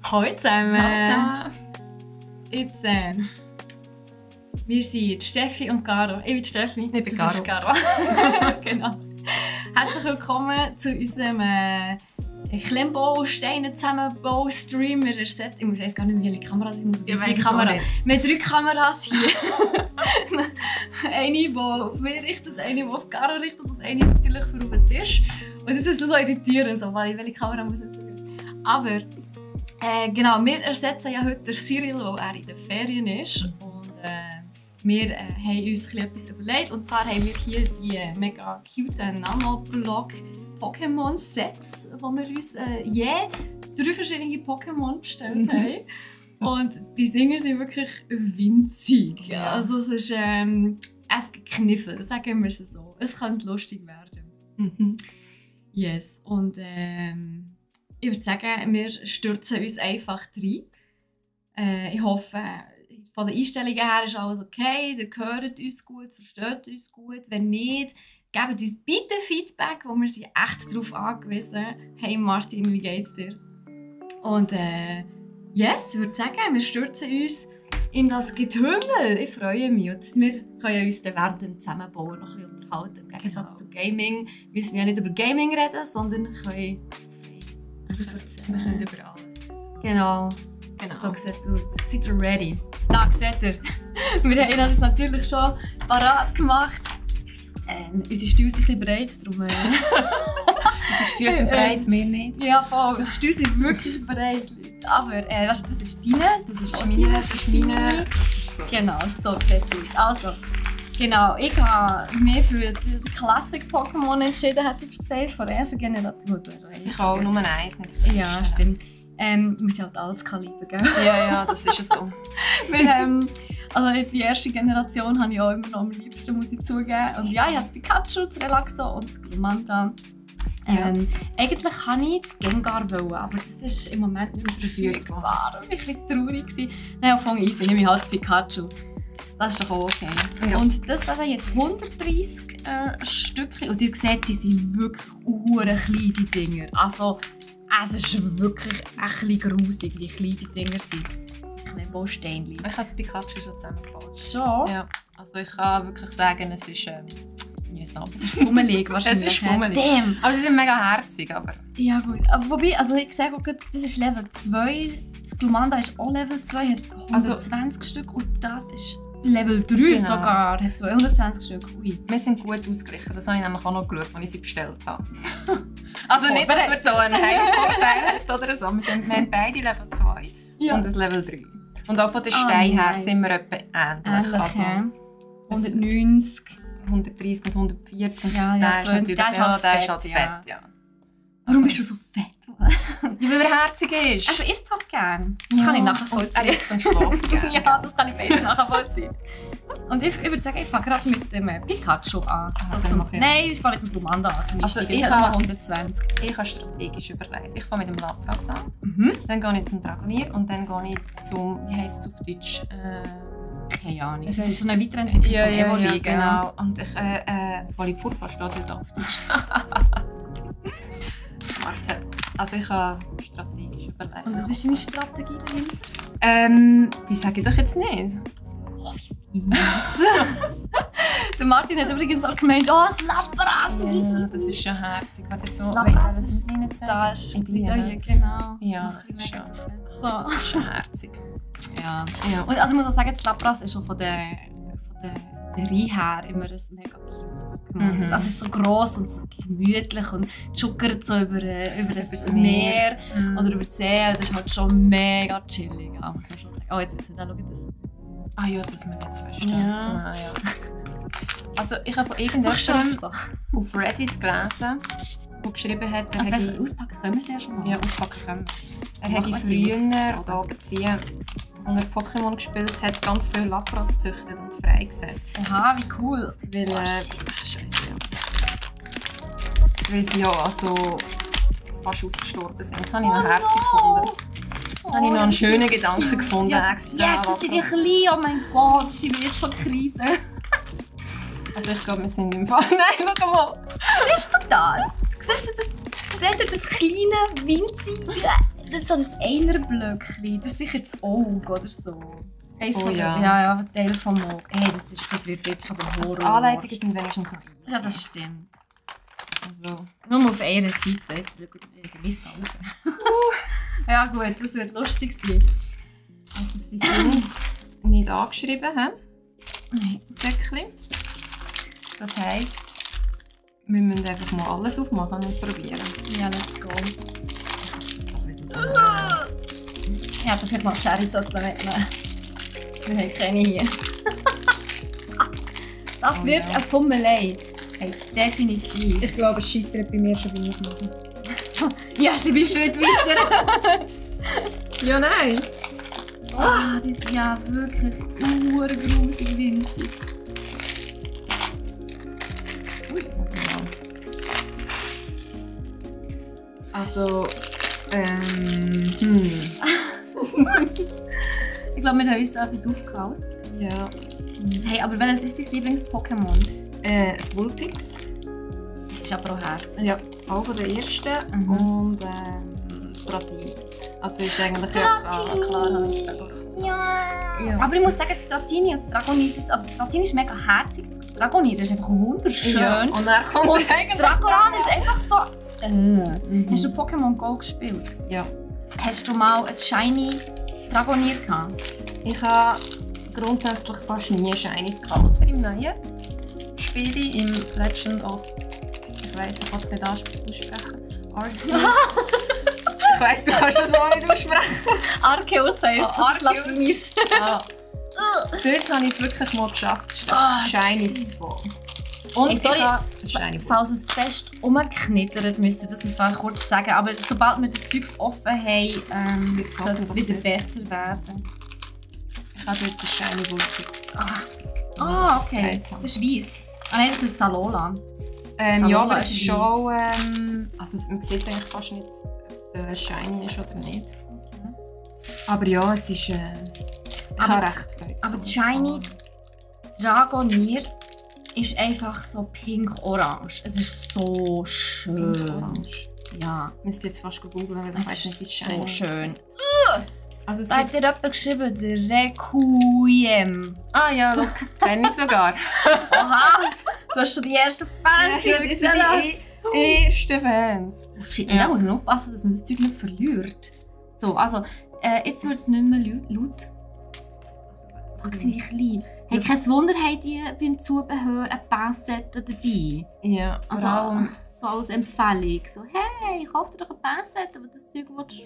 Hallo zusammen! Hallo zusammen! Jetzt, wir sind Steffi und Caro. Ich bin Steffi. Ich bin Caro. Caro. Genau. Herzlich willkommen zu unserem Klemmbausteine-Zusammenbau-Stream. Ich muss gar nicht mehr, welche Kamera ich muss. Ich weiss Kamera. auch nicht. Wir haben 3 Kameras hier. Eine, die auf mich richtet, eine, die auf Caro richtet und eine natürlich für auf den Tisch. Und das ist so irritierend, so, weil ich welche Kamera muss jetzt sagen. Aber genau, wir ersetzen ja heute Cyril, weil er in den Ferien ist. Und wir haben uns etwas überlegt. Und zwar haben wir hier die mega cute Nanoblock Pokémon-Sets, wo wir uns je 3 verschiedene Pokémon bestellt haben. Und die Dinger sind wirklich winzig. Ja. Also es ist ein Kniffel, sagen wir es so. Es könnte lustig werden. Yes. Und ich würde sagen, wir stürzen uns einfach rein. Ich hoffe, von den Einstellungen her ist alles okay. Ihr hört uns gut, versteht uns gut. Wenn nicht, gebt uns bitte Feedback, wo wir sind echt darauf angewiesen. Hey Martin, wie geht's dir? Und yes, ich würde sagen, wir stürzen uns in das Getümmel. Ich freue mich. Und wir können uns dann während dem Zusammenbauen noch ein bisschen unterhalten. Im Gegensatz zu Gaming müssen wir ja nicht über Gaming reden, sondern können Wir können über alles. Genau. So sieht es aus. Seid ihr ready? Da seht ihr. Wir haben das natürlich schon parat gemacht. Unsere Stühle sind ein bisschen breit, darum... Unsere Stühle sind breit, wir nicht. Ja, voll. Die Stühle sind wirklich breit, Leute. Aber weißt du, das ist deine, das ist meine, das ist meine. Genau, so sieht es aus. Also, genau, ich habe mich für die Classic-Pokémon entschieden, hätte ich gesagt, von der ersten Generation. Ich habe nur eins, nicht Ja, stimmt. Wir sind halt altes Kaliber, gell? Ja, das ist so. Also die erste Generation habe ich auch immer noch am liebsten, muss ich zugeben. Und ja, ich habe das Pikachu, das Relaxo und das Glumanda. Eigentlich kann ich das Gengar wollen, aber das ist im Moment nicht mehr verfügbar. Ich war ein bisschen traurig. Nein, auf Anfang easy, nehme ich halt das Pikachu. Das ist doch auch okay. Ja. Und das sind jetzt 130 Stückchen. Und ihr seht, sie sind wirklich klein, die Dinger. Also, es ist wirklich ein bisschen grusig, wie klein die Dinger sind. Klemmbausteine. Ich habe das Pikachu schon zusammengebaut. Schon? Ja. Also ich kann wirklich sagen, es ist mühsam. Es ist fummelig wahrscheinlich. Es ist fummelig. Damn. Aber sie sind mega herzig, aber... Ja gut, aber wobei, also ich sehe auch gut, das ist Level 2. Das Glumanda ist auch Level 2, hat 120 Stück und das ist Level 3 Genau. sogar, hat 220 Stück. Ui. Wir sind gut ausgeglichen, das habe ich nämlich auch noch geschaut, als ich sie bestellt habe. Also nicht, dass wir hier einen Heimvorteil haben oder so, wir haben beide Level 2 und das Level 3. Und auch von den Steinen her sind wir etwa ähnlich. Also, 190. 130 und 140 und Ja, der ist natürlich der ist halt fett. Ja. Warum bist du so fett? Ja, weil er herzig ist. Er isst halt gern. Das kann ich nachvollziehen. Er isst und schläft gerne. Ja, das kann ich besser nachvollziehen. Und ich würde sagen, ich fange gerade mit dem Pikachu an. Nein, ich fange mit dem Glumanda an. Also ich habe 120. Ich habe strategisch überlegt. Ich fange mit dem Lapras an. Dann gehe ich zum Dragonier und dann gehe ich zum, wie heisst es auf Deutsch? Keine Ahnung. Das ist so eine Weiterentwicklung von Evoli. Ja, genau. Und ich, Volipurpa steht dort auf Deutsch. Warte. Also ich habe strategisch überlegt. Und was ist deine Strategie dahinter? Die sage ich doch jetzt nicht. Oh, wie Der Martin hat übrigens auch gemeint, oh, das Lapras! Ja, das ist schon herzig. Warte, jetzt so, das Lapras was muss ich nicht sagen? Da ist in die, hier, genau. Ja, das ist schon, das ist schon herzig. Ja. Ja. Und also ich muss auch sagen, das Lapras ist schon von der Serie her immer ein mega cute Pokémon. Das ist so gross und so gemütlich und schuckert so über das Meer oder über die See. Das ist halt schon mega chillig. Ja, muss man schon sagen. Oh, jetzt müssen wir da schauen. Ah ja, dass wir nicht zu verstehen. Ja. Ah, ja. Also ich habe von irgendjemandem auf Reddit gelesen, der geschrieben hat, auspacken können wir es ja schon mal. Ja, auspacken können wir. Er hat früher oder abziehen, als er Pokémon gespielt hat, ganz viele Lapras gezüchtet und freigesetzt. Aha, wie cool. Weil, Scheiße, ja. Weil sie ja also fast ausgestorben sind. Das habe ich noch herzig gefunden. Da habe ich noch einen schönen Gedanken gefunden. Ja, extra. Yes, das sind die klein. Oh mein Gott, das ist jetzt schon Krise. Also ich glaube, wir sind im Fall... Nein, schau mal! Siehst du das? Seht ihr das kleine, winzige das ist so ein Einerblöckchen. Das ist sicher das Auge oder so. Ja. Ja, Teil vom Auge. Hey, das wird jetzt schon der Horror. Die Anleitungen sind wenigstens noch easy. Ja, das stimmt. Also. Nur auf einer Seite. Ja gut, das wird lustig sein. Also sie sind nicht angeschrieben, hä? Nein. Säckchen. Das heisst, wir müssen einfach mal alles aufmachen und probieren. Ja, let's go. Ich hätte vielleicht mal Sherry-Sauce mitnehmen. Wir haben keine hier. Das wird ja. eine Fummelei. Hey, definitiv. Ich glaube, es scheitert bei mir schon beim Aufmachen. Ja, sie bist nicht weiter. Ja, nein. Ah, die sind ja wirklich urgrusig winzig. Ui. Ja. Also, Ich glaube, wir haben uns da etwas aufgehaust. Ja. Hey, aber welches ist dein Lieblings-Pokémon? Das Vulpix. Das ist aber auch Herz. Ja, auch von der ersten. Mhm. Und Stratini. Also ist eigentlich klar, habe ich es gedacht. Ja. Aber ich muss sagen, das Stratini und das Dragonir, also das Stratini ist mega herzig, das Dragonir ist einfach wunderschön. Ja. Und dann kommt Und eigentlich das Dragoran ist einfach so... Mhm. Hast du Pokémon Go gespielt? Ja. Hast du mal ein Shiny Dragonir gehabt? Ich habe grundsätzlich fast nie Shinies gehabt, außer im neuen Spiel, im Legend of... Ich weiss, ich kann es nicht aussprechen. Arceus. Ich weiss, du kannst das auch nicht aussprechen. Arceus heisst Arceus. Latinisch. Dort habe ich es wirklich mal geschafft, Shinies zu bekommen. Und Hey, sorry, ich habe ein Shiny bekommen. Falls es fest rumknittert, müsst ihr das einfach kurz sagen. Aber sobald wir das Zeug offen haben, soll es wieder besser werden. Ich habe dort ein Shiny Vulpix. Okay. Das ist weiss. Ah nein, das ist Salola. Ja, aber ist es ist schon... also man sieht es eigentlich fast nicht, ob es Shiny ist oder nicht. Aber ja, es ist... ich habe recht Freude. Aber die Shiny Dragonir ist einfach so pink-orange. Es ist so schön. Orange. Ja. Ich müsste jetzt fast googeln, weil ich Es weiß nicht, wie es ist Shiny so schön. Also es Da hat gibt... dir jemand geschrieben, der Requiem. Ah ja, look, kenne ich sogar. Aha, du hast schon die ersten Fans. Ja, das sind die ersten Fans. Shit, da muss man aufpassen, dass man das Zeug nicht verliert. So, also, jetzt wird es nicht mehr laut. Fuck, sind die klein. Hey, kein Wunder, haben die beim Zubehör eine Pinzette dabei. Ja, vor Also, allem... so als Empfehlung. So, hey, kauf dir doch eine Pinzette, aber das Zeug willst du.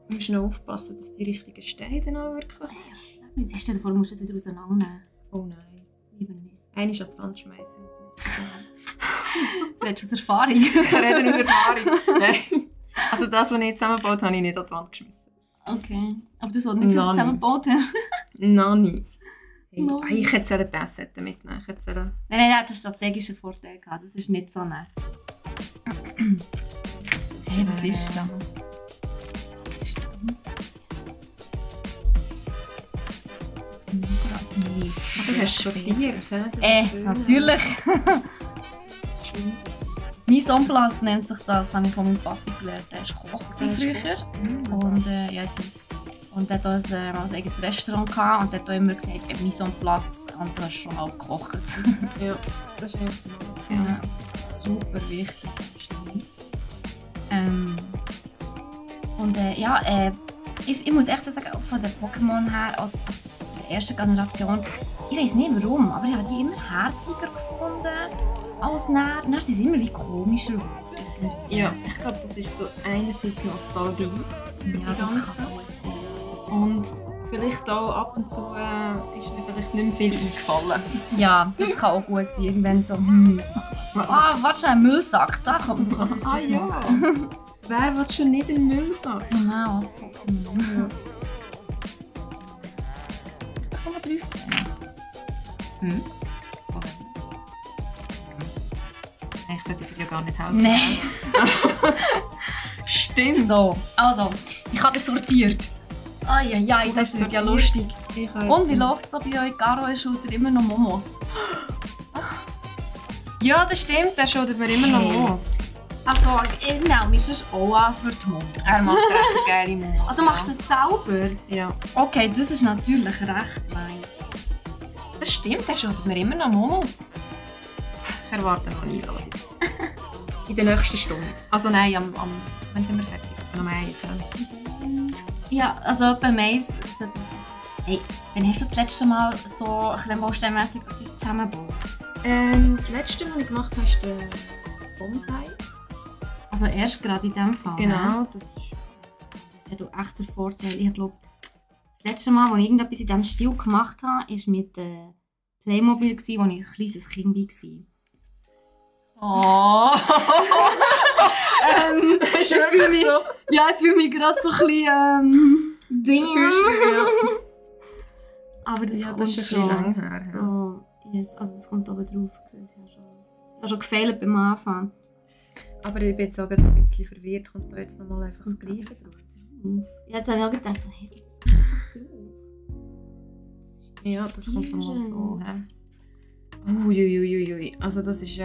Du musst noch aufpassen, dass die richtigen Steine dann auch wirklich... Sag mir, stell dir vor, du musst das wieder auseinandernehmen. Oh nein. Lieber nicht. Eine ist an die Wand schmeißen und dann ist es so. Du redest aus Erfahrung. Ich rede aus Erfahrung. Nein. Also das, was ich jetzt zusammengebaut habe, habe ich nicht an die Wand geschmissen. Okay. Aber das, was du nicht so Nein. zusammengebaut hast. Nani. Hey, Nein. ich hätte eine Passette mitnehmen. Ich hätte eine... Nein, er hat einen strategischen Vorteil gehabt. Das ist nicht so nett. Hey, was ist das? Was ist das? Du hast sortiert, hä? Natürlich. Mise-en-place nennt sich das, habe ich von meinem Papi gelernt. Er war Koch früher. Und, und er hatte ein eigenes Restaurant gehabt und er hat auch immer gesagt, Mise-en-place und du hast schon halb gekocht. Ja, das ist eigentlich so. Ja, super wichtig. Und ich muss echt sagen, auch von den Pokémon her, auch der ersten Generation, ich weiß nicht warum, aber ich habe die immer herziger gefunden als nachher. Dann sind sie immer wie komischer geworden. Ja, ich glaube, das ist so einerseits Nostalgie. Ja, das Ganze. kann gut sein. Und vielleicht auch ab und zu ist mir vielleicht nicht mehr viel eingefallen. Ja, das kann auch gut sein. Irgendwann so, warte schnell, ein Müllsack, da kommt noch etwas draus machen. Wer will schon nicht in den Müllsack? Genau, als Pokémon. Da kann man drauf. Ich sollte dir ja gar nicht helfen. Nein. Stimmt. So, also, ich habe es sortiert. Ai, das ist ja lustig. Und wie läuft es so bei euch? Garo ist oder immer noch Momos? Ja, das stimmt, der schaut mir immer noch los. Also, ich melde mich sonst auch an für die Momos. Er macht recht geile Momos. Also machst du das selber? Ja. Okay, das ist natürlich recht nice. Das stimmt, er schuldet mir immer noch Momos. Ich erwarte noch eine Einladung. In der nächsten Stunde. Also nein, wann sind wir fertig? Am 1. Ja, also bei Mais... Hey, wann hast du das letzte Mal so ein bisschen baustellenmässig etwas zusammengebaut? Das letzte, was ich gemacht habe, ist der Bonsai. Also erst gerade in diesem Fall? Genau, das ist ja doch echt der Vorteil. Ich glaube, das letzte Mal, als ich irgendetwas in diesem Stil gemacht habe, war mit Playmobil, als ich ein kleines Kind war. Oh! Ich fühle mich gerade so ein bisschen Ding. Ja. Aber das Ja, kommt das ist schon. lang her. So, yes, also das kommt oben drauf. Ich habe schon gefehlt beim Anfang. Aber ich bin jetzt auch ein bisschen verwirrt, kommt da jetzt nochmal einfach das Gleiche drauf. Ja, jetzt habe ich auch gedacht, so, hey, das ist einfach drauf. Ja, das kommt nochmal so. Uiuiuiui. Also das ist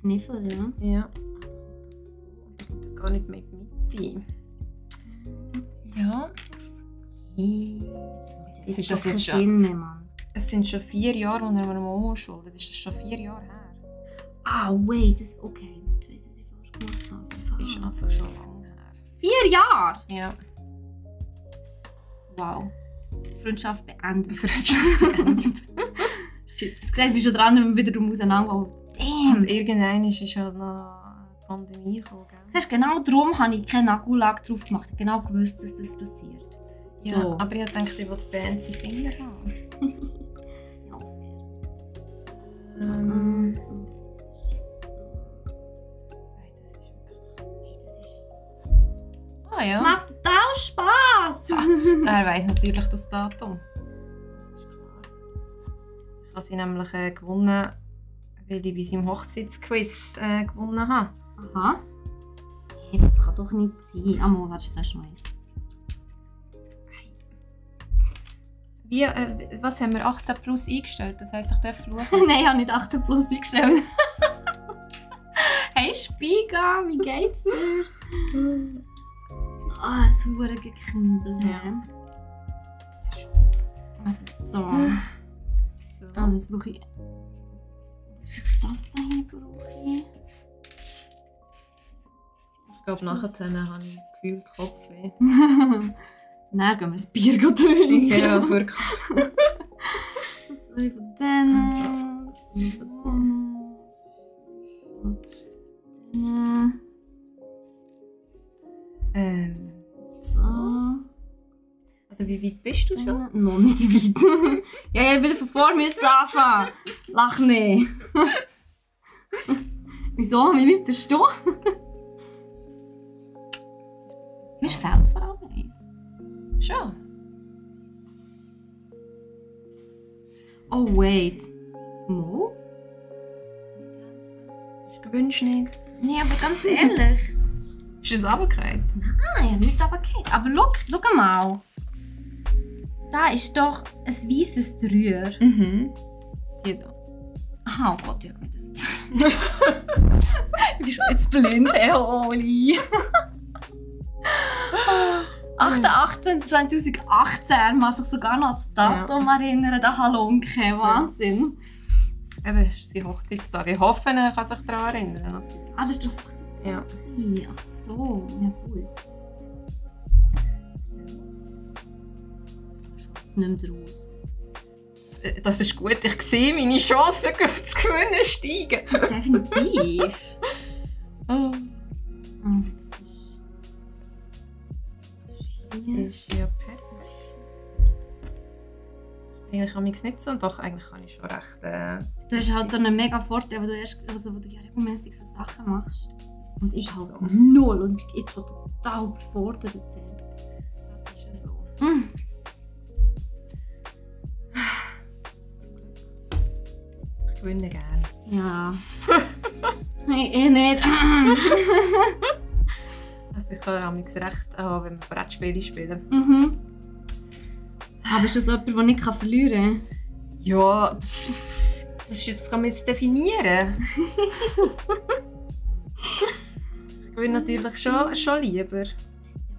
Kniffel, ja. ja. Das ist so. Und da kommt gar nicht mehr mit. Ja. Das das jetzt schon? Sinn mehr, Mann. Es sind schon 4 Jahre, als er mir Momo schuldet. Das ist schon 4 Jahre her. Ah, wait, das okay. Jetzt weiss ich, was ich falsch gemacht habe. Das ist also schon lange her. 4 Jahre? Ja. Wow. Freundschaft beendet. Freundschaft beendet. Shit, das gesagt, bist du dran, wenn wir wieder auseinander. Damn! Und irgendwann ist halt noch die Pandemie gekommen. Siehst, genau darum habe ich keine Nagellack drauf gemacht. Ich habe genau gewusst, dass das passiert. Ja, So. aber ich dachte, ich will fancy Finger haben. Ja, So. Ah ja. Es macht total Spass! Er weiss natürlich das Datum. Das ist klar. Ich habe sie nämlich gewonnen, weil ich bei seinem Hochzeitsquiz gewonnen habe. Aha. Hey, das kann doch nicht sein. Amo, warte, das ist noch eins. Wie, was haben wir 18 plus eingestellt? Das heisst, ich darf fluchen. Nein, ich habe nicht 18 plus eingestellt. Hey Spiga, wie geht's dir? Ah, es wurde geknibbelt. Ja. Also so. So. Ah, das brauche ich. Was ist das denn hier, brauche ich? Ich glaube, nachher habe ich gefühlt Kopfweh. Dann gehen wir ein Bier trinken. Ja, wirklich. Das ist von denen. Das ist von denen. So. Also wie weit bist du schon? Noch nicht weit. Ja, ich will von vorne müssen anfangen. Lach nicht. Wieso? Wie weit bist du? Mir fehlt vor allem eins. Schon. Oh, wait. Mo? Das ist gewünscht nicht. Nee, aber ganz ehrlich. Ist es runtergefallen? Ah, ja, nicht runtergefallen. Aber schau mal. Da ist doch ein weißes Rühr. Mhm. Die da. Aha, oh Gott, ich hab mir das. Ich bin schon jetzt blind, hey, Oli. 8.8.2018 muss ich sogar noch an das Datum erinnern, der Halunke, Wahnsinn. Eben, das ist sein Hochzeitstag. Ich hoffe, er kann sich daran erinnern. Ah, das ist doch Hochzeit. Ja. Ach so, ja gut. So. Jetzt nimmt er raus. Das ist gut. Ich sehe meine Chancen zu gewinnen steigen. Definitiv. Oh. Das Das ist ja perfekt. Eigentlich habe ich es nicht so. Doch, eigentlich kann ich schon recht. Du hast halt einen mega Vorteil, weil du ja regelmäßig so Sachen machst. Und ich halt so. null und ich bin jetzt schon total überfordert. Das ist ja so. Mm. Ich gewinne gerne. Ja. Ich nicht. Also ich kann auch recht haben, wenn wir Brettspiele spielen. Mhm. Aber bist du so jemand, der nicht verlieren kann? Ja, das kann man jetzt definieren. Ich würde natürlich schon lieber.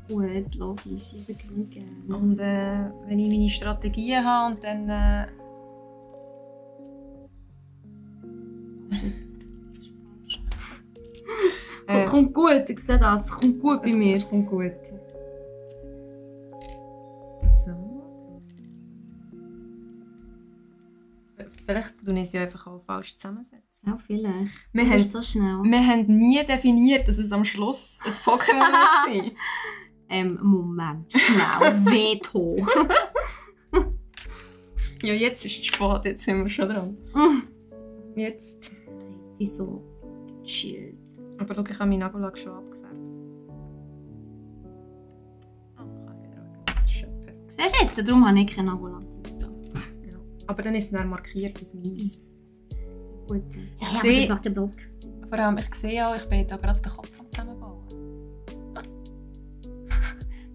Gut, logisch, jeder gewinnt gerne. Und wenn ich meine Strategien habe und dann... Kommt gut, ich sehe das. Kommt gut bei mir. Es kommt gut. So. Vielleicht tun ich sie einfach auch falsch zusammensetzen. Ja, vielleicht. Wir Du haben, bist so schnell. wir haben nie definiert, dass es am Schluss ein Pokémon muss sein. Moment, schnell. Veto. Ja, jetzt ist es spät, jetzt sind wir schon dran. Jetzt. Sie so chillt. Aber schau, ich habe meinen Nagellack schon abgefärbt. Kann ich wieder. Das ist schon perfekt. Siehst du jetzt? Darum habe ich keinen Nagellack. Ja. Aber dann ist es dann markiert aus meins. Gut. Ja, aber sehe- das macht ja Block. Vor allem, ich sehe auch, ich bin da gerade den Kopf am Zusammenbauen.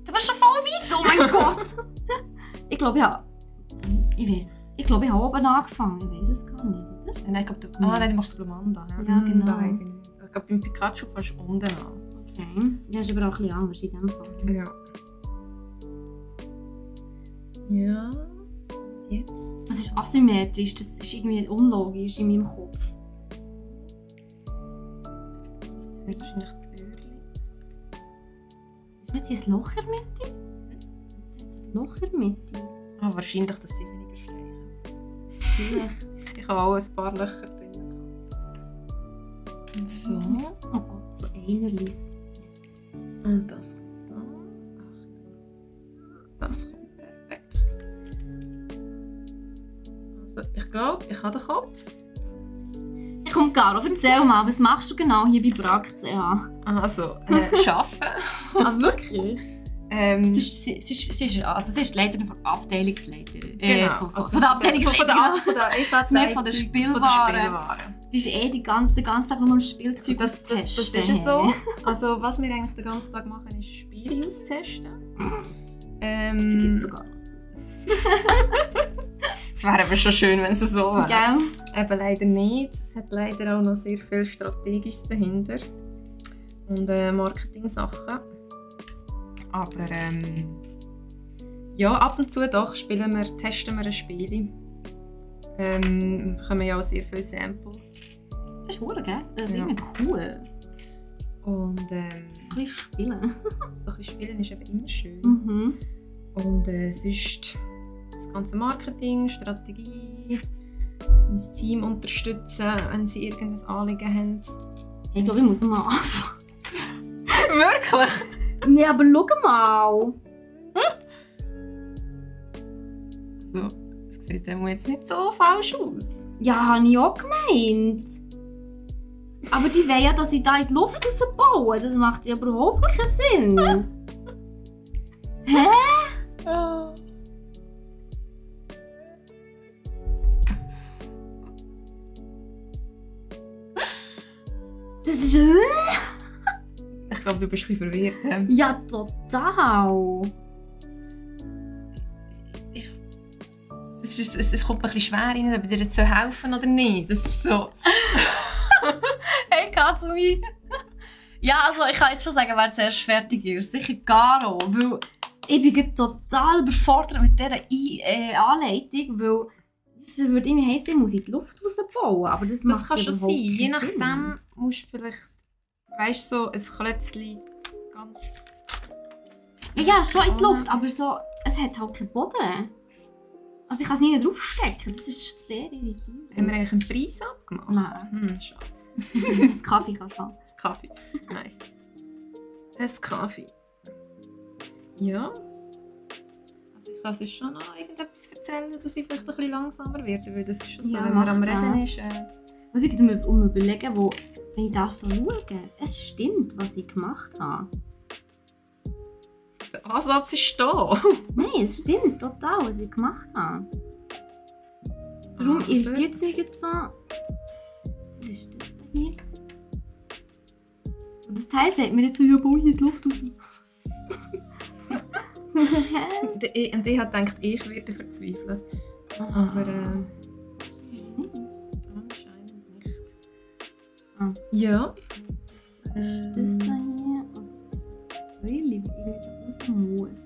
Du bist schon voll weit, oh mein Gott! Ich glaube, ich glaube, ich habe oben angefangen. Ich weiß es gar nicht, oder? Nein, ich glaube, nein, du machst es Blumanda. Ja, genau. Da weiss ich nicht. Ich glaube, beim Pikachu fährst du unten an. Okay. Ja, ist aber auch ein bisschen anders in dem Fall. Ja. Ja. Jetzt. Es ist asymmetrisch, das ist irgendwie unlogisch in meinem Kopf. Das ist wahrscheinlich die Bürli. Ist nicht hier ein Loch in der Mitte? Ist ein Loch in der Mitte? Ah, wahrscheinlich, dass sie weniger streichen. Vielleicht. Ich habe auch ein paar Löcher drin. So. Oh Gott, so einerlis. Und das kommt da. Ach, das kommt perfekt. Also, ich glaube, ich habe den Kopf. Komm, Caro, erzähl mal, was machst du genau hier bei Brack.ch? Also, arbeiten. Ah, wirklich? Sie ist die Leiterin von der Abteilungsleiterin. Genau. Von der Abteilungsleiterin. Von der Spielwaren. Die ist den ganzen Tag nur am Spielzeug Das ist es so. Also, was wir eigentlich den ganzen Tag machen, ist Spiele austesten. Sie gibt sogar noch zu. Es wäre aber schon schön, wenn es so wäre. Gell? Eben leider nicht. Es hat leider auch noch sehr viel Strategisches dahinter. Und Marketing-Sachen. Aber ja, ab und zu doch testen wir ein Spiel. Bekommen ja auch sehr viele Samples. Das ist verdammt, gell? Das ist Ja. irgendwie cool. Und Ein bisschen spielen. so ein bisschen spielen ist eben immer schön. Mhm. Und sonst das ganze Marketing, Strategie, das Team unterstützen, wenn sie irgendein Anliegen haben. Ich glaube, ich muss mal anfangen. Wirklich? Nee, aber schau mal. So, das sieht jetzt nicht so falsch aus. Ja, habe ich auch gemeint. Aber die wollen ja, dass ich da in die Luft rausbaue. Das macht ja überhaupt keinen Sinn. Hä? Das ist... Ich glaube, du bist ein bisschen verwirrt. Ja, total. Es kommt mir ein bisschen schwer rein, ob dir jetzt helfen oder nicht. Das ist so. Hey, Katsumi. Ja, also ich kann jetzt schon sagen, wer zuerst fertig ist. Sicher Caro, weil ich bin gerade total überfordert mit dieser Anleitung, weil es würde irgendwie heissen, ich muss in die Luft rausbauen. Aber das Das kann schon sein. Je keinen Sinn. nachdem musst du vielleicht, weißt du, so ein Klötzchen ganz. Ja, schon in die Luft, aber so, es hat halt keinen Boden. Also ich kann es nicht draufstecken, das ist sehr irritierend. Haben wir eigentlich einen Preis abgemacht? Nein. Schade. Das Kaffee kann schon. Das Kaffee. Nice. Das Kaffee. Ja. Also ich kann sonst schon noch irgendetwas erzählen, dass ich vielleicht ein bisschen langsamer werde, weil das ist schon so, Ja, wenn man am mach Reden das. ist. Ich bin um überlegen, wenn ich das so schaue, es stimmt, was ich gemacht habe. Der Ansatz ist da. Nein, es stimmt total, was ich gemacht habe. Darum irritiert es mich jetzt so. Das ist das hier. Und das Teil sagt mir jetzt so, ja, bau hier die Luft raus. Und ich habe gedacht, ich werde verzweifeln. Aber anscheinend nicht. Ah. Ja. ist das so hier und das ist das Zweile, das irgendwie da raus muss.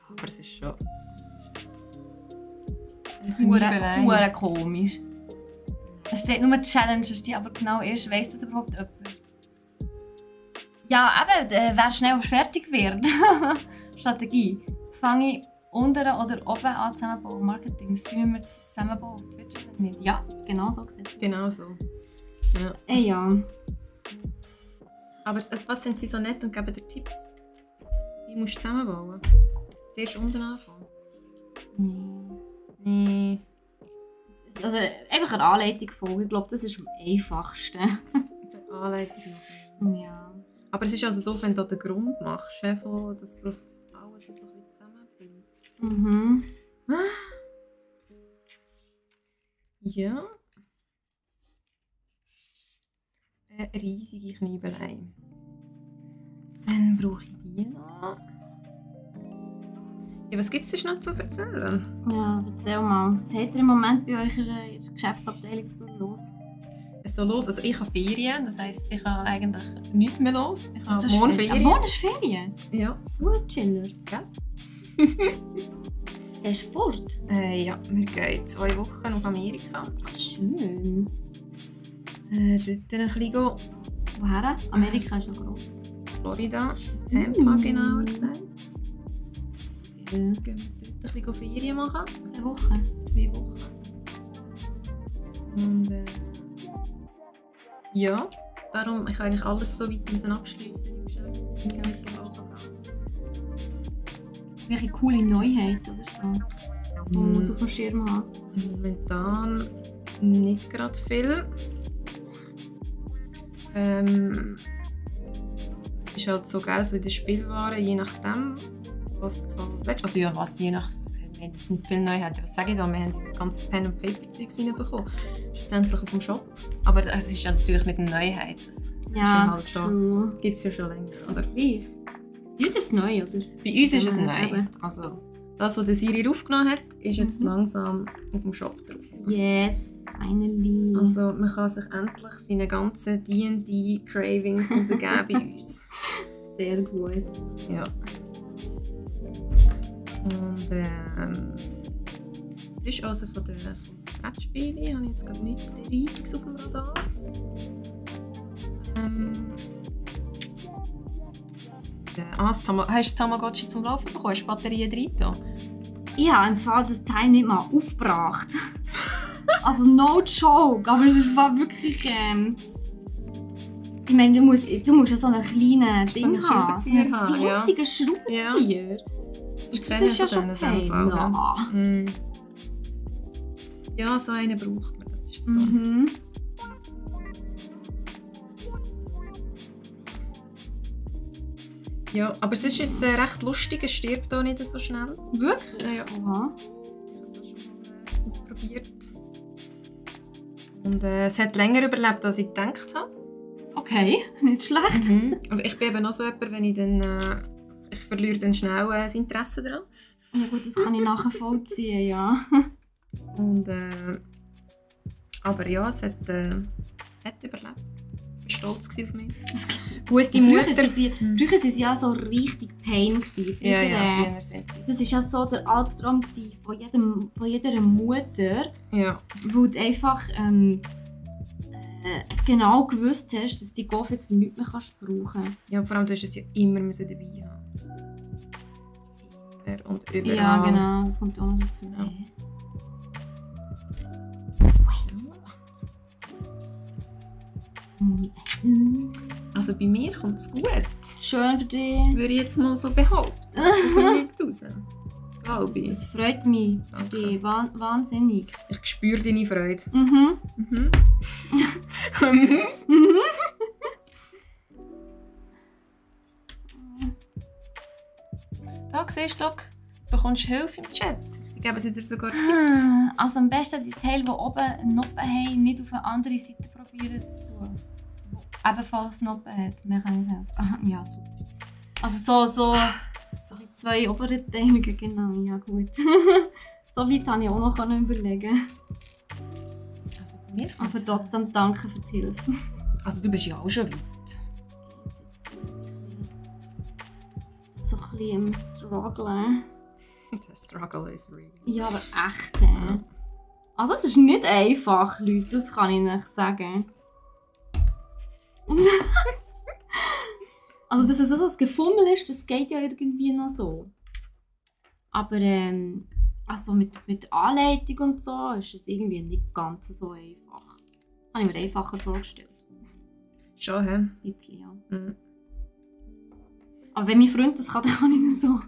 Aber es ist schon... Hure komisch. Es steht nur Challenges, die aber genau erst weiss, dass überhaupt jemand. Ja, eben, wer schneller fertig wird. Strategie. Fange ich unten oder oben an zusammenbauen. Marketing. Streamen wir zusammenbauen auf Twitch oder nicht? Ja, genau so gesehen. Genau so. Ja. Ja. Aber was sind sie so nett und geben dir Tipps? Wie musst du zusammenbauen? Zuerst unten anfangen? Nee. Also einfach eine Anleitung folgen. Ich glaube, das ist am einfachsten. Die Anleitung machen. Ja. Aber es ist also doof, wenn du den Grund machst, dass das alles so ein bisschen zusammenbleibt. Mhm. Ja. Eine riesige Knübelei. Dann brauche ich die noch. Ja, was gibt es noch zu erzählen? Ja, erzähl mal. Was habt ihr im Moment bei euch in der Geschäftsabteilung so los? So los. Also ich habe Ferien, das heisst, ich habe eigentlich nichts mehr los. Ich habe morgen morgen Ferien. Morgen ist Ferien? Ja. Gut, Chiller. Gell? Er ist fort? Ja, wir gehen 2 Wochen auf Amerika. Schön. Dort ein bisschen gehen. Woher? Amerika ist noch gross. Florida, Tampa genauer gesagt. Gehen Gehen wir dort ein bisschen Ferien machen. 2 Wochen. 2 Wochen. Und ja, darum ich eigentlich alles so weit abschließen im Geschäft, dass ich mittlerweile Welche coole Neuheit oder so, die man auf dem Schirm haben. Momentan nicht gerade viel. Es ist halt so geil, so in den Spielwaren, je nachdem, was du halt willst. Also ja, was je nach... Wir haben nicht viel Neuheiten. Was sage ich da? Wir haben dieses ganze Pen-and-Paper-Zeug reinbekommen. Das ist jetzt endlich auf dem Shop. Aber es ist ja natürlich nicht eine Neuheit. Das Ja, halt schon, gibt es ja schon länger. Oder? Gleich. Bei uns ist es neu, oder? Bei uns ist es neu. Eben. Also, das, was der Siri aufgenommen hat, ist jetzt langsam auf dem Shop drauf. Yes, finally. Also man kann sich endlich seine ganzen D&D-Cravings rausgeben bei uns. Sehr gut. Ja. Und es ist also von den Brettspielen, habe ich jetzt gerade nicht riesiges auf dem Radar. Hast du das Tamagotchi zum Laufen bekommen? Hast du Batterien drin? Ich habe im Fall das Teil nicht mal aufgebracht. Also no joke, aber es war wirklich... Ich meine, du musst ja so einen kleinen Ding einen haben. So einen Schraubenzieher haben, ja. winzigen Schraubenzieher. Ja. Das ist ja schon Pain. Ja. Ja, so einen braucht man, das ist so. Mhm. Ja, aber sonst ist es recht lustig, es stirbt auch nicht so schnell. Wirklich? Ja. Aha. Ich habe es schon mal ausprobiert. Und es hat länger überlebt, als ich gedacht habe. Okay, nicht schlecht. Aber ich bin eben auch so jemand, wenn ich dann... ich verliere dann schnell das Interesse daran. Ja gut, das kann ich nachvollziehen, ja. Und, aber ja, es hat überlebt. Ich war stolz auf mich. Gute Mutter. Früher waren sie ja so richtig Pain. Früher, Ja, früher sind sie. das war ja so der Albtraum von jeder Mutter. Ja. Weil du einfach genau gewusst hast, dass du die Golf jetzt für nichts mehr brauchen kannst. Ja, vor allem du musst es ja immer dabei haben. Immer und überall. Ja, genau, das kommt auch noch dazu. Ja. Also bei mir kommt es gut. Schön für dich. Würde ich jetzt mal so behaupten. Das kommt raus. Glaube ich. Das freut mich für Danke. dich. Wahnsinnig. Ich spüre deine Freude. Mhm. Da siehst du, du bekommst Hilfe im Chat. Die geben sie dir sogar Tipps. Also am besten die Teile, die oben Noppen haben, nicht auf eine andere Seite probieren zu tun. Die ebenfalls Noppen hat. Mehr kann ich helfen. Ah, ja, super. Also so die 2 oberen Teile, genau. Ja, gut. So weit konnte ich auch noch überlegen. Also bei mir Aber trotzdem danke für die Hilfe. Also du bist ja auch schon weit. So ein bisschen im Struggle. The struggle is real. Ja, aber echt. Also es ist nicht einfach, Leute, das kann ich nicht sagen. Also dass es so ein Gefummel ist, das geht ja irgendwie noch so. Aber also mit der Anleitung und so ist es irgendwie nicht ganz so einfach. Habe ich mir einfacher vorgestellt. Schon, hä? Ein bisschen, ja. Mhm. Aber wenn mein Freund das kann, dann kann ich nicht so.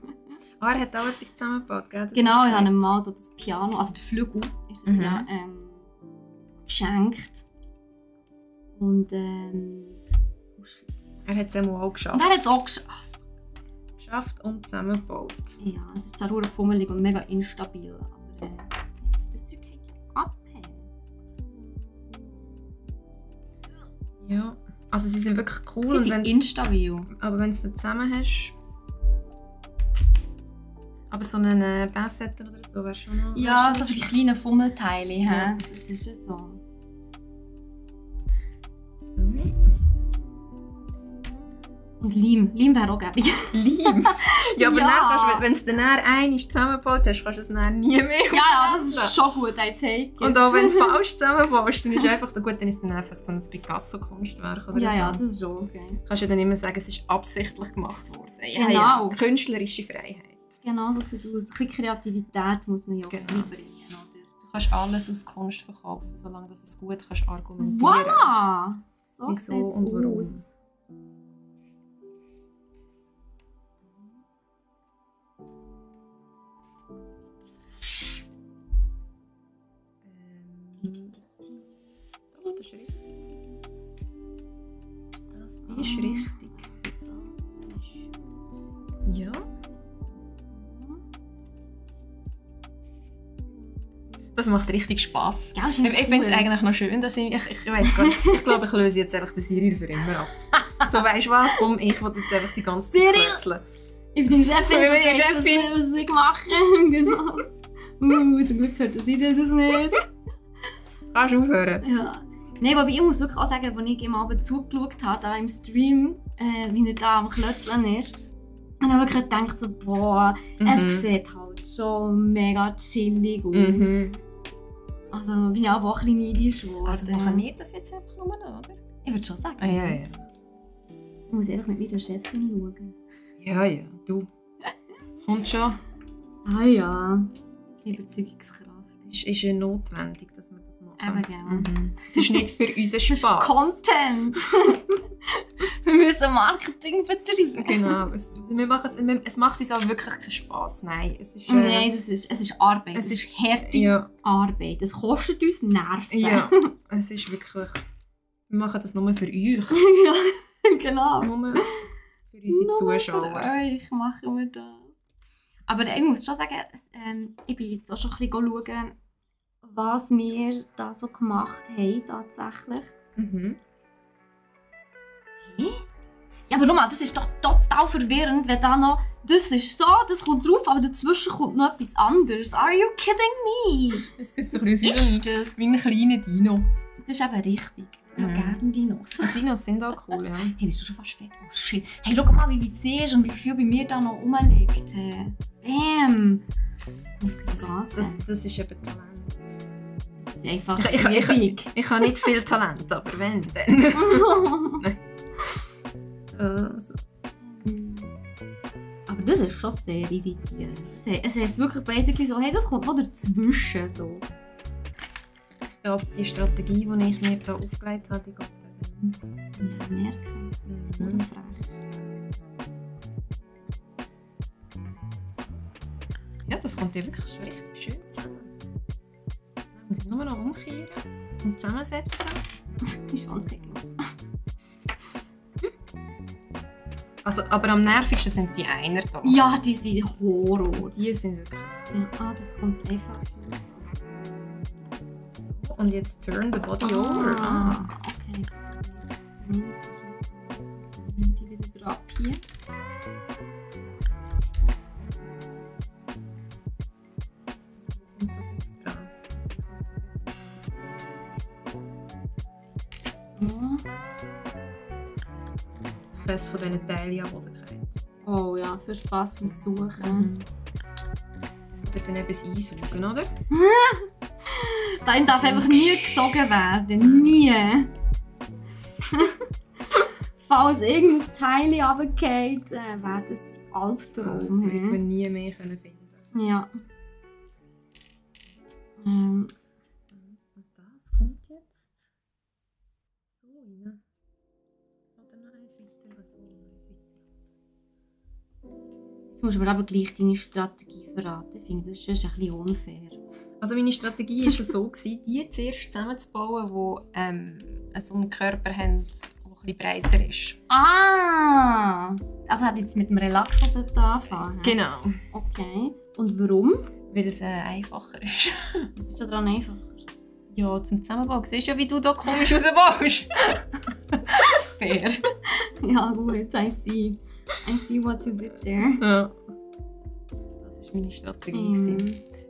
Ah, er hat auch etwas zusammengebaut, gell? Das Genau, hast ich du habe ihm gesagt. mal so das Piano, also der Flügel, ist das ja, geschenkt. Und oh shit. Er hat es auch Und geschafft. er hat es auch geschafft. Geschafft und zusammengebaut. Ja, es ist zwar verdammt fummelig und mega instabil, aber das Zeug geht ja ab. Ja. Also sie sind wirklich cool. Sie und sind wenn's- instabil. Aber wenn du es zusammen hast. Aber so einen Basssetter oder so wäre schon noch. Ja, wär so schon für die kleinen Fummelteile. Ja. Das ist ja so. so. Und Leim. Leim wäre auch gäbig. Leim. Ja, aber Ja. dann kannst du, wenn du es dann einmal zusammengebaut hast, kannst du es dann nie mehr Ja, das ist auseinander. schon gut, I take it. Und auch wenn du falsch zusammenbaust, dann ist es einfach so gut, dann ist es dann einfach so ein Picasso-Kunstwerk oder Ja, so. ja, das ist schon okay. Kannst du dann immer sagen, es ist absichtlich gemacht worden. Genau. Ja. Künstlerische Freiheit. Genau so sieht es aus. Ein bisschen Kreativität muss man ja auch Genau. einbringen, oder? Du kannst alles aus Kunst verkaufen, solange du es gut kannst argumentieren. Voilà! So Wieso sieht es und warum? aus. Doch, das ist richtig. Das ist richtig. Ja. Das macht richtig Spass. Ja, ist Ich cool. finde es eigentlich noch schön, dass ich weiß gar nicht, ich glaube, ich löse jetzt einfach den Cyril für immer ab. So, weißt du was, komm, ich will jetzt einfach die ganze Zeit Cyril! kürzeln. Ich bin die Chefin, Ich bin die du sagst, Chefin. was ich mache. Genau. Zum Glück hört das das nicht. Kannst du aufhören? Ja. Nein, aber ich muss wirklich auch sagen, als ich ihm Abend zugeschaut habe, da im Stream, wie er da am Klötzeln ist, und ich wirklich gedacht so, boah, es sieht halt schon mega chillig aus. Mhm. Also bin ich auch ein bisschen neidisch geworden. Also machen wir das jetzt einfach nur noch, oder? Ich würde schon sagen. Ja. Ich muss einfach mit meiner Chefin schauen. Ja, du. Kommt schon. Ah ja. Überzeugungskraft. Ist ja notwendig, dass wir das machen. Eben, gell. Es ist nicht für unseren Das ist Spass. Content. Wir müssen Marketing betreiben. Genau. Es macht uns auch wirklich keinen Spass. Nein, es ist... Nein, es ist Arbeit. es Es ist- ist harte Ja, Arbeit. Es kostet uns Nerven. ja. Es ist wirklich... Wir machen das nur für euch. Ja, genau. Nur für unsere Nur Zuschauer. Für euch machen wir das. Aber ich muss schon sagen, ich bin jetzt auch schon ein bisschen schauen, was wir da so gemacht haben tatsächlich. Mhm. Ja, aber nochmal, das ist doch total verwirrend, wenn da noch... Das ist so, das kommt drauf, aber dazwischen kommt noch etwas anderes. Are you kidding me? Es sieht so ein bisschen Was ist das? wie ein kleiner Dino. Das ist eben richtig. Ich habe Mhm. gerne Dinos. Und Dinos sind auch cool, ja. Hey, bist du schon fast fett? Oh shit. Hey, schau mal, wie weit sie ist und wie viel bei mir da noch rumliegt. Bam! Ich muss ein bisschen Gas geben. Das ist eben Talent. Das ist einfach Ich habe nicht viel Talent, aber wenn, dann. Also. Aber das ist schon sehr irritierend. Es heißt wirklich basically so, hey, das kommt noch dazwischen. So. Ich glaube, die Strategie, die ich mir hier aufgelegt habe, die geht dann. Ja, merken. Mhm. Frech. Ja, das kommt ja wirklich schon richtig schön zusammen. Wir müssen es nur noch umkehren und zusammensetzen. Die Schwanzkecke. Also, aber am nervigsten sind die Einer da. Ja, die sind Horror. Die sind wirklich... Ja, das kommt einfach. So, und jetzt turn the body over. Ah. Okay. Nimm die wieder drauf hier. Fest von diesen Teilen am Boden gefallen. Oh ja, viel Spass beim Suchen. Oder dann eben das Einsaugen, oder? Dein darf einfach nie gesogen werden. Nie. Falls irgendein Teil runterfällt, wäre das der Albtraum. Das wird man nie mehr finden. Ja. Und das kommt jetzt so rein. Oder noch eins weiter, so eins weiter. Jetzt musst du mir aber gleich deine Strategie verraten. Ich finde, das ist ein bisschen unfair. Also meine Strategie war so, die zuerst zusammenzubauen, die so einen Körper haben, der etwas breiter ist. Ah! Also hat jetzt mit dem Relaxer anfangen. Genau. Okay. Und warum? Weil es einfacher ist. Was ist daran einfacher? Ja, zum Zusammenbauen. Siehst du ja, wie du da komisch rausbaust. Fair. Ja gut, I see. I see what you did there. Ja. Das war meine Strategie.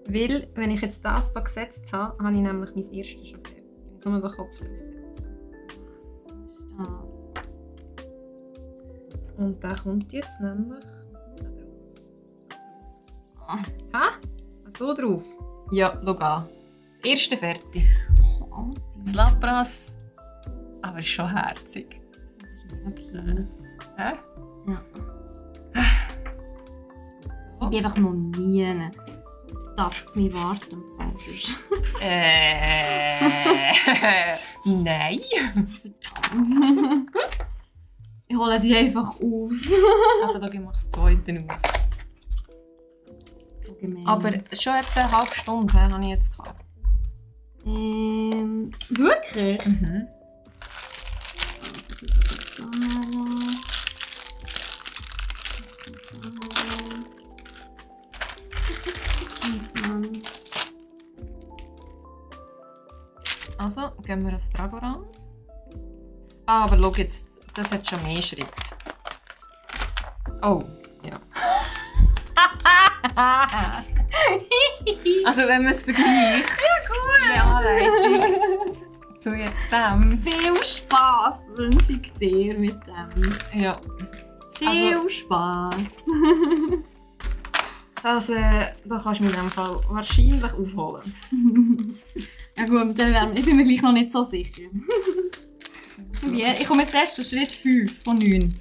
Weil, wenn ich jetzt das hier gesetzt habe, habe ich nämlich mein erstes schon fertig. Ich muss nur den Kopf draufsetzen. So ist das. Und der kommt jetzt nämlich da drauf. Ha? So drauf? Ja, schau an. Das erste fertig. Oh, Das Lapras, aber schon herzig. das ist mega cute. Hä? Ja. Ich bin einfach noch nie. Du darfst auf mich warten, Pfeifers. Nein. Verdammt. Ich hole die einfach auf. Also da machst du das zweite auf. So gemein. Aber schon etwa eine halbe Stunde habe ich jetzt gehabt. Wirklich? Mhm. Also, gehen wir das Drago ran. Ah, aber schau jetzt, das hat schon mehr Schritte. Oh, ja. Also wenn man es vergleicht, die Anleitung zu jetzt dem. Viel Spass wünsche ich dir mit dem. Ja. Viel Spass. Das, da kannst du mich in dem Fall wahrscheinlich aufholen. Ja gut, dann ich bin mir gleich noch nicht so sicher. Ich komme jetzt erst zu Schritt 5 von 9.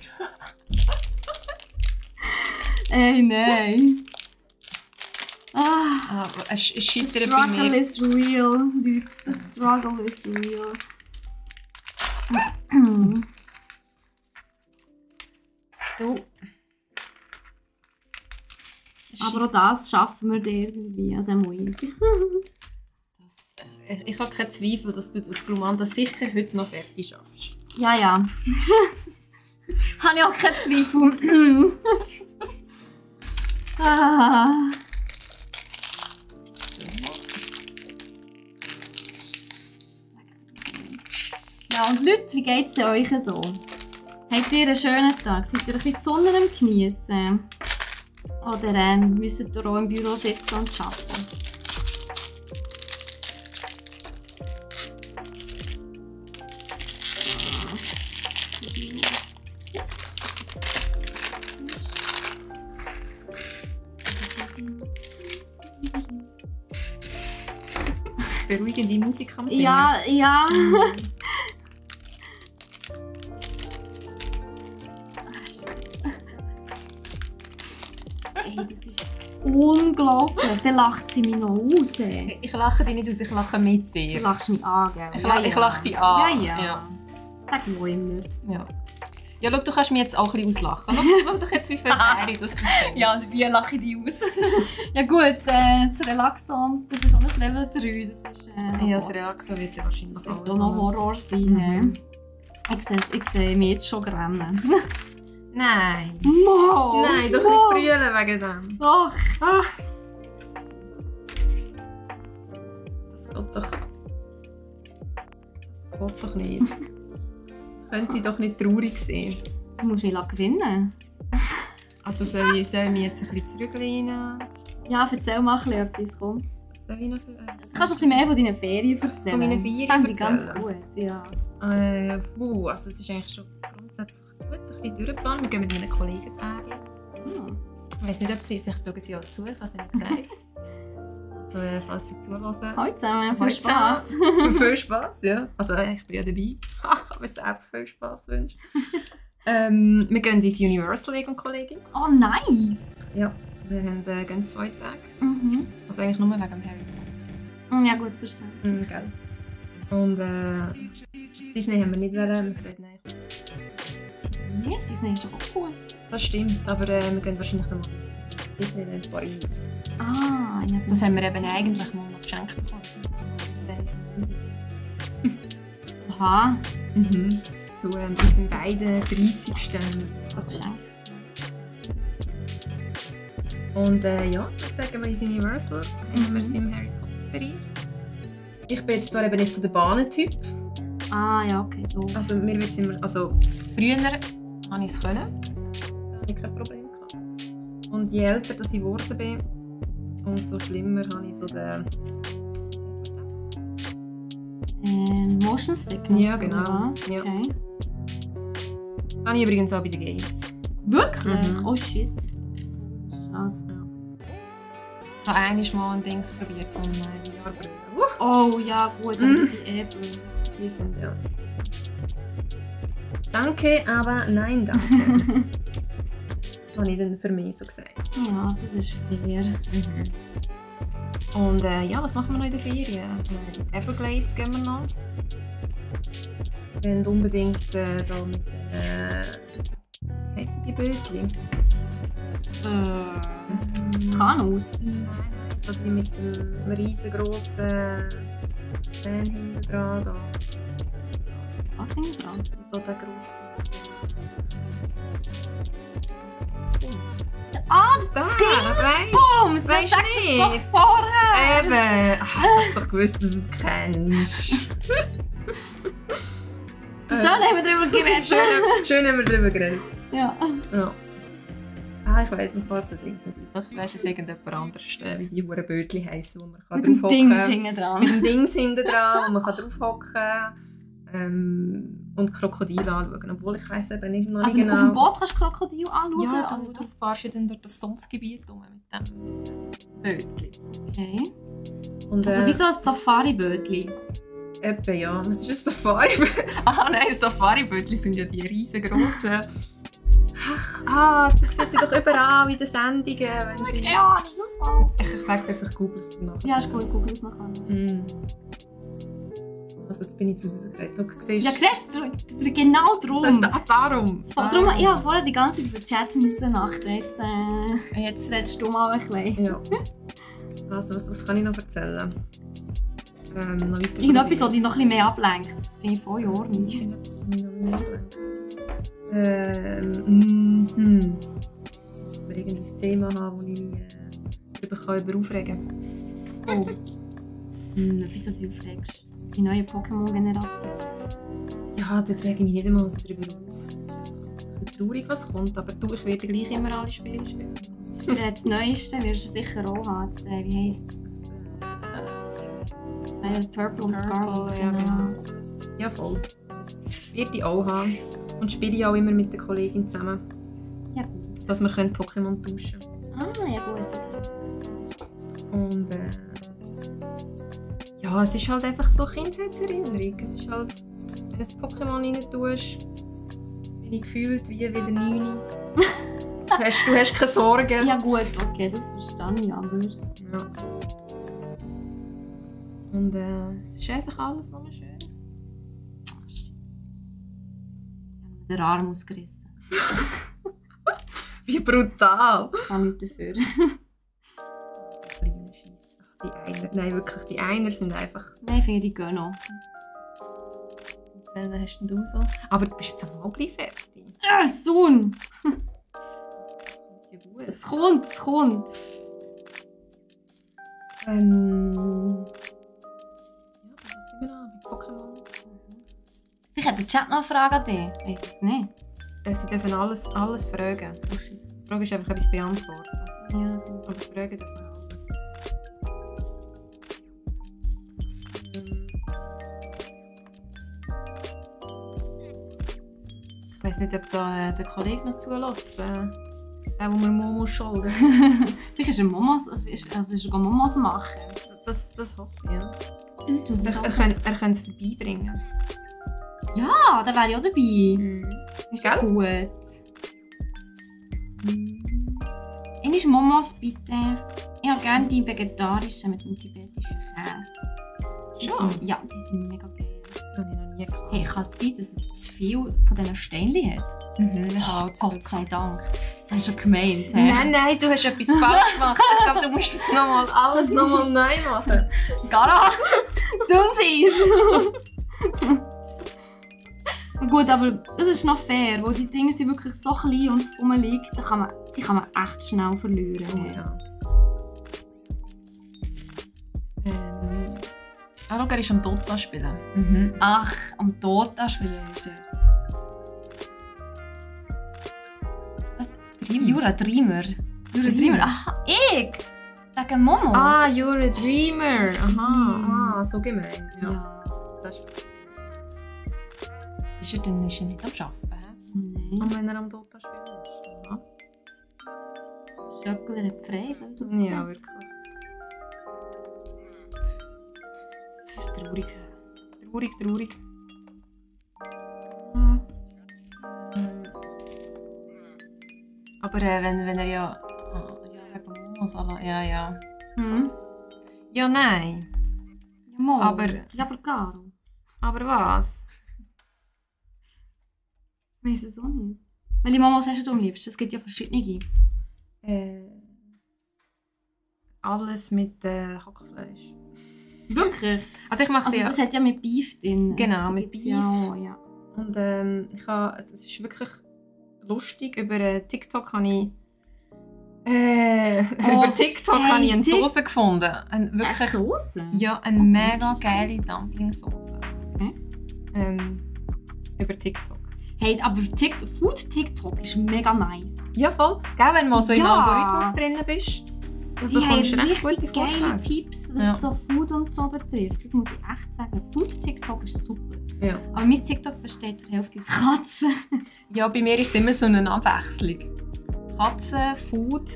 Ey, nein. Ah, es The scheitert bei struggle mir. is real, Leute. The struggle is real. Du. Aber auch das schaffen wir irgendwie, also ich. Ich habe keinen Zweifel, dass du das Glumanda sicher heute noch fertig schaffst. Ja, ja. Habe ich auch keinen Zweifel. Ah. Ja, und Leute, wie geht es euch so? Habt ihr einen schönen Tag? Seid ihr ein bisschen die Sonne am Geniessen? Oder müsst ihr auch im Büro sitzen und arbeiten? Beruhigende Musik am Singen. Ja, ja. Ey, das ist unglaublich. Dann lacht sie mich noch raus. Ich lache dich nicht aus, ich lache mit Du dir. lachst mich an, gell? Ich lache dich an. Ja, ja. Sag ich auch immer. Ja. Ja, schau, du kannst mich jetzt auch ein bisschen auslachen. Schau doch jetzt, wie viel wäre das denn? Ja, und wie lache ich dich aus? Ja gut, das Relaxon, das ist auch ein Level 3. Das ist, Ja, das Relaxo wird ja wahrscheinlich das wird auch noch Horror sein. Ich sehe mich jetzt schon rennen. Nein. Mo! Nein, doch nicht brüllen wegen dem. Doch! Das geht doch. Das geht doch nicht. Könnte doch nicht traurig sein. Du musst mich gewinnen. Also soll ich mich jetzt ein bisschen zurücklehnen? Ja, erzähl mal etwas, komm. Was soll ich noch für... Kannst du ein bisschen mehr von deinen Ferien erzählen? Von meinen Ferien das fände ich ganz erzählen? gut, ja. Also es ist eigentlich schon grundsätzlich gut, ein bisschen durchgeplant. Wir gehen mit meinen Kollegen Pärchen. Ich weiss nicht, ob sie... Vielleicht schauen sie auch zu, ich habe es nicht gesagt. Also falls sie zuhören. Hallo zusammen, viel Hallo Spass. Viel Spass, ja. Also ich bin ja dabei. Ich habe selber viel Spass wünsche. Wir gehen ins Universal, ich und Kollegin. Oh, nice! Ja, wir gehen 2 Tage. Mhm. Also eigentlich nur wegen dem Harry Potter. Ja gut, verstanden. Gell. Und Disney haben wir nicht wollen. Wir haben gesagt, nein. Nee, Disney ist doch auch cool. Das stimmt, aber wir gehen wahrscheinlich nochmal Disneyland Paris. Ah, ja. Das haben wir eben eigentlich mal noch geschenkt bekommen. Aha. Zu unseren beiden 30. Geschenk. Und ja, jetzt sagen wir ins Universal. Wir sind im Harry Potter Bereich. Ich bin jetzt zwar eben nicht so der Bahnentyp. Ah, ja, okay, doof. Also, mir wird's immer, also früher konnte ich es. Da hatte ich kein Problem gehabt. Und je älter dass ich geworden bin, umso schlimmer habe ich so den... Motion Sickness? Ja, genau. Oder was? Ja. Okay. Habe ich übrigens auch bei den Games. Wirklich? Mhm. Oh shit. Schade. Ich habe einmal ein Ding probiert, so ein VR-Brille. Oh ja, gut, aber die sind blöd. Die sind, ja. Danke, aber nein, danke. Habe ich dann für mich so gesagt. Ja, das ist fair. Und ja, was machen wir noch in den Ferien? In die Everglades gehen wir noch. Wir wollen unbedingt da mit wie heissen die Bötchen? Kanus? Nein, da die mit dem riesengroßen Van hinten dran. Da. Was sind dran? Da der grosse Dingsbums. Ah, Der! Bums! Weisst Sag nicht? das doch vorher! Eben! Ach, ich hab doch gewusst, dass du es kennst. Schon haben wir darüber geredet. Schön haben wir darüber geredet. Ja. Ja. Ich weiss, mir fällt das Dings nicht auf. Ich weiss es irgendjemand anders, wie die huren Bötchen heissen, wo man Mit drauf dem Dings hinten dran. Mit dem Dings hinten dran, wo man drauf hocken und Krokodile anschauen. Obwohl ich weiss eben nicht, noch Also nicht genau. auf dem Boot kannst du Krokodil anschauen? Ja, du fährst ja dann durch das Sumpfgebiet rum mit dem Bötchen. Okay. Und, Also wie so ein Safari-Bötchen. Etwa ja. Was ist ein Safari-Bötchen? Ah nein, Safari-Bötchen sind ja die riesengroßen. Du siehst sie doch überall in den Sendungen. Wenn sie... Ja, Ich sag dir, ich google es danach. ja, ist gut, guck es nachher. Also jetzt bin ich daraus rausgekommen. Du siehst... Ja, siehst du, genau darum. Darum. Darum, ich habe vorher die ganze Zeit über den Chat müssen achten. Jetzt redest du mal ein bisschen. Ja. Also, was kann ich noch erzählen? Noch Irgendetwas, das dich noch ein bisschen mehr ablenkt. Das finde ich voll in Ordnung. Irgendetwas, was mich noch mehr ablenkt. Dass wir irgendein Thema haben, wo ich mich darüber aufregen kann. Oh. Wieso du aufregst? Die neue Pokémon-Generation. Ja, da rege ich mich nicht einmal so darüber auf. Es ist einfach ein bisschen traurig, was kommt. Aber du, ich werde gleich immer alle Spiele spielen. Das Neueste wirst du sicher auch haben. Das, wie heisst es? Purple und Scarlet. Ja, genau. Ja, voll. Werde ich auch haben. Und spiele ich auch immer mit der Kollegin zusammen. Ja, gut. Dass wir Pokémon tauschen können. Ah, ja gut. Und ja, es ist halt einfach so Kindheitserinnerung. Es ist halt, wenn du ein Pokémon rein tust, bin ich gefühlt wie wieder 9. Du hast keine Sorgen. Ja gut, okay, das verstehe ich aber. Ja. Und es ist einfach alles nur schön. Ach, shit. Ich habe mir den Arm ausgerissen. Wie brutal! Ich kann nicht dafür. Kleine Scheisse. Die Einer. Nein, wirklich, die Einer sind einfach... Nein, ich finde die gehen noch. Welchen hast denn du so? Aber du bist jetzt auch gleich fertig. Sohn! Ja, gut. Es kommt, es kommt. Ja, was sind wir noch? Bei Pokémon? Ich hätte den Chat noch eine Frage an dich. Weiss es nicht. Sie dürfen alles fragen. Die Frage ist einfach etwas beantworten. Ja. Aber fragen dürfen wir alles. weiss nicht, ob da der Kollege noch zulässt. Der, der mir Momos schuldet. Vielleicht ist er Momos, also ist er Momos machen. Das hoffe ich, ja. Er Er könnte es vorbeibringen. Ja, da wäre ich auch dabei. Ist Gell? gut. Einmal Momos bitte. Ich habe gerne die vegetarischen mit dem tibetischen Käse. Die Schon? sind, ja, die sind mega geil. Das habe ich noch nie gehabt. Hey, kann es sein, dass es zu viel von diesen Steinchen hat? Ich habe auch Gott sei Dank. Das hast du schon gemeint. Hey? Nein, du hast etwas falsch gemacht. Ich glaube, du musst das alles nochmal neu machen. Gara, tun sie es! Gut, aber das ist noch fair, weil die Dinge sind wirklich so klein und rumliegen, die kann man echt schnell verlieren. Oh, ja. Schau, er ist am Dota spielen. Ach, am Dota spielen ist er. Was? Jura Dreamer. Jura Dreamer. Aha, ich! Wegen Momos. Ah, you're a dreamer. Aha, so gemeint. Ja. Das ist er dann ist er nicht am Arbeiten. Nein. Und wenn er am Dota spielen ist. Ja. Schöckler hat frei, sowieso. Ja, wirklich. Das ist traurig. Traurig. Aber wenn er ja... ja, wegen Momos alle... Ja. Hm? Ja, nein. Ja, mal. Aber- Ja, aber Caro. Aber was? Ich weiss es auch nicht. Welche Momos hast du am liebsten? Es gibt ja verschiedene. Alles mit Hackfleisch. Wirklich? Also ich mache Also ja... es hat ja mit Beef drin. Genau, Da mit gibt's Beef. Ja, auch, ja. Und es ist wirklich lustig. Über TikTok habe ich... über TikTok hey, habe ich eine Soße gefunden. Wirklich... Soße? Ja, eine mega geile Dumpling-Soße. Okay. Über TikTok. Hey, aber Food TikTok ist mega nice. Ja, voll. Gell, wenn du mal so im Ja. Algorithmus drin bist, dann Die haben bekommst du recht gute richtig geile Vorschläge. Tipps, was Ja. so Food und so betrifft. Das muss ich echt sagen. Food TikTok ist super. Ja. Aber mein TikTok besteht zur Hälfte aus Katzen. Ja, bei mir ist es immer so eine Abwechslung. Katzen, Food,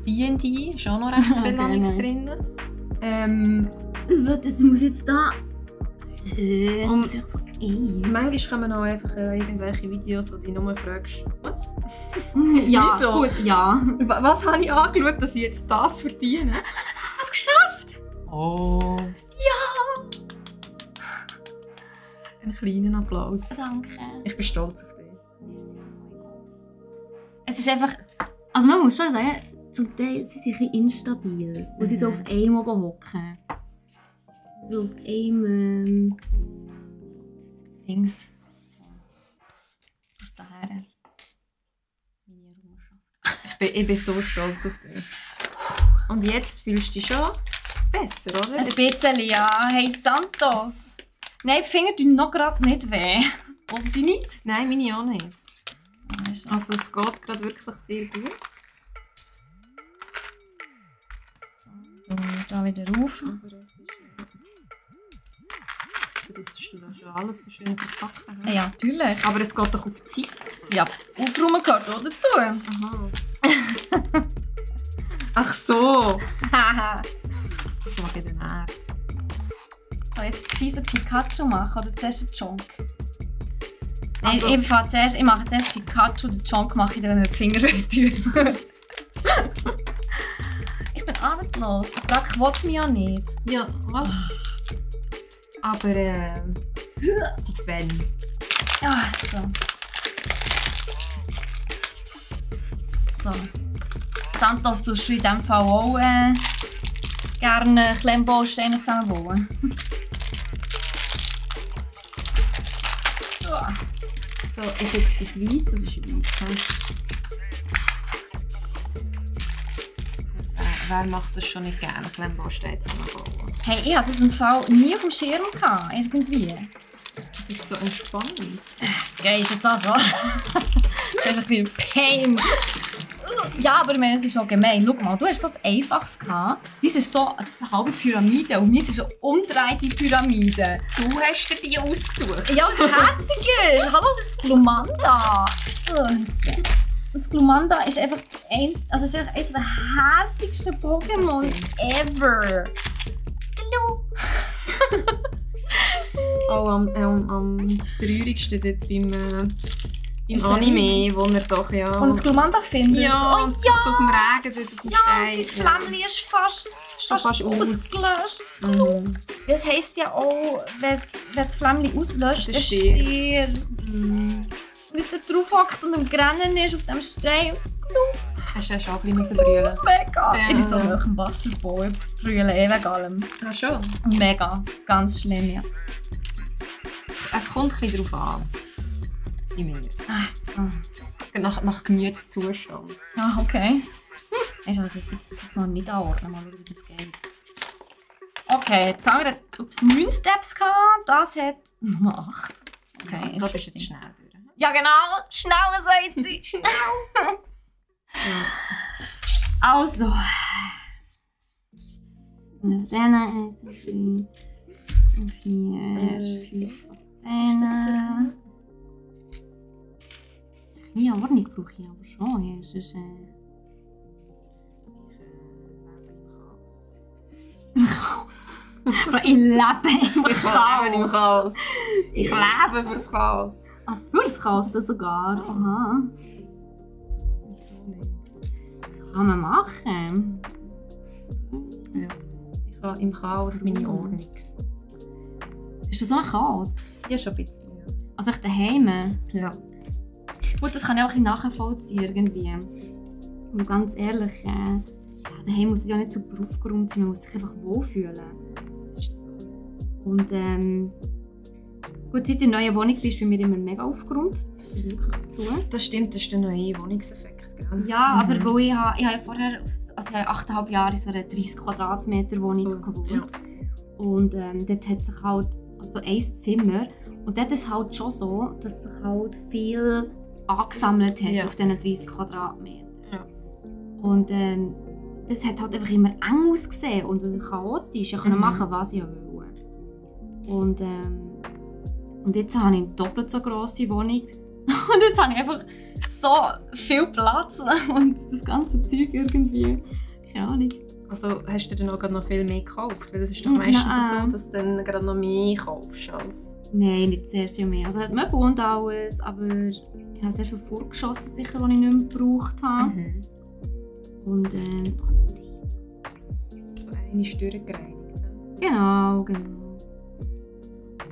D&D ist auch noch recht viel Okay, nice nice. drin. Das muss jetzt da... Und das ist so Eis. manchmal kommen auch einfach irgendwelche Videos, wo du dich nur fragst, was? Ja, Wieso? gut, ja. Was habe ich angeschaut, dass ich jetzt das verdiene? Hast du geschafft? Oh. Ja! Einen kleinen Applaus. Danke. Ich bin stolz auf dich. Es ist einfach... Also man muss schon sagen, zum Teil sind sie ein bisschen instabil. Weil sie so auf einem oben hocken. So auf einem... Dings. So. Aus daher. Meine Errungenschaft. Ich bin so stolz auf dich. Und jetzt fühlst du dich schon besser, oder? Ein bisschen, ja. Hey, Santos. Nein, die Finger tun noch gerade nicht weh. Und deine? Nein, meine auch nicht. Also, Also es geht gerade wirklich sehr gut. so, da wieder rauf. Aber es ist... Du tust da schon alles so schön verpacken. Ja, natürlich. Aber es geht doch auf die Zeit. Ja, aufräumen gehört auch dazu. Aha. Ach so. Haha. Das mache ich dann auch. So, jetzt das fiese Pikachu machen oder zuerst den Chonk? Nein, Also- ich mache zuerst Pikachu, den Chonk mache ich dann, wenn wir die Finger tun. Ich bin arbeitslos. Der Brack will mich ja nicht. Ja, was? Aber seit wann? Ja, so. So. Santos, tust du in diesem Fall auch gerne Klemmbausteine zusammenbauen? So, ist jetzt das Weiss? Das ist Weiss. Wer macht das schon nicht gerne, Klemmbausteine zusammenbauen? Hey, ich hatte das im Fall nie auf dem Schirm gehabt, irgendwie. Das ist so entspannend. Das geht jetzt auch so. Das ist einfach wie ein Pain. Ja, aber ich meine, es ist noch gemein. Schau mal, du hast so ein einfaches gehabt. Dies ist so eine halbe Pyramide und mir ist eine umgedrehte Pyramide. Du hast dir die ausgesucht. Ja, das Herzige. Hallo, das ist Glumanda. Und das Glumanda ist einfach das ist einfach eines der herzigsten Pokémon ever. Hallo. Oh, am traurigsten dort beim Anime, wo er doch ja... Und das Glumanda findet. Ja, oh, und ja. so auf dem Regen dort auf dem Stein. Sein Flämmchen ist fast ausgelöscht. Mhm. Das heisst ja auch, wenn das Flämmchen auslöscht, Das es stirbt. Wenn es drauf hockt und am Grennen ist auf dem Stein. Hast du ja schon ein bisschen brüllen? Mega! Ja. Ich bin so hoch im Wasserball. Ich brülle wegen allem. Ja, schon. Mega. Ganz schlimm, ja. Es kommt ein bisschen darauf an. Bei mir. Ach so. Nach Gemütszustand. Ah, okay. Weißt du, das jetzt noch nicht anordnen, mal schauen, wie das geht. Okay, jetzt haben wir 9 Steps gehabt. Das hat Nummer 8. Okay. Also, da bist du jetzt schnell durch. Ja, genau. Schneller sagt sie. Schnell. Also. Dann 1, 3, 4, 5 von denen. Nie Ordnung brauche ich aber schon. Ja, sonst, im Chaos. Ich lebe im Chaos. Ich lebe fürs Chaos. Ah, fürs Chaos das sogar? Aha. Wieso nicht? Kann man machen. Ja. Ich habe im Chaos meine Ordnung. Ist das so ein Chaos? Ja, schon ein bisschen. Ja. Also ich daheim? Ja. Gut, das kann ich auch ein bisschen nachvollziehen irgendwie. Und ganz ehrlich, ja, daheim muss es ja nicht super aufgeräumt sein, man muss sich einfach wohlfühlen. Das ist so. Und gut, seit du in der neuen Wohnung bist, bei mir immer mega aufgeräumt. Das ist wirklich zu. Das stimmt, das ist der neue Wohnungseffekt, gell? Ja, aber weil ich habe vorher, also ich habe 8,5 Jahre in so einer 30 Quadratmeter Wohnung gewohnt. Ja. Und dort hat sich halt also ein Zimmer. Und dort ist es halt schon so, dass sich halt viel angesammelt hat auf diesen 30 Quadratmetern. Ja. Und das hat halt einfach immer eng ausgesehen und chaotisch. Ich konnte machen, was ich wollte. Und jetzt habe ich eine doppelt so grosse Wohnung. Und jetzt habe ich einfach so viel Platz und das ganze Zeug irgendwie. Keine Ahnung. Also hast du dann auch gerade noch viel mehr gekauft? Weil das ist doch meistens so, dass du dann gerade noch mehr kaufst als... Nein, nicht sehr viel mehr. Also hat Möbel und alles, aber ich habe sehr viel vorgeschossen, sicher, die ich nicht mehr gebraucht habe. Mhm. Und so eine ist durchgereinigt. genau.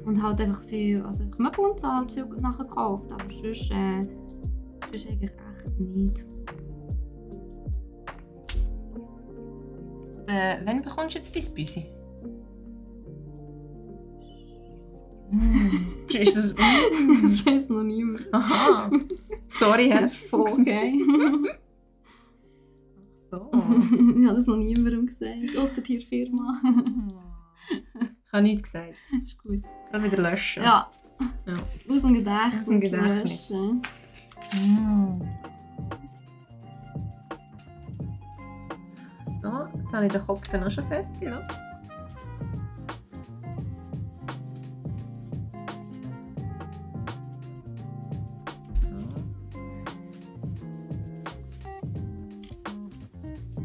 Und halt einfach viel, also ich Möbel und so halt viel nachher gekauft, aber sonst eigentlich echt nicht. Wann bekommst du jetzt dein Büsi? Ist das... Das weiss noch niemand. Aha. Sorry, hast du Okay. so. Ich habe das noch niemandem gesagt, außer die Firma. Ich habe nichts gesagt. Ist gut. Dann wieder löschen. Ja. Ja. Aus dem Gedächtnis. Aus dem Gedächtnis. Löschen. So, jetzt habe ich den Kopf dann auch schon fertig. Ja.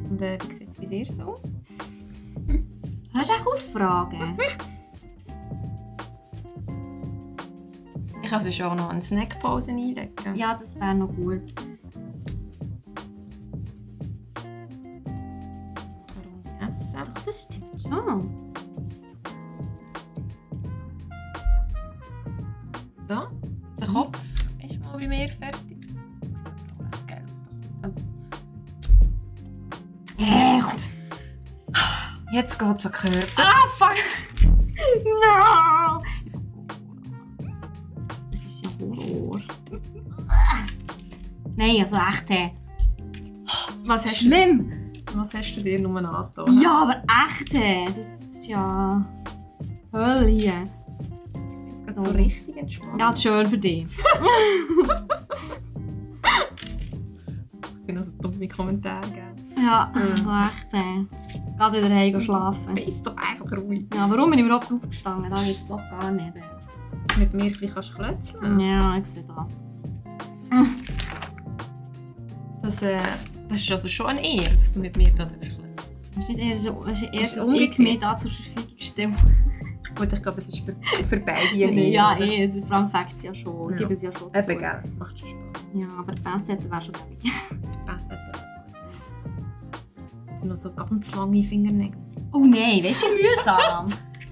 Und wie sieht es bei dir so aus? Hast du auch Fragen? Ich kann sonst auch noch eine Snackpause einlegen. Ja, das wäre noch gut. Warum essen? Das stimmt schon. So, der Kopf ist mal bei mir fertig. Das sieht aber auch geil aus. Echt? Jetzt geht es an den Körper. Ah, fuck! No! Das ist ja Horror. Nein, also echt. Was hast Schlimm! Was hast du dir nur angetan? Ja, aber echt. Das ist ja Hölle hier. Jetzt geht so richtig entspannt. Ja, schön für dich. Ich noch noch so dumme Kommentare geben. Ja, also echt. Gerade wieder heim schlafen. Bist doch einfach ruhig. Ja, warum bin ich überhaupt aufgestanden? Das geht doch gar nicht. Dass du mit mir ein bisschen klötzeln. Ja, ich sehe das. Das ist also schon eine Ehre, dass du mit mir da klötzeln. Das ist nicht eher so, dass ich umgekehrt. mir da zur Verfügung stelle. Gut, ich glaube, es ist für beide eine Ehre. Ja, oder? vor allem fängt es ja schon. Ja. Geben sie ja schon zu. Eben, gell, es macht schon Spass. Ja, aber die Bassetten wäre schon gäbig. Bassetten. Noch so ganz lange Fingernägel. Oh nein, weißt du, wie mühsam?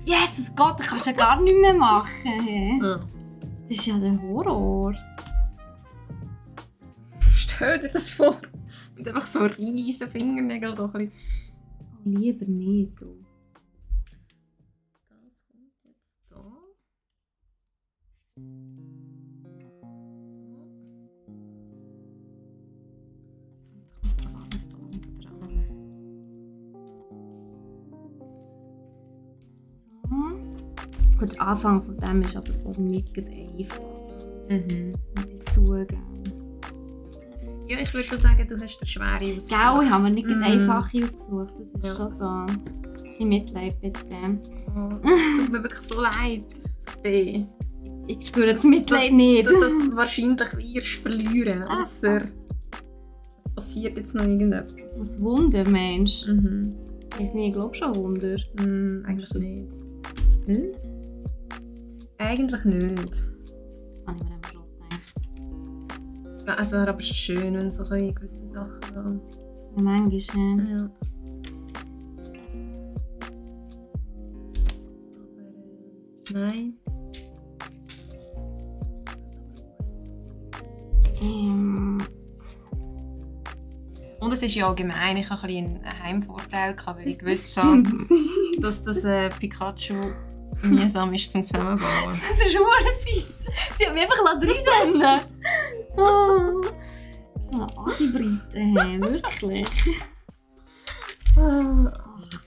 Jesus Gott, das kannst du ja gar nicht mehr machen. Hey. Ja. Das ist ja der Horror. Stell dir das vor. Mit einfach so riesen Fingernägeln. Da ein bisschen. Oh, lieber nicht. Du. Das kommt jetzt da. So. Und dann kommt das alles da unten dran. So. Gut, der Anfang von dem ist aber auch nicht einfach. Muss ich zugeben. Ja, ich würde schon sagen, du hast den schwere ausgesucht. Gell, ich habe mir nicht einfache ausgesucht. Das ist schon so. Ein Mitleid bitte. Oh, es tut mir wirklich so leid für dich. Ich spüre das Mitleid nicht. Du das wahrscheinlich wirst verlieren, außer es passiert jetzt noch irgendetwas. Das Wunder, Mensch. Ich weiß nicht, ich glaube schon Wunder. Eigentlich nicht. Eigentlich nicht. Das habe ich mir immer schon gedacht. Es wäre aber schön, wenn so gewisse Sachen... Ja, manchmal. Ja. Nein. Und es ist ja allgemein, ich hatte einen Heimvorteil, weil ich gewusst habe, dass das Pikachu mühsam ist zum Zusammenbauen. Das ist verdammt fies. Sie hat mich einfach reinrennen. Oh. So eine Asi-Brite, hey, wirklich.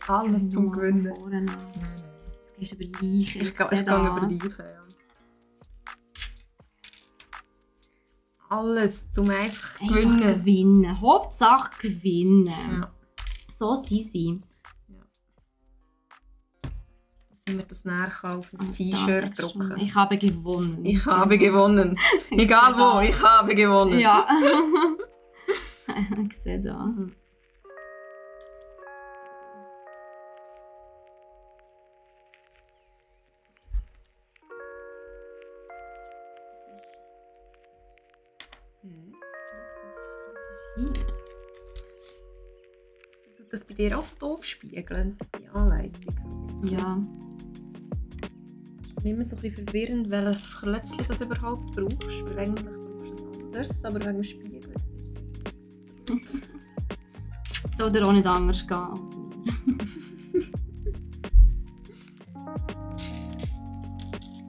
Alles zum Gewinnen. Du gehst über Leichen. Ich gehe über Leichen, ja. Alles zum einfach gewinnen. Hauptsache gewinnen. Ja. So sind sie. Ja. Dass wir das nachher auf ein T-Shirt drucken. Ich habe gewonnen. Ich habe gewonnen. Egal wo, ich habe gewonnen. Ja. Ich sehe das. Tut das bei dir auch so doof spiegeln, die Anleitung? So ja. Es ist immer so ein bisschen verwirrend, welches Klötzchen das überhaupt brauchst. Weil eigentlich brauchst du es anders, aber wegen dem Spiegel ist es soll dir auch nicht anders gehen als mir.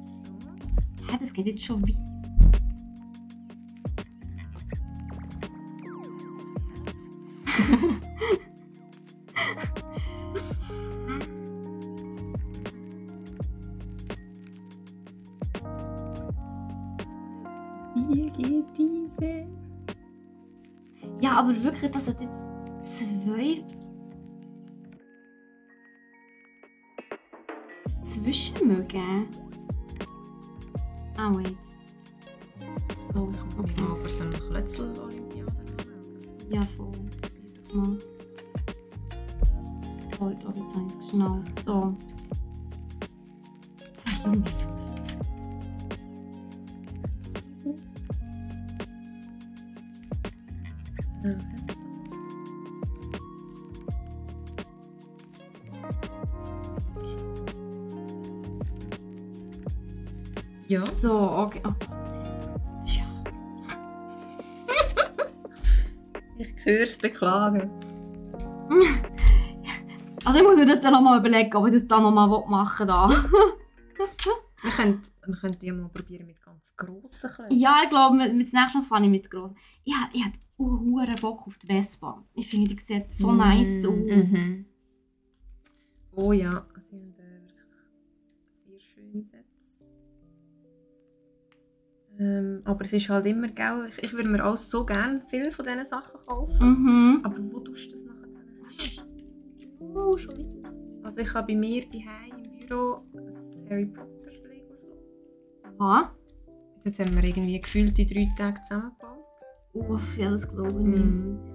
So. Ja, das geht jetzt schon weit. Wie geht diese? Ja, aber wirklich, das hat jetzt 2 Zwischenmögen. Ah, wait. Oh, ich muss mich mal für so eine Klötzl-Olympiade anmelden. Ja, voll. Mal. So, ich glaube, jetzt habe ich es geschnallt. So. Ach, Junge. Ja. So, okay. Oh Gott. Das ist ja... Ich höre es beklagen. Also ich muss mir das dann nochmal überlegen, ob ich das dann nochmal machen will. Wir können die mal probieren mit ganz grossen Klötzchen. Ja, ich glaube, mit das nächste Mal fange ich mit grossen. Ich habe hohen Bock auf die Vespa. Ich finde, die sieht so nice aus. Oh ja, sie haben wirklich sehr schöne Sätze. Aber es ist halt immer, gell, ich würde mir auch so gerne viel von diesen Sachen kaufen. Aber wo tust du das nachher hin? Schon wieder. Also ich habe bei mir daheim im Büro ein Harry Potter Lego-Schloss. Aha. Das haben wir irgendwie gefühlt in 3 Tagen zusammengebaut. Uff, ja, das glaube ich nicht.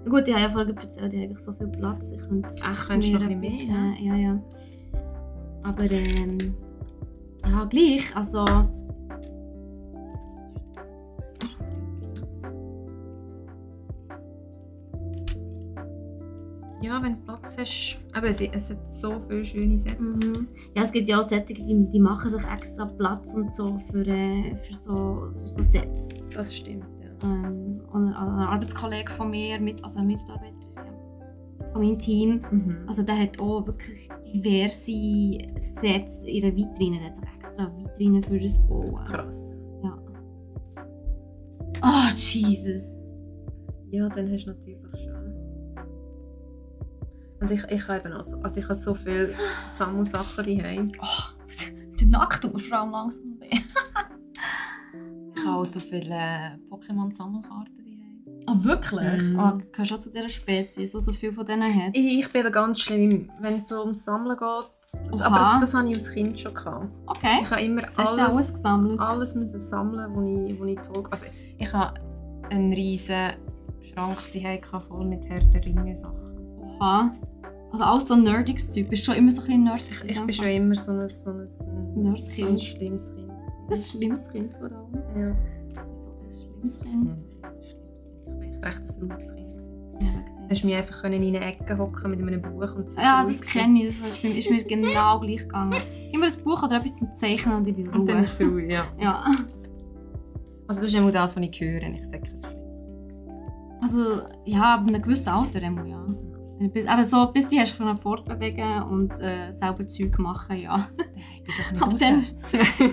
Gut, ich habe ja vorhin erzählt, ich habe eigentlich so viel Platz. Ich könnte echt noch mehr ein bisschen etwas, mehr, ja. Aber ja, gleich, also... Ja, wenn du Platz hast. Aber es hat so viele schöne Sets. Ja, es gibt ja auch Sätze, die machen sich extra Platz und so für so Sets. Das stimmt, ja. Und ein Arbeitskollege von mir, also ein Mitarbeiter von meinem Team, also der hat auch wirklich diverse Sets in einer Vitrine. Der hat sich extra Vitrine für das bauen. Krass. Ja. Oh, Jesus. Ja, dann hast du natürlich schon. Und ich habe eben auch so, also ich habe so viele Sammelsachen daheim. Oh, der Nacken tut mir vor allem langsam weh. Ich habe auch so viele Pokémon-Sammelkarten daheim. Ah, wirklich? Ah, gehörst du auch zu dieser Spezies, die so viel von denen hat? Ich bin eben ganz schlimm, wenn es so ums Sammeln geht. Oha. Aber das hatte ich als Kind schon gehabt. Okay. Ich habe immer Hast du alles gesammelt? alles müssen sammeln, wo ich toll. Also ich habe einen riesen Schrank daheim voll mit Herr der Ringe Sachen. Oha. Also auch so ein nerdiges Zeug. Bist du schon immer so ein bisschen nerdig? Ich bin schon immer so ein Nerdkind. Schlimmes Kind. Ein schlimmes Kind vor allem. Ja. Wieso ein schlimmes Kind? Ich war echt ein ruhiges Kind. Ja, Hast du mich einfach in eine Ecke hocken mit einem Buch und ja, das kenne ich. Das ist mir genau gleich gegangen. Immer ein Buch oder etwas zum Zeichnen und ich bin ruhig. Und dann ist es ruhig, ja. Ja. Also das ist immer das, was ich höre. Ich sage, es war ein schlimmes Kind. Also, ja, ab einem gewissen Alter immer, ja. Aber so ein bisschen hast du fortbewegen und selber Zeug machen, ja. Ich bin doch nicht raus.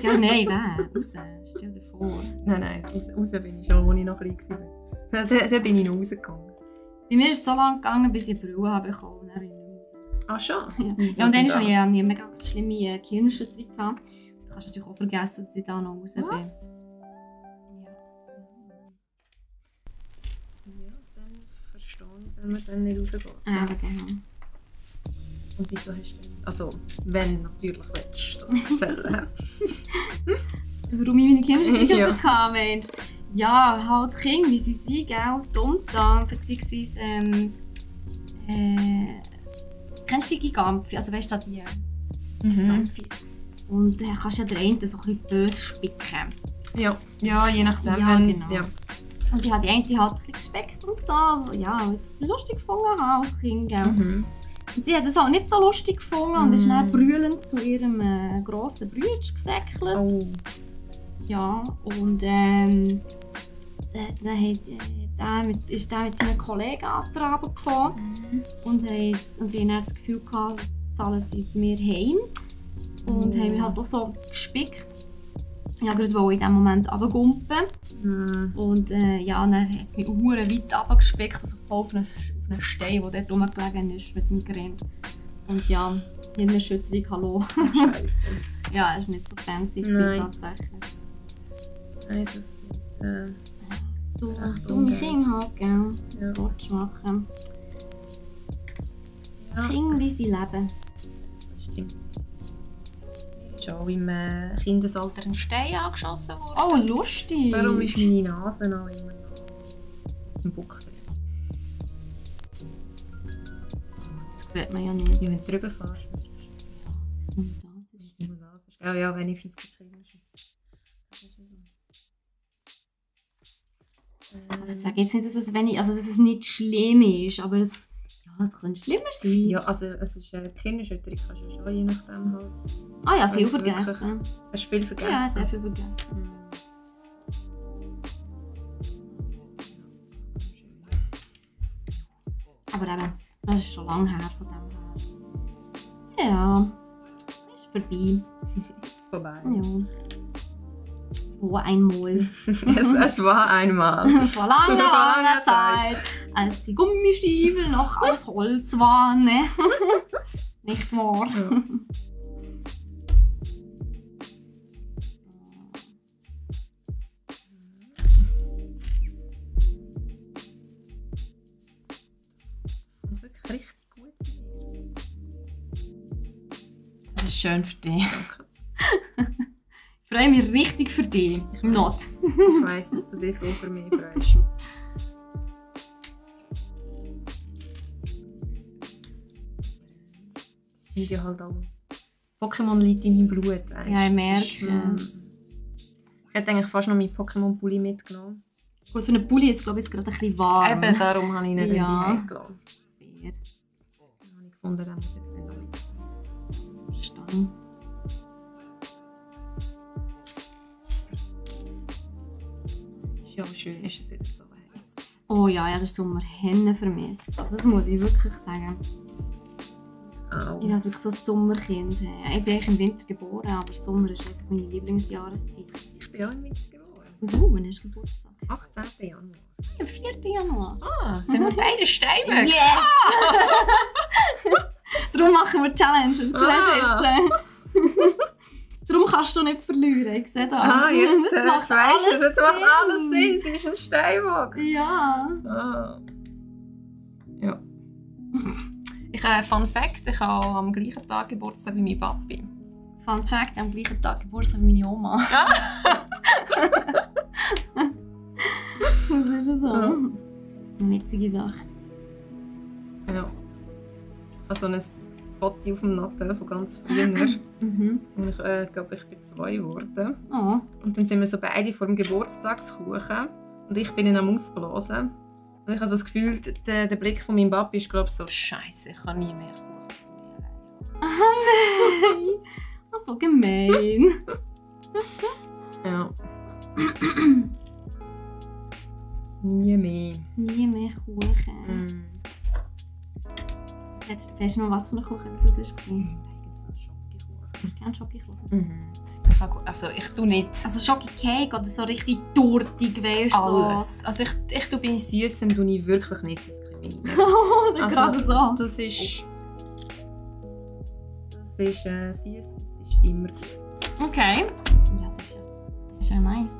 Ja, nein, wer? Raus. Stell dir vor. Nein, raus bin ich schon, als ich noch klein war. Dann bin ich noch rausgegangen. Bei mir ist es so lange gegangen, bis ich eine Brille habe bekommen und dann bin ich nicht raus. Ah, schon? Ja, und dann hatte ich eine mega schlimme Gehirnerschütterung. Da kannst du natürlich auch vergessen, dass ich da noch raus bin. Was? Wenn man dann nicht rausgeht. Ja, genau. Und wieso hast du denn... Also, wenn natürlich willst du das erzählen. Warum ich meine Gehirnerschütterung Ja. hatte, Mensch. Ja, halt Kinder, wie sie sind, gell, dumm da, beziehungsweise, kennst du die Gigampfi? Also weißt du, die Gigampfis? Und dann kannst du ja den einen so ein bisschen böse spicken. Ja, je nachdem. Ja, genau. Ja. Und ich habe die eine hat ein bisschen gespeckt und so, ja, weil ich es lustig gefunden habe als Kind, gell. Und sie hat es auch nicht so lustig gefunden und ist dann brüllend zu ihrem grossen Bruder gesäckelt. Oh. Ja, und dann ist der mit seinen Kollegen angetragen gekommen und die haben dann das Gefühl gehabt, jetzt zahlen sie es mir heim. Und haben mich halt auch so gespickt. Ich wollte gerade in diesem Moment runtergumpen. Und ja, dann hat es mich verdammt weit runtergespickt, also voll auf einen Stein, der dort rumgelegen ist mit dem Grind. Und ja, Hirnerschütterung, hallo. Scheiße. Ja, es war nicht so fancy tatsächlich. Nein, das tut... Du Recht dumme ungeil. Kinder halt, gell? Ja. Das willst du machen. Ja, Kinder, wie sie leben. das stimmt. Mir ist auch im Kindesalter ein Stein angeschossen worden. Oh, lustig! Darum ist meine Nase noch immer noch im Buckel. Das sieht man ja nicht. Ja, wenn du drüber fährst, Was nur das ist. nur das ist. Ja, wenigstens gut kriegen. Das ist so. Also ich sage jetzt nicht, dass es nicht schlimm ist, aber es könnte schlimmer sein. Ja, also es ist Gehirnerschütterung, kannst du ja schon je nachdem halt. Ah ja, viel Wenn's wirklich- vergessen. Hast du viel vergessen? Ja, sehr viel vergessen. Aber eben, das ist schon lange her von dem her. Ja, ist vorbei. Vorbei. Ja. So einmal. Es war einmal. Vor langer Zeit, als die Gummistiefel noch aus Holz waren. Ne? Nicht wahr? Ja. ist schön für dich. Danke. Ich freue mich richtig für dich. Not. Ich weiss, dass du dich so für mich freust. Das sind ja halt auch Pokémon liegt in meinem Blut, weißt du? Ja, ich merke es. Ich hätte eigentlich fast noch meinen Pokémon-Pulli mitgenommen. Gut, für einen Pulli ist es, glaube ich, jetzt gerade ein bisschen warm. Eben, darum habe ich ihn nicht Ja. gelassen. Fair. Dann habe ich gefunden, den muss ich jetzt nicht noch mitnehmen. Das verstehe ich. Ist ja auch schön, ist es wieder so heiß. Oh ja, der Sommer Hennen vermisst. Also das muss ich wirklich sagen. Au. Ich bin natürlich so ein Sommerkind. Ich bin eigentlich im Winter geboren, aber Sommer ist echt meine Lieblingsjahreszeit. Ich bin auch im Winter geboren. Und du, wann hast du Geburtstag? 18. Januar. Am 4. Januar. Ah, sind wir beide Steinböcke? Yes! Darum machen wir Challenges, das siehst du jetzt. Darum kannst du nicht verlieren, ich sehe das. Ah, jetzt Das weißt du, jetzt macht Sinn. alles Sinn. Sie ist ein Steinbock. Ja. Ah. Ja. Fun Fact, ich habe am gleichen Tag Geburtstag wie mein Papi. Fun Fact, am gleichen Tag Geburtstag wie meine Oma. Das ist so. Ja. Eine witzige Sache. Ja. Ich habe so ein Foto auf dem Nattel von ganz früher. Mhm. Und ich glaube, ich bin 2 geworden. Oh. Und dann sind wir so beide vor dem Geburtstagskuchen. Und ich bin ihn am Ausblasen. Und ich habe so das Gefühl, der Blick von meinem Papi ist, glaube ich, so «Scheisse, ich kann nie mehr Kuchen von mir alleine». Nein! Das ist so gemein. Ja. Nie mehr. Nie mehr Kuchen. Mm. Weißt du noch, was für ein Kuchen das war? Eigentlich so Schokokuchen. Hast du gerne Schokokuchen? Mhm. Also ich tue nicht Also Schokocake oder so richtig tortig, weißt du? alles. Also ich tue bei Süßem tue ich wirklich nicht diskriminieren. So. Also, Gerade so. Das ist süß, es ist immer gut. Okay. Ja, das ist ja nice.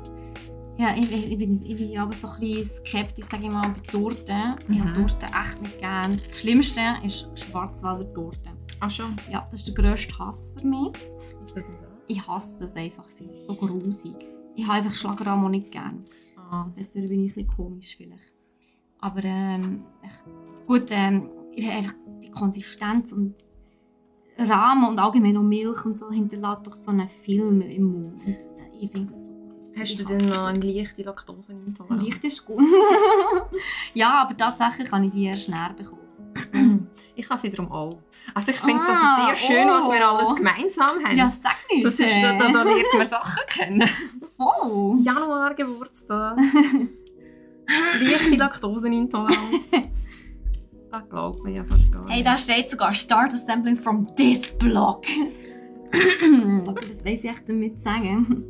Ja, ich bin ja aber so ein bisschen skeptisch, sage ich mal, bei Torten. Ich habe Torten echt nicht gerne. Das Schlimmste ist Schwarzwälder Torte. Ach schon? Ja, das ist der grösste Hass für mich. Wieso denn das? Ich hasse das einfach. Ich finde es so grusig. Ich habe einfach Schlagrahm auch nicht gerne. Dadurch bin ich ein bisschen komisch vielleicht. Aber gut, ich habe einfach die Konsistenz und Rahmen und allgemein auch Milch und so hinterlässt doch so einen Film im Mund. Ich finde das so grusig. Hast du denn noch eine leichte Laktoseintoleranz? Leicht ist gut. Ja, aber tatsächlich kann ich die erst näher bekommen. Ich habe sie darum auch. Also ich finde es sehr schön, was wir alles gemeinsam haben. Ja, sag nicht. Das ist, da lernt man Sachen kennen. Voll. Januar Geburtstag. Leichte Laktoseintoleranz. Das glaubt man ja fast gar nicht. Hey, da steht sogar Start Assembling from this block. Aber das weiss ich echt damit sagen.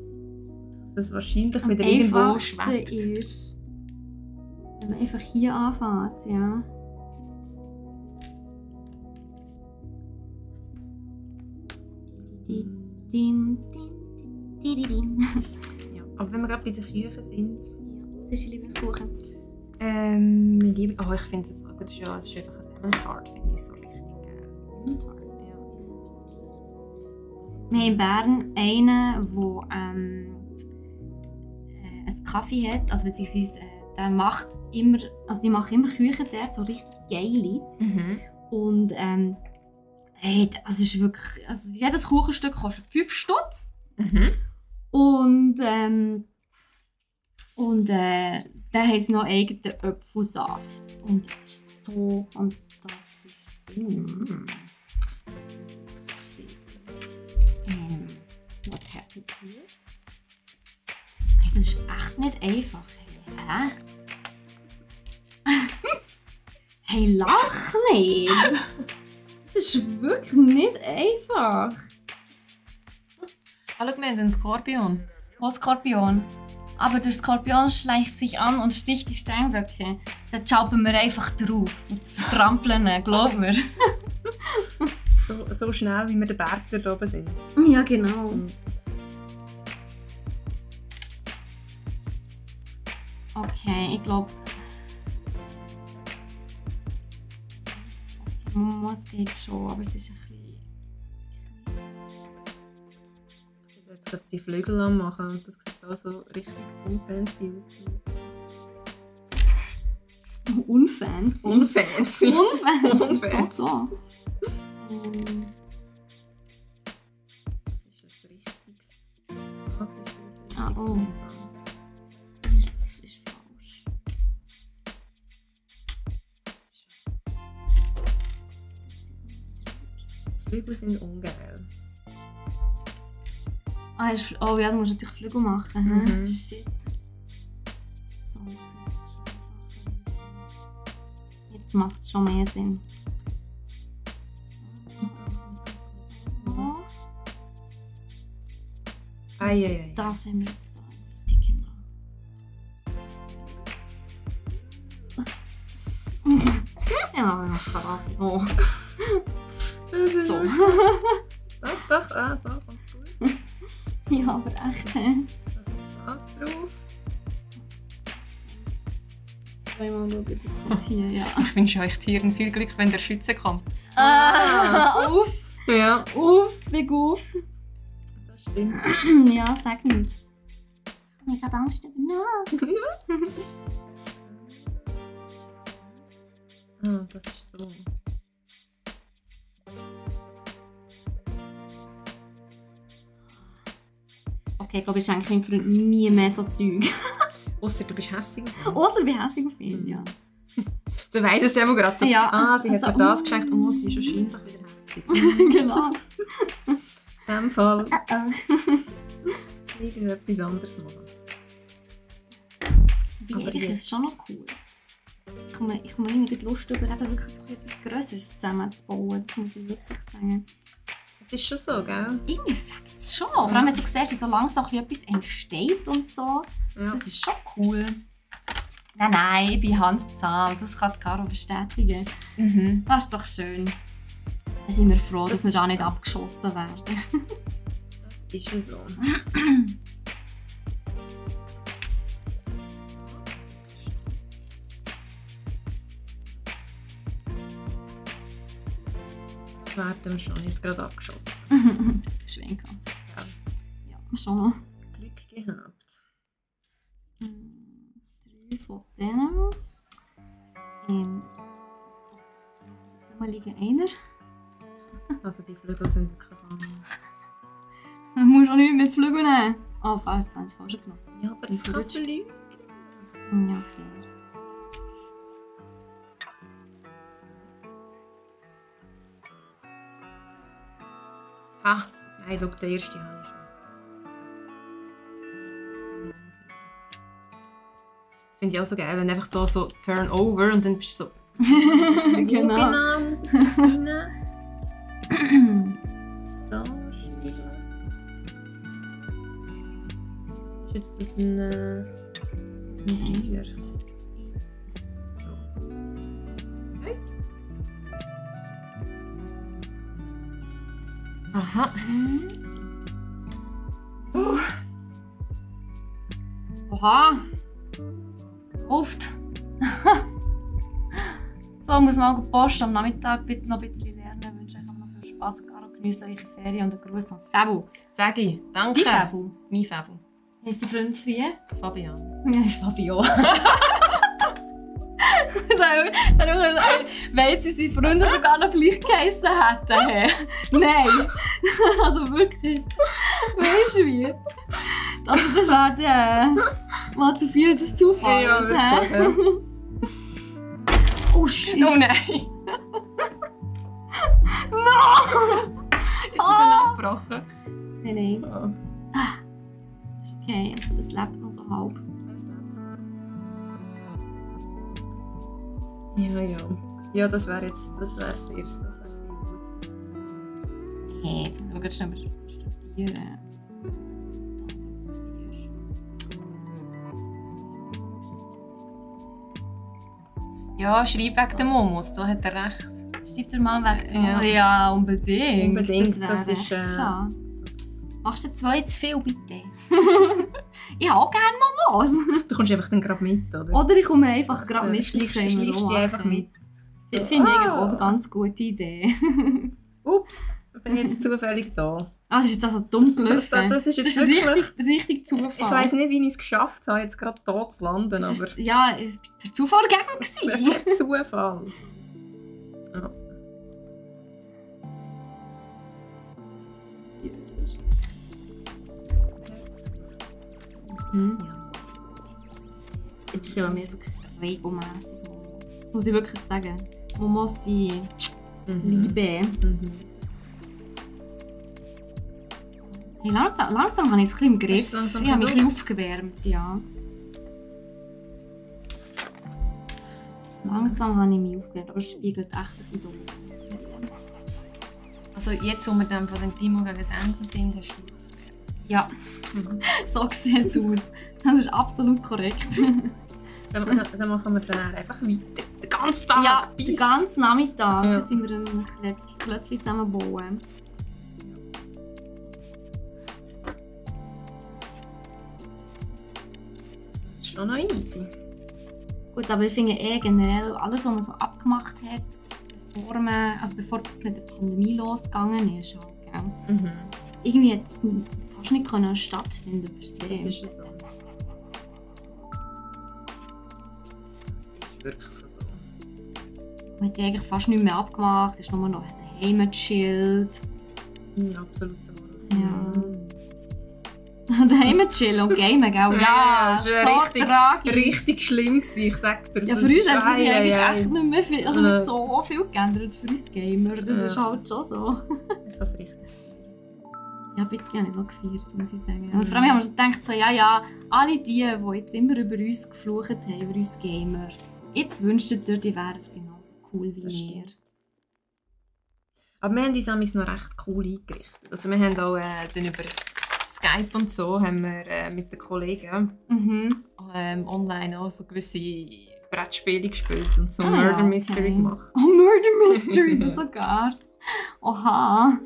Dass es wahrscheinlich Am wieder irgendwo einfachsten schmeckt. ist, wenn man einfach hier anfängt, ja. Ja, aber wenn wir gerade bei den Küchen sind. Was ist dein Lieblingskuchen? Mein Liebling. Oh, ich finde es gut. Es ist einfach ein Lemon Tart, finde ich so richtig geil. Lemon Tart? Ja. Wir haben in Bern einen, der einen Kaffee hat, also beziehungsweise der macht immer, also die machen immer Küchen dort, so richtig geile. Mhm. Und hey, also es ist wirklich, also jedes Kuchenstück kostet 5 Stutz. Mhm. Und dann haben sie noch eigenen Apfelsaft. Und das ist so fantastisch. What happened here? Okay, das ist echt nicht einfach. Hä? Hey, lach nicht! Das ist wirklich nicht einfach. Hallo, wir haben einen Skorpion. Oh, Skorpion. Aber der Skorpion schleicht sich an und sticht die Steinböcke. Da schauen wir einfach drauf. Und vertrampeln ihn, glaub mir. So schnell, wie wir den Berg da oben sind. Ja, genau. Okay, ich glaube. Okay, es geht schon, aber es ist ein bisschen. gerade die Flügel anmachen und das sieht auch so richtig unfancy aus. Unfancy. Unfancy. Unfancy. So. Das ist ein richtiges Ah, oh. Umsatz. Das ist falsch. Flügel sind ungeil. Ah, oh ja, du musst natürlich Flügel machen. Mhm. Shit. So, das ist schon einfacher. Jetzt macht es schon mehr Sinn. So. Eieiei. Das haben wir jetzt so richtig genau. Ja, wir machen das so. Das ist So. Doch, so kommt's gut. Ja, aber echt. Das drauf. Zweimal schauen, das kommt hier, ja. Ich wünsche euch Tieren viel Glück, wenn der Schütze kommt. Uff! Ja, Uff, Big Uff! das stimmt. Ja, sag nicht. Ich habe gerade Angst übernommen. Das ist so. Okay, ich glaube, ich schenke meinem Freund nie mehr so Zeug. Ausser du bist hässig. Außer bei hässig auf ihn, ja. Du weißt es ja gerade so. Ja. Sie hat Also, mir das geschenkt. Oh, sie ist wahrscheinlich wieder hässig. Genau. In dem Fall Oh. irgendetwas anderes machen. Aber eigentlich ist es schon noch cool. Ich komme immer mit Lust über, eben wirklich so etwas Grösseres zusammenzubauen. Das muss ich wirklich sagen. Es ist schon so, gell? Irgendwie fängt es schon. Vor allem, wenn du siehst, wie so langsam etwas entsteht und so. Ja. Das ist schon cool. Nein, ich bin handzahm. Das kann die Caro bestätigen. Mhm. Das ist doch schön. Dann sind wir froh, dass wir ist da nicht so. abgeschossen werden. Das ist so. Werden wir schon nicht gerade abgeschossen. Schwenker. Ja. Ja, schon noch. Glück gehabt. 3 von denen. Wo liegen einer? Also die Flügel sind wirklich Man muss auch nicht mit Flügeln nehmen. Ah, falsch, das habe ich falsch genommen. Ja, aber das kann verrutscht. fliegen. Ja, fair. Ah, nein, schau, den ersten habe ich schon. Das finde ich auch so geil, wenn du einfach da so turn over und dann bist du so. Genau. Genau, muss jetzt das rein. Da schieben. Ist jetzt das ein Tiger? So. Aha. Oha! Oft! So, muss man auch posten. Am Nachmittag bitte noch ein bisschen lernen. Ich wünsche euch noch viel Spass und geniessen eure Ferien und einen Gruß an Fabu. Sag ich, danke. Die Fabu? Mein Fabu. Heisst der Freund wie? Fabian. Ja, ist Fabio. Wenn jetzt unsere Freunde sogar noch gleich geheissen hätten. Hey. Nein. Also wirklich. Weißt du wie? Also das wäre mal zu viel des Zufalls. Ja, wirklich, hä? Oh shit. Oh nein! No! Ist es ein abgebrochen? Nein. Oh. Ist okay, es lebt noch so halb. Ja, ja. Ja, das wäre sehr gut. Hey, jetzt müssen wir ganz schnell studieren. Ja, schreib wegen dem Momus, da hat er recht. Schreib dir mal weg. Ja. Ja, unbedingt. Unbedingt, wäre das ist, echt schade. Das, Machst du 2 zu viel, bitte? Ich habe auch gerne Momos. du kommst einfach dann gerade mit, oder? Oder ich komme einfach gerade mit. Schleichst das können wir dich auch einfach machen. mit. Ich finde eigentlich auch eine ganz gute Idee. Ups, ich bin jetzt zufällig da. Ah, das ist jetzt also dumm gelaufen. Das ist jetzt das ist wirklich... richtig Zufall. Ich weiss nicht, wie ich es geschafft habe, jetzt gerade hier zu landen, aber... Ist, ja, es war per Zufall gegangen. Per Zufall. Ja. Ich bestelle mir wirklich regelmässig Momos. Das muss ich wirklich sagen. Momos sind Liebe. Hey, langsam habe ich es ein bisschen im Griff. Ich habe mich ein bisschen aufgewärmt, ja. Langsam habe ich mich aufgewärmt, aber es spiegelt echt ein bisschen dumm. Also jetzt, wo wir dann von den Klima gegen das Ende sind, hast du ja, so sieht es aus. Das ist absolut korrekt. Dann machen wir dann einfach weiter. Den ganzen Tag. Ja, den ganzen Nachmittag sind wir am Klötzchen zusammenbauen. Das ist schon noch easy. Gut, aber ich finde generell alles, was man so abgemacht hat, bevor es mit der Pandemie losgegangen ist, halt, irgendwie hat es fast nicht stattfinden per se. Das ist so. Das ist wirklich so. Man hat eigentlich fast nichts mehr abgemacht, es ist nur noch daheim gechillt. Absolut. Ja. Daheim chillen und gamen, gell? Ja, das war so tragisch. richtig schlimm gewesen, ich sag dir. Ja, für uns hat sich eigentlich echt nicht mehr viel, also nicht so viel geändert für uns Gamer. Das ist halt schon so. Ich habe es richtig. Ja, ein bisschen habe ich so gefeiert, muss ich sagen. Und vor allem haben wir so gedacht, so, ja, alle die jetzt immer über uns geflucht haben, über uns Gamer, jetzt wünschtet ihr, die wären genauso cool wie wir. Aber wir haben uns noch recht cool eingerichtet. Also wir haben auch dann über Skype und so haben wir mit den Kollegen online auch so gewisse Brettspiele gespielt und so Murder Mystery gemacht. Oh, Murder Mystery, das sogar. Oha.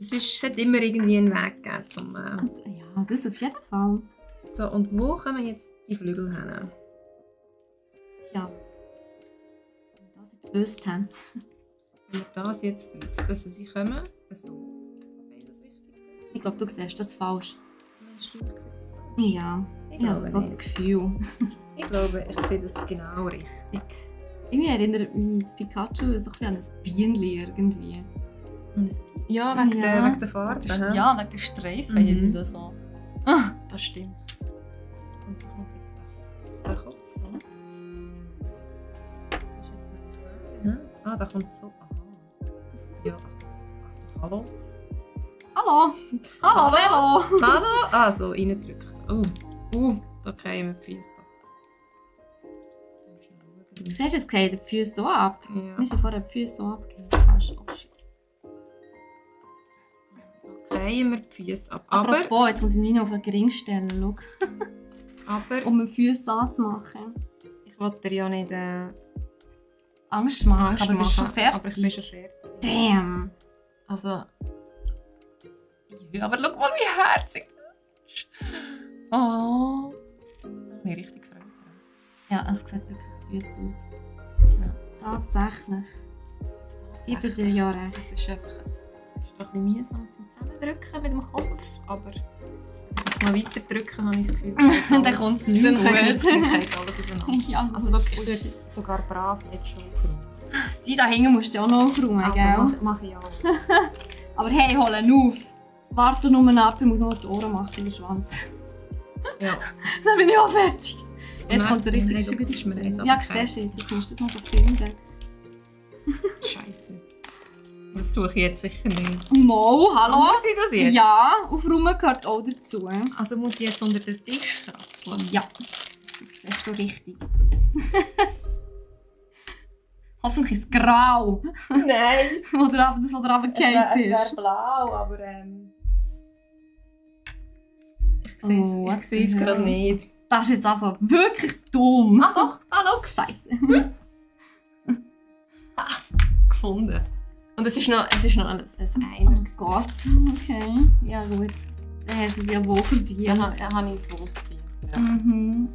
Also es hat immer irgendwie einen Weg gegeben zum... Ja, das auf jeden Fall. So, und wo kommen jetzt die Flügel hin? Ja. Wenn wir das jetzt gewusst haben. Wenn wir das jetzt wissen, also sie kommen so. Ich glaube, du siehst das falsch. Meinst du, ich sehe das falsch? Ja, ich habe so das Gefühl. Ich glaube, ich sehe das genau richtig. Irgendwie erinnert mich das Pikachu so ein an ein Bienchen irgendwie. Ja, wegen der Farbe. Ja, wegen der Streifen hinten so. Ah. Das stimmt. Und da kommt jetzt der Kopf. Das ist jetzt nicht klar. Ah, da kommt so. Aha. Ja, also hallo. Hallo! Hallo, Velo! Hallo! Ah, so reindrückt. Da kämen die Füße ab. Siehst du es gesagt, die Füße so ab? Ja. Wir sind vorher die Füße so abgegeben. Oh shit. Da kämen wir die Füße ab. Apropos, jetzt muss ich mich noch auf den Ring stellen, schau. Aber... Um die Füße anzumachen. Ich wollte dir ja nicht Angst machen, aber du bist schon fertig. Aber ich bin schon fertig. Damn! Also... Ja, aber schau mal, wie herzig das ist. Oh. Ich habe mich richtig gefreut. Ja, es sieht wirklich süß aus. Ja. Tatsächlich. Ich bin dir ja recht. Es ist einfach ein bisschen mühsam zum Zusammendrücken mit dem Kopf, aber wenn ich es noch weiter drücken, habe ich das Gefühl, dann kommt es nicht mehr gut. Dann geht alles auseinander. Ja, also schau, ich tue jetzt sogar brav jetzt schon aufräumen. Die da hinten musst du auch noch aufräumen, also, gell? Mach ich auch. Aber hey, hol ihn auf. Warte nur ab, ich muss noch die Ohren machen in den Schwanz. Ja. Dann bin ich auch fertig. Jetzt kommt der richtige Schritt. Ja, siehst du, jetzt musst du das noch finden. Scheiße. Das suche ich jetzt sicher nicht. Mo, hallo? Muss ich das jetzt? Ja, aufräumen gehört auch dazu. Also muss ich jetzt unter den Tisch kratzeln? Ja, das ist schon richtig. Hoffentlich ist es grau. Nein. Oder das, was da runtergefallen ist. Es wäre blau, aber ich sehe es gerade nicht. Das ist jetzt also wirklich dumm. Ah doch, hallo, Scheiße. Gefunden. Und es ist noch ein Einer. Oh Gott, okay. Ja gut, dann hast du es ja wohl verdient. Ja, habe ich es wohl verdient. Ja. Mhm.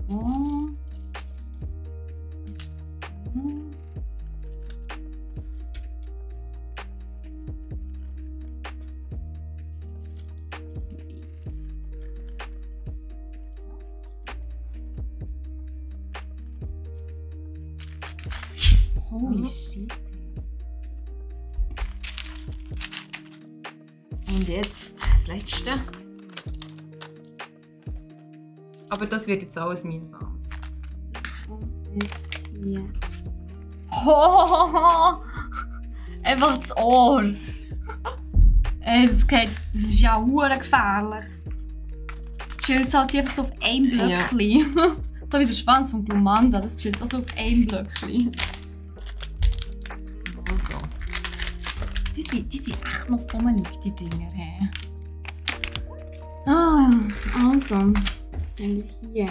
So. Holy shit. Und jetzt das letzte. Aber das wird jetzt alles mühsames. Und jetzt hier. Oh, einfach das Ohr. Das ist ja hure gefährlich. Das chillt halt einfach so auf einem Blöckchen. Ja. So wie der Schwanz von Glumanda, das chillt auch so auf einem Blöckchen. Also. Die sind echt noch fummelig, die Dinger. Hey. Ah, also, was haben wir hier?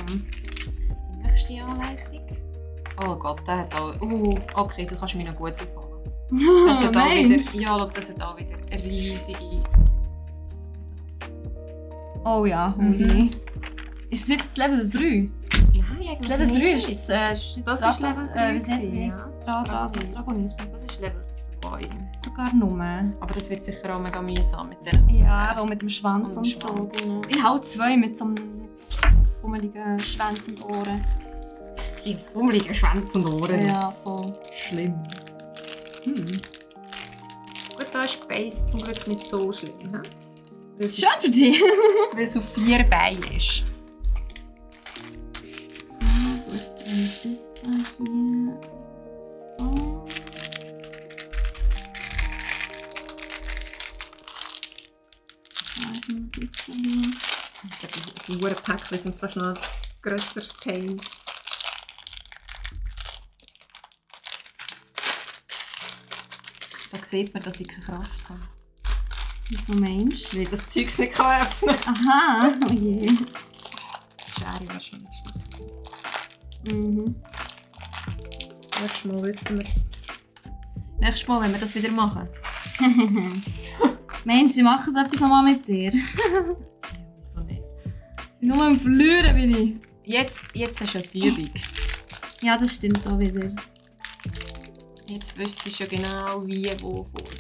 Die nächste Anleitung. Oh Gott, der hat auch... okay, du kannst mich noch gut auffallen. Das hat auch wieder, ja, schau, das hat auch wieder eine riesige... Oh ja, holy. Ist das jetzt das Level 3? Nein, das Level 3 ist das Level 3. Dragonir. Das ist Level 2. Sogar nur. Aber das wird sicher auch mega mühsam mit dem. Ja, auch mit dem Schwanz und so. Genau. Ich habe 2 mit so fummeligen Schwanz und Ohren. Die fummeligen Schwanz und Ohren? Ja, voll. Schlimm. Gut, da ist Base zum Glück nicht so schlimm. Schön für dich! Weil es auf 4 Beinen ist. Also, jetzt ist das hier. So. Da ist noch das hier. Die Uhrenpäckchen sind fast noch grösser Teil. Da sieht man, dass ich keine Kraft habe. Wieso meinst du? Weil ich das Zeug nicht öffnen kann. Aha, oh je. Schere wahrscheinlich. Nächstes Mal wissen wir es. Nächstes Mal, wenn wir das wieder machen. Mensch, ich mache so etwas nochmal mit dir. Wieso nicht? Nur am Verlieren bin ich. Jetzt hast du ja die Übung. Ja, das stimmt auch wieder. Jetzt wüsstest du ja genau, wie, wo vorgehen.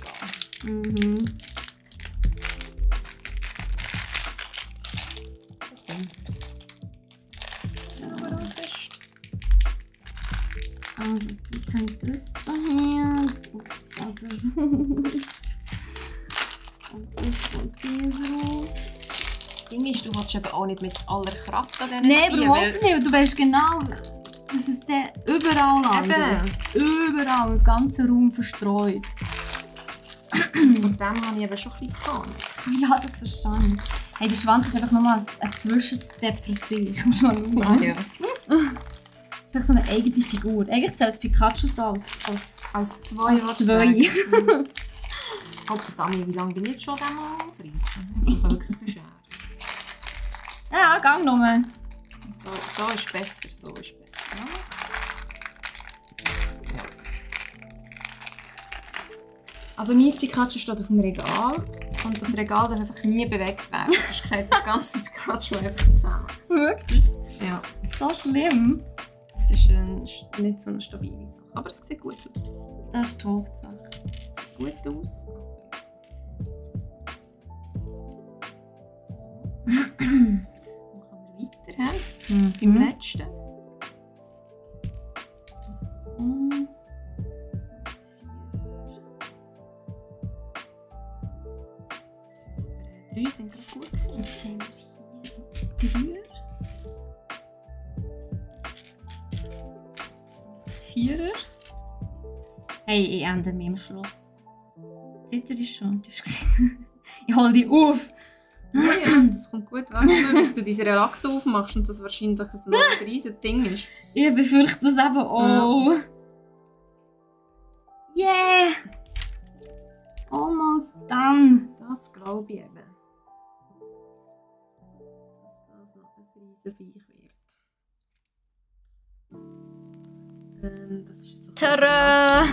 Also, jetzt habe ich das hier. Und das kommt hier drauf. Das Ding ist, du willst eben auch nicht mit aller Kraft an diesen Nein, überhaupt nicht. Du weißt genau, dass es dann überall landet. Überall, im ganzen Raum verstreut. Und dem habe ich eben schon ein bisschen Panik. Ja, das verstehe ich. Hey, der Schwanz ist einfach nochmal ein Zwischenstep für sich. Ja. Das ist echt so eine eigene Figur. Eigentlich zählt das Pikachu so Als 2. Oh verdammt, wie lange bin ich jetzt schon am Aufreißen? Ich kann wirklich verscheren. Ja, gang nochmal. So ist besser, so ist besser. Ja. Also mein Pikachu steht auf dem Regal und das Regal darf einfach nie bewegt werden, sonst geht das ganze Pikachu einfach zusammen. Wirklich? Ja. So schlimm. Es ist nicht so eine stabile Sache, aber es sieht gut aus. Das ist die Hauptsache. Es sieht gut aus. Dann kommen wir weiter beim letzten. So. 3 sind gerade gut gewesen. Jetzt haben wir hier 3. Das 4. Hey, ich ende mich am Schluss. Zitter ist schon. Du hast gesehen. Ich hole dich auf. Ja, das kommt gut weg, bis du diese Relax aufmachst und das wahrscheinlich ein riesiges Ding ist. Ich befürchte das eben auch. Yeah! Almost done. Das glaube ich eben. Dass das noch ein riesiges Viech wird. Das ist jetzt so. Tada!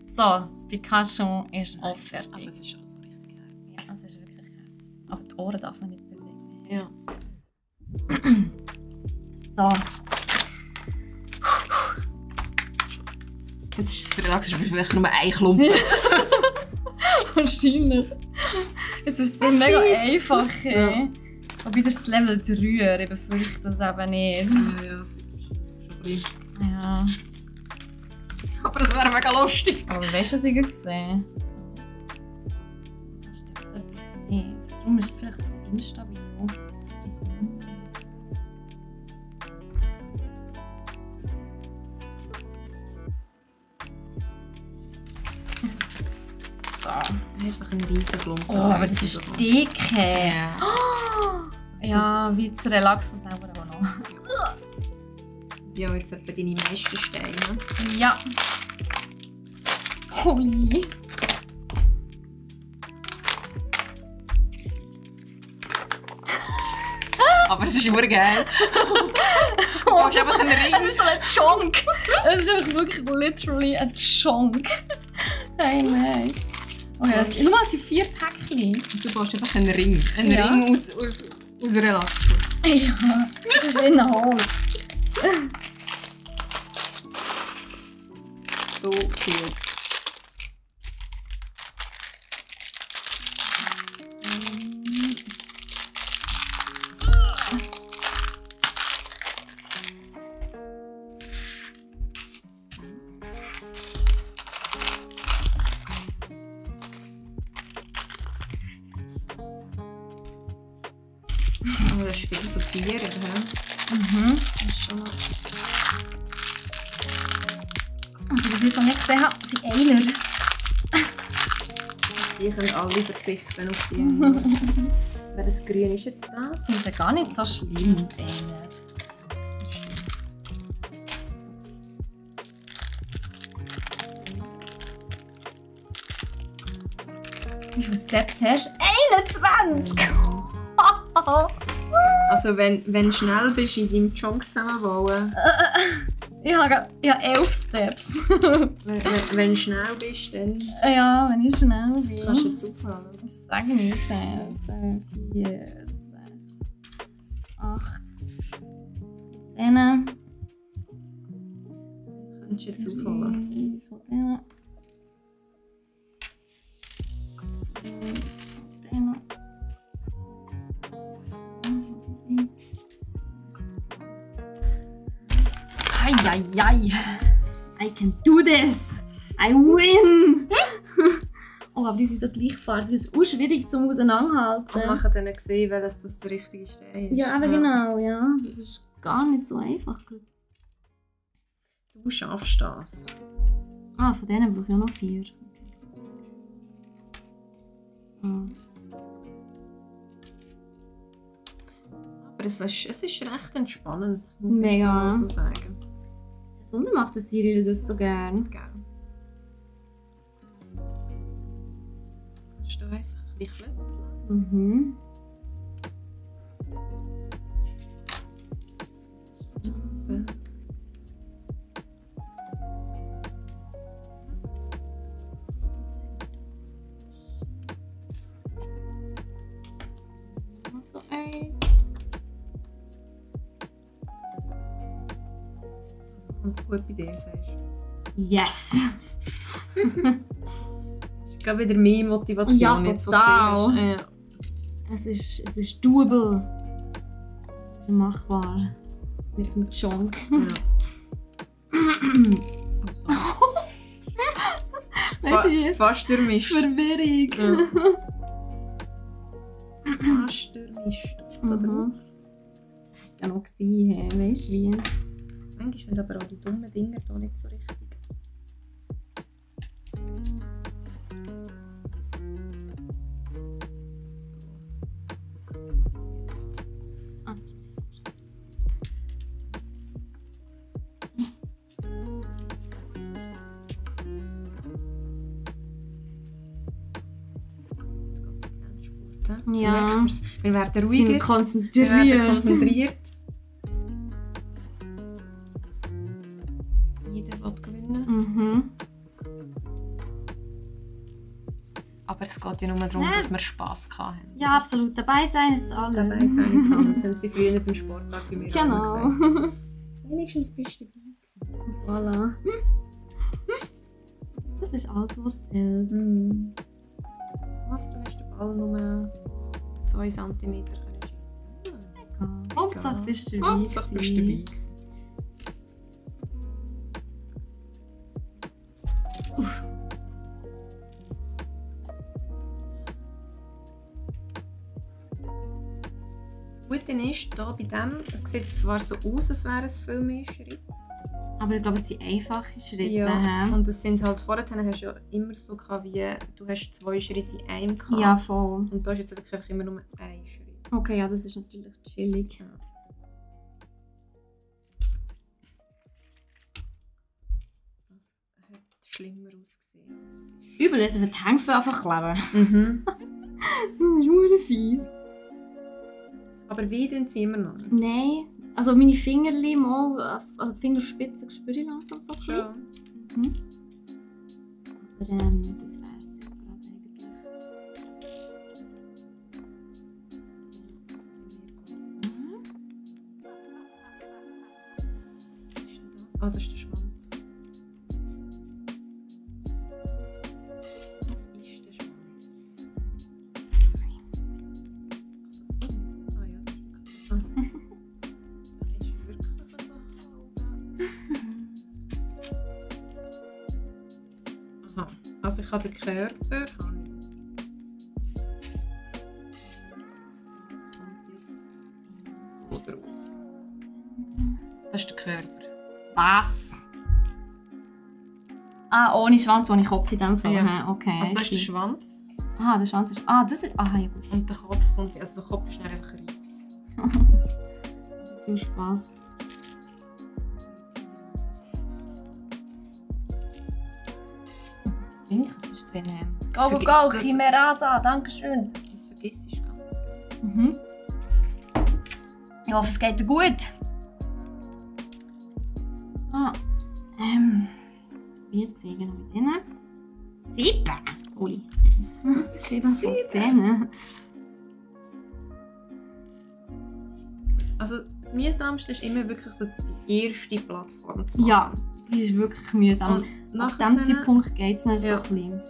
So, das Pikachu ist auch fertig. Aber es ist schon so richtig herzig. Ja, es ist wirklich herzig. Aber die Ohren darf man nicht bewegen. Ja. So. Jetzt ist es relax, vielleicht nur ein Klumpen. Wahrscheinlich. Es ist mega einfach. Ja. Wobei das Level 3, ich befürchte das eben nicht. Ja, das ist schon ein bisschen. Ja. Aber das wäre mega lustig. Aber weißt du, was ich gesehen? Das stimmt etwas nicht. Darum ist es vielleicht so instabil. So. Einfach ein riesen Klumpen. Oh, aber das ist dick. Ja. Ja, wie zu relaxen selber auch noch. Ja, jetzt etwa deine meisten Steine. Ja. Holy. Aber es ist immer geil. Du brauchst einfach einen Ring. Es ist so ein Chunk. Es ist einfach wirklich literally ein Chunk. Hey, nein. Oh ja, es sind 4 Päckchen. Du brauchst einfach einen Ring. Einen Ring aus Relaxo. Ja, das ist Inhalt. So cute. Oh, das ist viel so 4, hä? Mhm. Das ist schon noch... Also, was ich jetzt noch nicht gesehen habe, sind Eiler. Die können alle verzichten auf die einen. Welches Grün ist jetzt das? Das ist ja gar nicht so schlimm, Eiler. Wie viele Steps hast du? 21! Also wenn du schnell bist in deinem Chunk zusammenbauen, Ich habe 11 Steps. wenn du schnell bist, dann Ja, wenn ich schnell bin. kannst du jetzt aufhören. Das sage ich nicht. 10, 4, 6, 8. Denen. Kannst du jetzt aufhören. 3 von denen. 2 von denen. Eieiei. I can do this! I win! Oh, aber die sind so gleichfarbig. Das ist auch schwierig zum Auseinanderhalten. Und nachher dann sehen, welches das der richtige Stein ist. Ja, aber genau, ja. Das ist gar nicht so einfach. Du schaffst das. Ah, von denen brauche ich auch noch 4. Ah. Aber es ist recht entspannend, muss Mega. ich so sagen. Das Wunder macht der Cyril das so gern. Gell. Kannst du einfach ein bisschen klöpfeln? Mhm. Noch so eins. Kommt es gut bei dir, sagst du? Yes! Das ist gerade wieder mehr Motivation, Ja, jetzt, total. was du siehst. Es ist doable. Es ist machbar. Mit dem Chunk. Ja. Oh, sorry. Weißt du jetzt? Fast durchmischt. Verwirrung. Ja. Fast durchmischt. Da Mhm. drauf. Das war ja noch gewesen, hey. Weißt du wie? Manchmal sind aber auch die dummen Dinger hier nicht so richtig. So. Jetzt. Ah, das ist falsch. Jetzt geht es in den Sport. Ja. Wir werden Sind ruhiger. Wir konzentriert. werden konzentriert. Jeder will gewinnen. Mhm. Aber es geht ja nur darum, Nein. dass wir Spass hatten. Ja, absolut. Dabei sein ist alles. Dabei sein ist alles. Haben sie früher beim Sporttag bei mir auch Genau. gesagt. Wenigstens bist du dabei gewesen. Voilà. Das ist alles, was zählt. Mhm. Was, du hast den Ball nur 2 cm schiessen. Egal. Hauptsache bist du dabei. Hauptsache bist du dabei gewesen. Schritte ist, hier bei dem sieht es zwar so aus, als wären es viel mehr Schritte. Aber ich glaube, es sind einfache Schritte. Ja, und es sind halt, vorher hast du ja immer so gehabt, wie du hast 2 Schritte in einem gehabt. Ja, voll. Und da ist jetzt wirklich einfach immer nur ein Schritt. Okay, ja, das ist natürlich chillig. Ja. Das hat schlimmer ausgesehen, als es ist. Übel ist, wenn die Hänge einfach kleben. Mhm. Das ist verdammt fies. Aber wie tun sie immer noch? Nein, also meine Fingerli mal, also die Fingerspitzen spüre ich langsam so ein bisschen. Ja. Mhm. Aber das wäre es ja gerade eigentlich. Was ist denn das? Ah, das ist der Schwanz. Was ist der Schwanz? Sorry. Ah ja, das ist wirklich so. Das ist wirklich so. Aha, also ich habe den Körper. Das kommt jetzt so drauf. Das ist der Körper. Was? Ah, ohne Schwanz, ohne Kopf in dem Fall. Ja. Okay. Also das ist der I see. Schwanz Ah, der Schwanz ist. Ah, das ist. Ah, ja gut. und der Kopf kommt. Also der Kopf ist dann einfach riesig. Viel Spaß. Das Winkel ist drin. Go, go, go, Chimerasa, danke schön. Das vergisst du ganz. Mhm. Ich hoffe, es geht dir gut. Ah, wie es gesehen genau mit denen? 7! Uli. 7 von 10. Also das mühsamste ist immer wirklich so die erste Plattform zu machen. Ja, die ist wirklich mühsam. Und Ab nach diesem Zeitpunkt geht es dann so Ja. ein bisschen.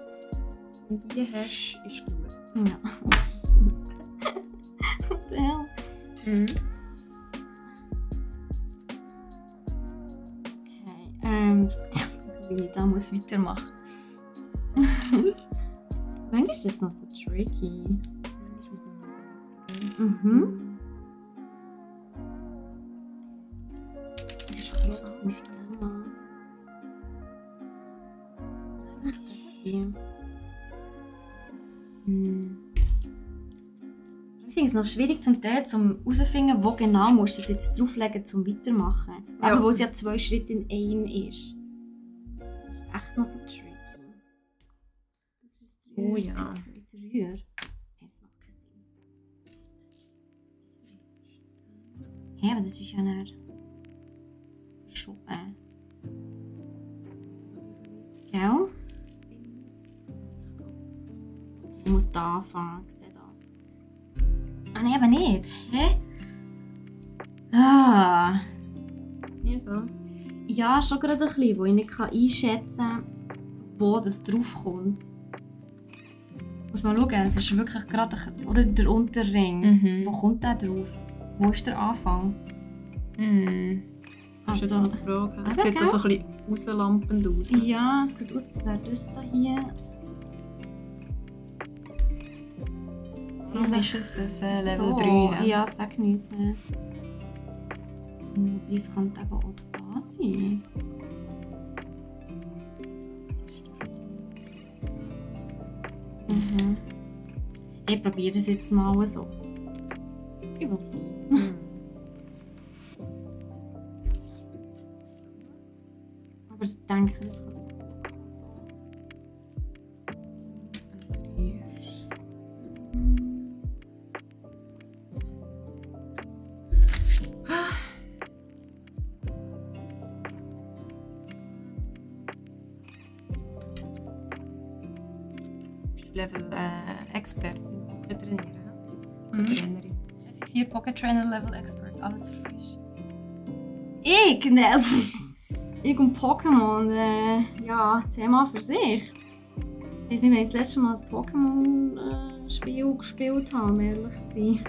wenn du die hast, ist gut. Ja. Oh shit. What the hell? Mhm. Okay, wie ich da muss weitermachen. Manchmal ist das noch so tricky. Ich muss noch Mhm. Das ist schon ein bisschen Ich finde es noch schwierig zum Teil herauszufinden, wo genau musst du es jetzt drauflegen, um weitermachen. Ja. Aber wo es ja 2 Schritte in einem ist. Das ist echt noch so tricky. Das ist das Oh Rühr. ja. Das ist das Rühr. Jetzt macht keinen Sinn. Hä, aber das ist ja nicht verschoben. Gell? Ich muss da anfangen, ich sehe das. Ah, nein, aber nicht. Hä? Ah. Mühsam. Ja, schon gerade ein bisschen, wo ich nicht einschätzen kann, wo das draufkommt. Du musst mal schauen, es ist wirklich gerade oder der Unterring. Mhm. Wo kommt der drauf? Wo ist der Anfang? Mhm. Das ist jetzt noch die Frage. Es aber sieht da gell? so ein bisschen rauslampend aus. Ja, es sieht aus, als wäre das da hier. Warum ist es ein Level so. 3? Ja, sag nichts. Es könnte eben auch da sein. Mhm. Ich probiere es jetzt mal so. Ich will sehen. Mhm. Aber ich denke, das kann so. Level Expert. Pocket trainieren. Mhm. Trainerin. Chef 4 Pocket Trainer Level Expert, alles frisch. Ich und Pokémon, ja, Thema für sich. Ich weiß nicht, wenn ich das letzte Mal ein Pokémon-Spiel gespielt habe, um ehrlich zu sein.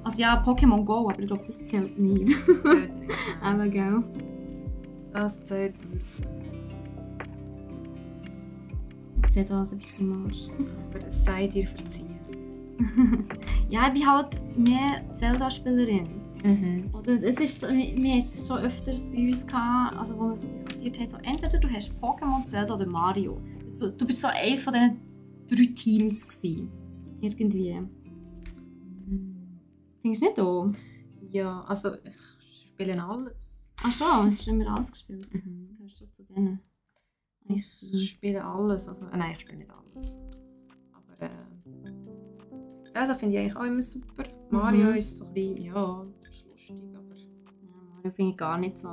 Also ja, Pokémon Go, aber ich glaube, das zählt nicht. Das zählt nicht. Aber gell. Das zählt wirklich nicht. Ich sehe da, was ich mache. Aber es sei dir verziehen. Ja, ich bin halt mehr Zelda-Spielerin. Oder es ist so, wir hatten es schon öfters bei uns gehabt, also wo wir so diskutiert haben, so, entweder du hast Pokémon, Zelda oder Mario. Also, du bist so eines von diesen 3 Teams gewesen. Irgendwie. Findest du nicht auch? Ja, also ich spiele alles. Ach so, hast du immer alles gespielt? Das gehörst du zu denen. Ich spiele alles. Also, nein, ich spiele nicht alles. Aber Zelda finde ich eigentlich auch immer super. Mario ist so ein bisschen, ja, ist lustig, aber... Ja, Mario finde ich gar nicht so.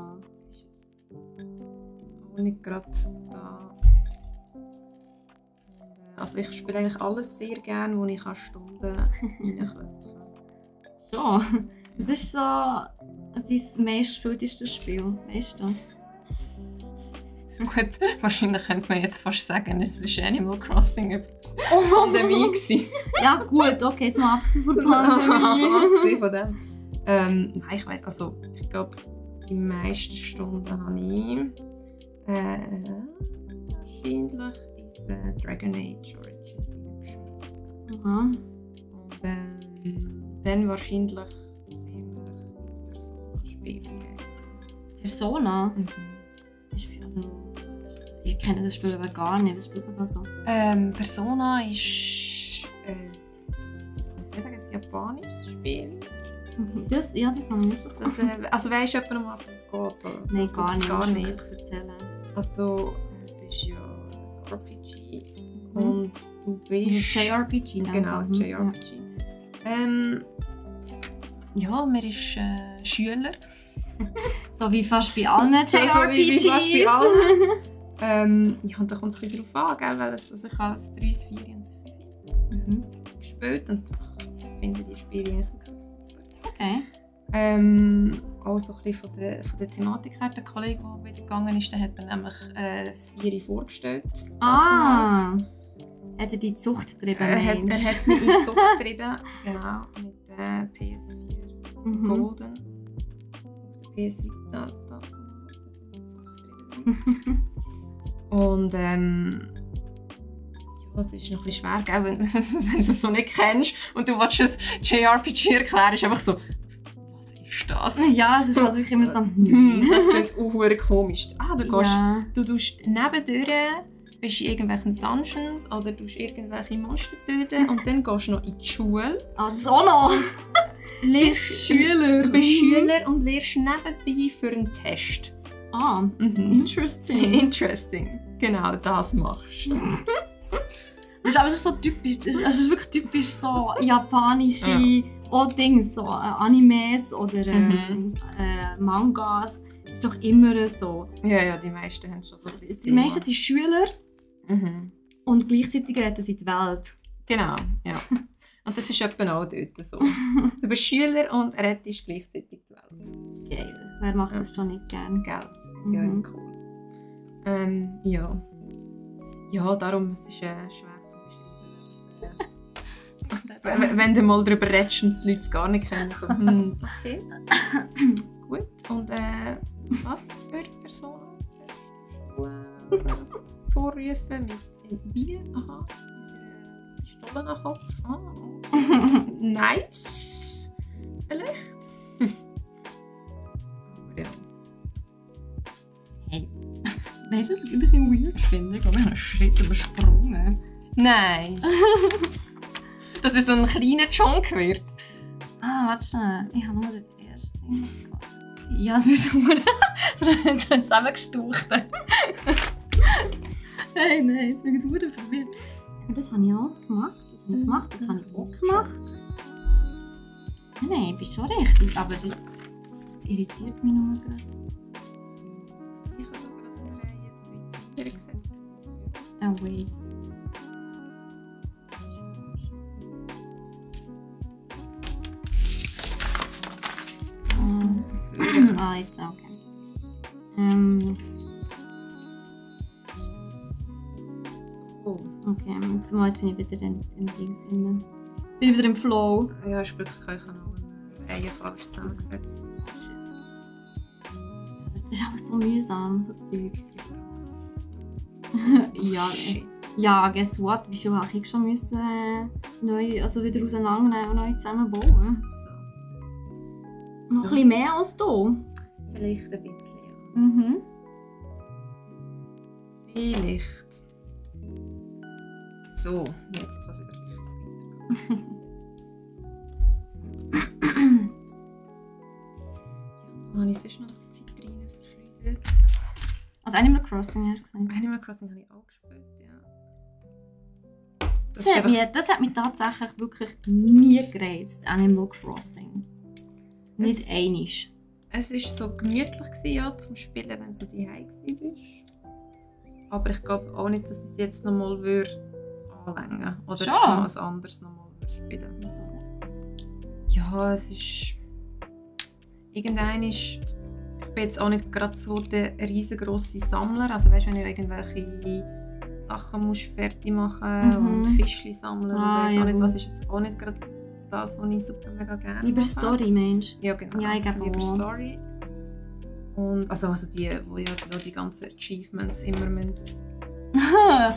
Ist jetzt auch nicht gerade da. Und, also ich spiele eigentlich alles sehr gerne, wo ich Stunden reinklopfen kann. So, das ist so dein meistgespielteste Spiel, weißt du das? Gut, wahrscheinlich könnte man jetzt fast sagen, es war Animal Crossing eine Pandemie. Ja gut, okay, jetzt mal abgesehen von der Pandemie. Abgesehen von dem. Nein, ich weiss, also ich glaube, die meisten Stunden habe ich wahrscheinlich ins Dragon Age Origins hineingeschmissen. Aha. Und dann wahrscheinlich ziemlich mit Persona spielen. Persona? Also, ich kenne das Spiel aber gar nicht. Was spielt man da so? Persona ist wie soll ich sagen, ein japanisches Spiel. Das habe ich nicht bekommen. Also weißt du etwa, um was es geht? Oder? Nein, gar nicht. Gar nicht. Erzählen. Also es ist ja ein RPG und du bist... Ein JRPG. Genau, ein JRPG. Ja, man ist Schüler. So wie fast bei allen JRPGs. So wie fast bei allen. Ja, und da kommt es ein bisschen drauf an, gell? Weil also ich habe das 3, das 4 und das 5 gespielt und ich finde die Spiele eigentlich wirklich super. Okay. Auch so ein bisschen von der Thematik her. Der Kollege, der wieder gegangen ist, der hat mir nämlich das 4 vorgestellt. Ah! Hat er die Zucht getrieben? Er hat mich in die Zucht getrieben, genau, mit PS4 Golden. Auf der PS Vita dazu hat er die Zucht getrieben. Und ja, es ist noch ein bisschen schwer, gell, wenn du es so nicht kennst und du willst ein JRPG erklären, ist einfach so, was ist das? Ja, es ist also wirklich immer so. Das klingt auch komisch. Ah, du tust nebendurch, bist in irgendwelchen Dungeons oder tust irgendwelche Monster töten und dann gehst du noch in die Schule. Ah, das auch noch! Lernst Schüler. Du bist Schüler und lernst nebenbei für einen Test. Ah, interesting. Interesting. Genau, das machst du. Das ist aber so typisch, das ist wirklich typisch so japanische Dinge, so Animes oder Mangas. Das ist doch immer so. Ja, die meisten haben schon so ein bisschen. Die meisten sind Schüler und gleichzeitig retten sie die Welt. Genau, ja. Und das ist etwa auch dort so. Du bist Schüler und rettest gleichzeitig die Welt. Geil. Wer macht das schon nicht gerne? Gell, das ist ja immer cool. Ja. Ja, darum ist es schwer zu beschreiben. Wenn du mal darüber redest und die Leute es gar nicht kennen. So, okay. Gut. Und was für Personen hast du vorrufen mit wie? Aha. Pistolen am Kopf. Nice. Vielleicht. Ja. Hey. Weißt du, was ich ein bisschen weird finde? Ich glaube, ich habe einen Schritt übersprungen. Nein. Dass es so ein kleiner Chunk wird. Ah, warte schnell. Ich habe nur den ersten. Ja, es wird nur so zusammengestaucht. Nein, jetzt bin ich wieder verwirrt. Das habe ich alles gemacht. Das habe ich auch gemacht. Nein, ich bin schon richtig, aber das irritiert mich nur gerade. Ich habe gerade eine Reihe Twitter gesetzt. Oh, wait. Ah, jetzt okay. Oh. Okay, jetzt bin ich wieder im Ding. Jetzt bin ich wieder im Flow. Ja, ist Glück, ich habe noch eine Reihe falsch zusammengesetzt. Das ist auch so mühsam, so Zeug. Ja, Shit. ja, guess what? Wie viel habe ich schon müssen neu, also wieder auseinandernehmen und neu zusammenbauen. So. Noch ein bisschen mehr als hier. Vielleicht ein bisschen, ja. Mhm. Vielleicht. So, jetzt kann es wieder richtig weitergehen. Ja, habe ich sonst noch so Zeit rein verschleudert? Also Animal Crossing, hast du gesagt. Animal Crossing habe ich auch gespielt, ja. Das hat mich tatsächlich wirklich nie gereizt, Animal Crossing. Nicht einisch. Es war so gemütlich gewesen, ja, zum Spielen, wenn du zu Hause warst. Aber ich glaube auch nicht, dass es jetzt nochmal anlängen würde. Oder Schon? noch was anderes nochmal spielen. Wieso? Ja, es ist... Irgendwann ist... Ich bin jetzt auch nicht gerade so der riesengroße Sammler. Also weißt du, wenn ich irgendwelche Sachen musst fertig machen und Fischli sammeln und weiss auch nicht, was ist jetzt auch nicht gerade das, was ich super mega gerne mache. Lieber Story, Mensch. Ja, genau. Ja, ich glaube lieber auch. Story. Und also die ja so die ganzen Achievements immer müssen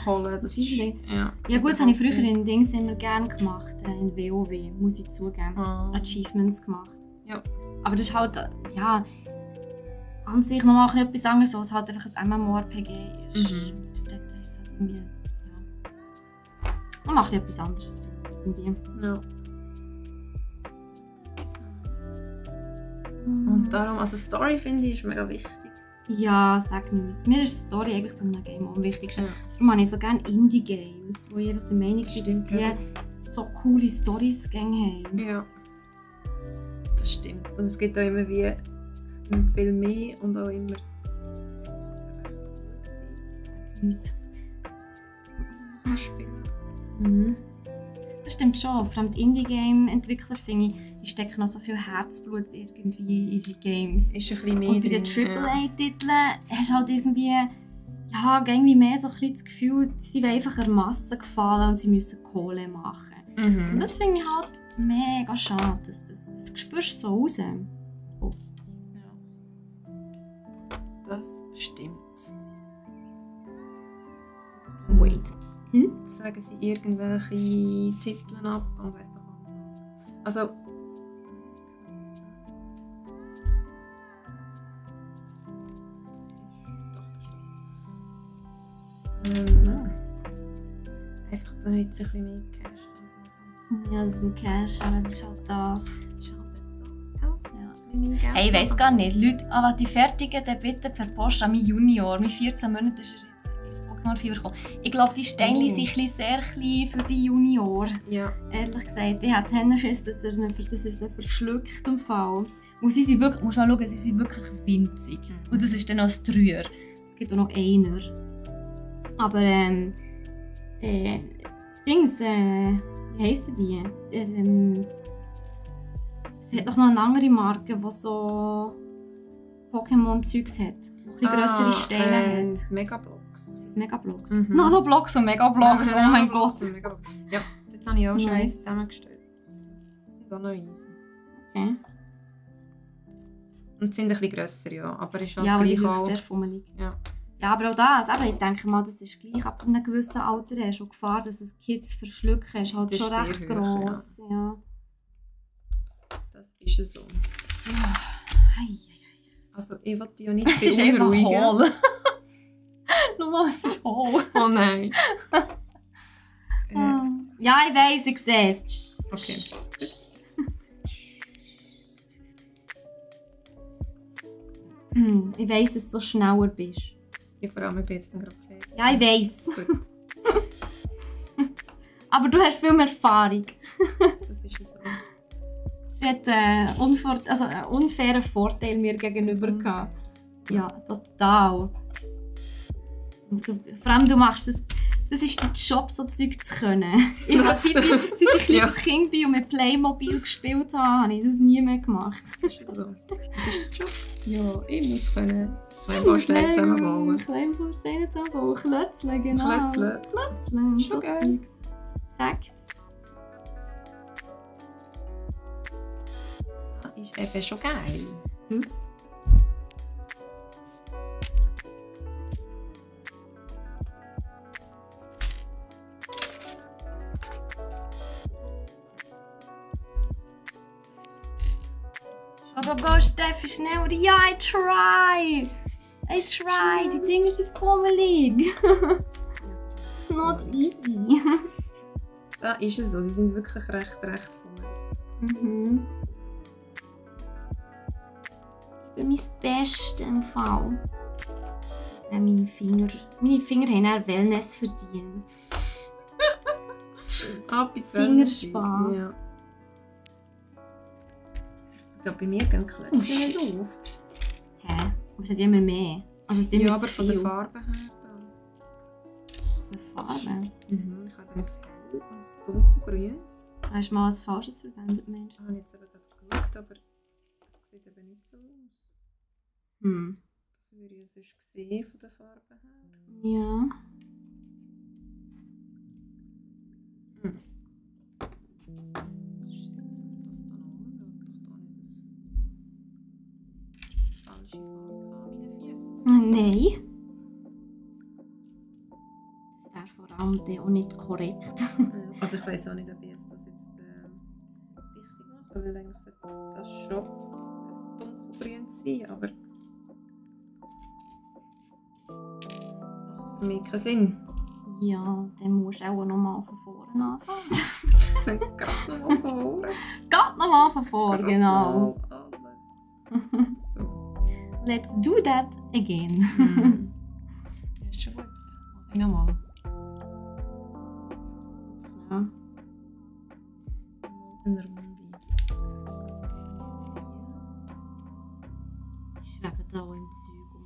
holen. Das ist, Ja gut, das habe ich früher in Dings immer gerne gemacht, in WoW, muss ich zugeben. Achievements gemacht. Ja. Aber das ist halt, ja, an sich noch etwas anderes, als halt einfach ein MMORPG ist. Das ist halt irgendwie, ja. Man macht etwas anderes, irgendwie. Ja. Und darum, also Story finde ich ist mega wichtig. Ja, sag nicht. Mir ist die Story eigentlich bei einem Game am wichtigsten. Ja. Darum habe ich so gerne Indie-Games, wo ich einfach der Meinung bin, dass die ja. so coole Storys haben. Ja. Das stimmt. Und es gibt auch immer wie viel mehr und auch immer... Nicht. Spielen. Mhm. Das stimmt schon. Vor allem die Indie-Game-Entwickler finde ich, die stecken noch so viel Herzblut irgendwie in ihre Games. Ist ein bisschen mehr Und bei den AAA-Titeln hast du halt irgendwie, ja, irgendwie mehr so ein bisschen das Gefühl, sie wollen einfach der Masse gefallen und sie müssen Kohle machen. Mhm. Und das finde ich halt mega schade. Das spürst du so raus. Oh. Ja. Das stimmt. Wait. Sagen sie irgendwelche Titel ab und weiss doch auch nicht was. Also... einfach damit sie ein bisschen mehr Cash haben. Ja, das ist ein Cash, aber das ist halt das. Das ist halt das, gell? Ja. Ein bisschen mehr Geld Hey, ich weiss machen. gar nicht. Leute, aber die fertigen dann bitte per Post an meinen Junior. Mit 14 Monaten ist er jetzt ins Pokémon-Fieber gekommen. Ich glaube, die Steinchen sind sehr klein für die Junior. Ja. Ehrlich gesagt, ich habe Händerschiss, dass er sie verschluckt im Fall. Und sie sind wirklich, musst mal schauen, sie sind wirklich winzig. Und das ist dann noch das Dreier. Es gibt auch noch einer. Aber Dings, wie heissen die? Es hat doch noch eine andere Marke, die so Pokémon-Zeugs hat. Die ein grössere Steine hat. Megablocks. Das sind Megablocks. Mhm. Nanoblocks und Megablocks, oh mein Gott. Megablocks. Ja, dort habe ich auch schon Nein. eins zusammengestellt. Das sind auch noch easy. Okay. Und sie sind ein bisschen grösser, ja. Aber ist halt Ja, aber die gleich sind auch... sehr fummelig. Ja. Ja, aber auch das, eben, ich denke mal, das ist gleich ab einem gewissen Alter hast. Und die Gefahr, dass es Kids verschlucken, ist halt Das schon ist recht sehr hoch, gross. Ja. Das ist es so. Ei. Also ich wollte ja nicht Es ist einfach beunruhigen. hohl. Nochmal, es ist hohl. Oh nein. Ja, ich weiss, ich sehe es. Okay. Ich weiss, dass du so schneller bist. Ja, vor allem, ich bin jetzt dann gerade fertig. Ja, ich weiss. Gut, Aber du hast viel mehr Erfahrung. das ist es so. Sie hat einen unfairen Vorteil mir gegenüber gehabt. Ja, total. Vor allem, du machst das. Das ist dein Job, so Zeug zu können. Ich habe seit ich kleines Kind bin und mit Playmobil gespielt habe, habe ich das nie mehr gemacht. Das ist so. Das ist der Job. Ja, ich muss können Kleinbausteine zusammenbauen. Kleinbausteine zusammenbauen. Klötzle, genau. Klötzle. Klötzle. Schon geil. Perfekt. Das ist eben schon geil. go, Steffi, schneller. Ja, I try. Die Dinger sind fummelig. Not easy. Da ist es so, sie sind wirklich recht fummelig. Mhm. Ich bin mein Bestes im Fall. Meine Finger haben auch Wellness verdient. Fingerspan. Ja. Ich glaube, bei mir gehen die Klötzchen nicht auf. Hä? Aber es hat immer mehr. Also es ist immer Ja, aber zu von der viel. Farbe her. Von der Farbe? Mhm. Ich habe ein hell und ein dunkelgrünes. Hast du mal was Falsches verwendet, Mensch? Ich habe jetzt eben gerade geschaut, aber es sieht eben nicht so aus. Das würde ich sonst sehen von der Farbe her. Ja. Das ist jetzt das da noch. Ich will doch da nicht das falsche Farbe haben, meine Füße. Nein. Das wäre vor allem dann auch nicht korrekt. Also ich weiss auch nicht, ob ich jetzt das jetzt richtig mache, weil eigentlich sollte das schon ein dunkelgrün sein, aber das macht für mich keinen Sinn. Ja, dann musst du auch nochmal von vorne anfangen. Dann gerade nochmal von vorne. Geht nochmal von vorne, genau. Alles. So. Let's do that again. Das ist schon gut. Mach ich nochmal. Ja. Eine Runde. Also, was sind jetzt die? Die schweben da auch im Zeug um.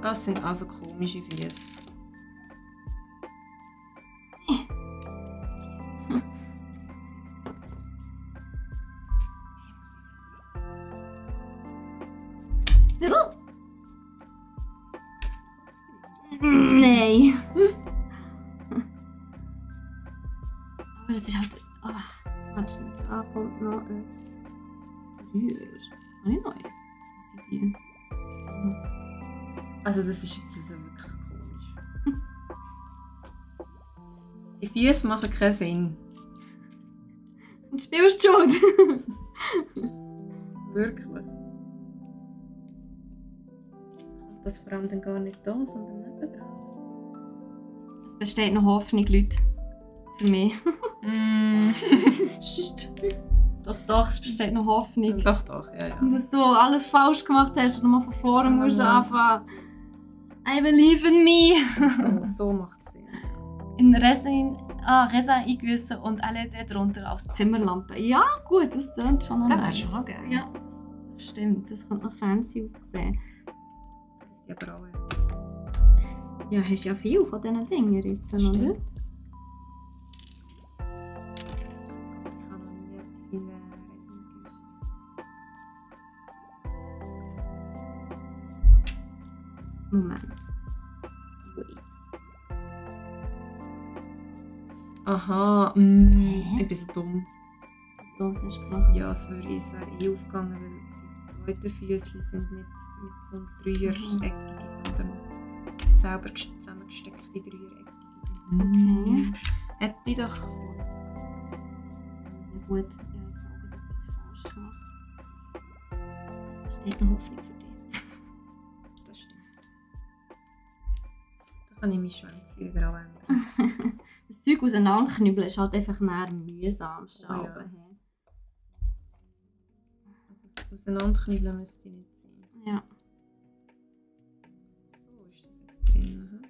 Das sind also komische Füße. Nein. Aber das ist halt. Warte, da kommt noch ein Rühr. Habe ich noch eins? Was sind die? Also das ist jetzt also wirklich komisch. Die Füße machen keinen Sinn. Und spielst du schon? Wirklich. Kommt das vor allem dann gar nicht da, sondern nebendran? Es besteht noch Hoffnung, Leute. Für mich. Doch, es besteht noch Hoffnung. Doch, ja. Und dass du alles falsch gemacht hast und nochmal von vorne musst anfangen. I believe in me. So macht es Sinn. In Resin eingegossen und alle darunter als Zimmerlampe. Ja, gut, das klingt schon noch Das wäre nice. schon noch geil. Ja, das stimmt. Das könnte noch fancy aussehen. Ja, aber auch. Ja, hast ja viel von diesen Dingen jetzt, oder? Stimmt. Ich habe noch nie etwas in Resin gewusst. Moment. Wait. Aha, ich bin so dumm. So, was hast du gemacht? Ja, es wäre aufgegangen, weil die zweiten Füße sind nicht mit so einem dreieckige, sondern selber zusammengesteckte dreieckige. Okay. Hätte ich doch vorausgesagt. Ja, gut, ich habe jetzt auch etwas falsch gemacht. Es besteht noch Hoffnung für dich. Das stimmt. Da kann ich mein Schwänzchen wieder auch ändern. Das Zeug auseinanderknüppeln ist halt einfach näher mühsam. Oh ja. Also das Auseinanderknüppeln müsste nicht sein. Ja. So ist das jetzt drin.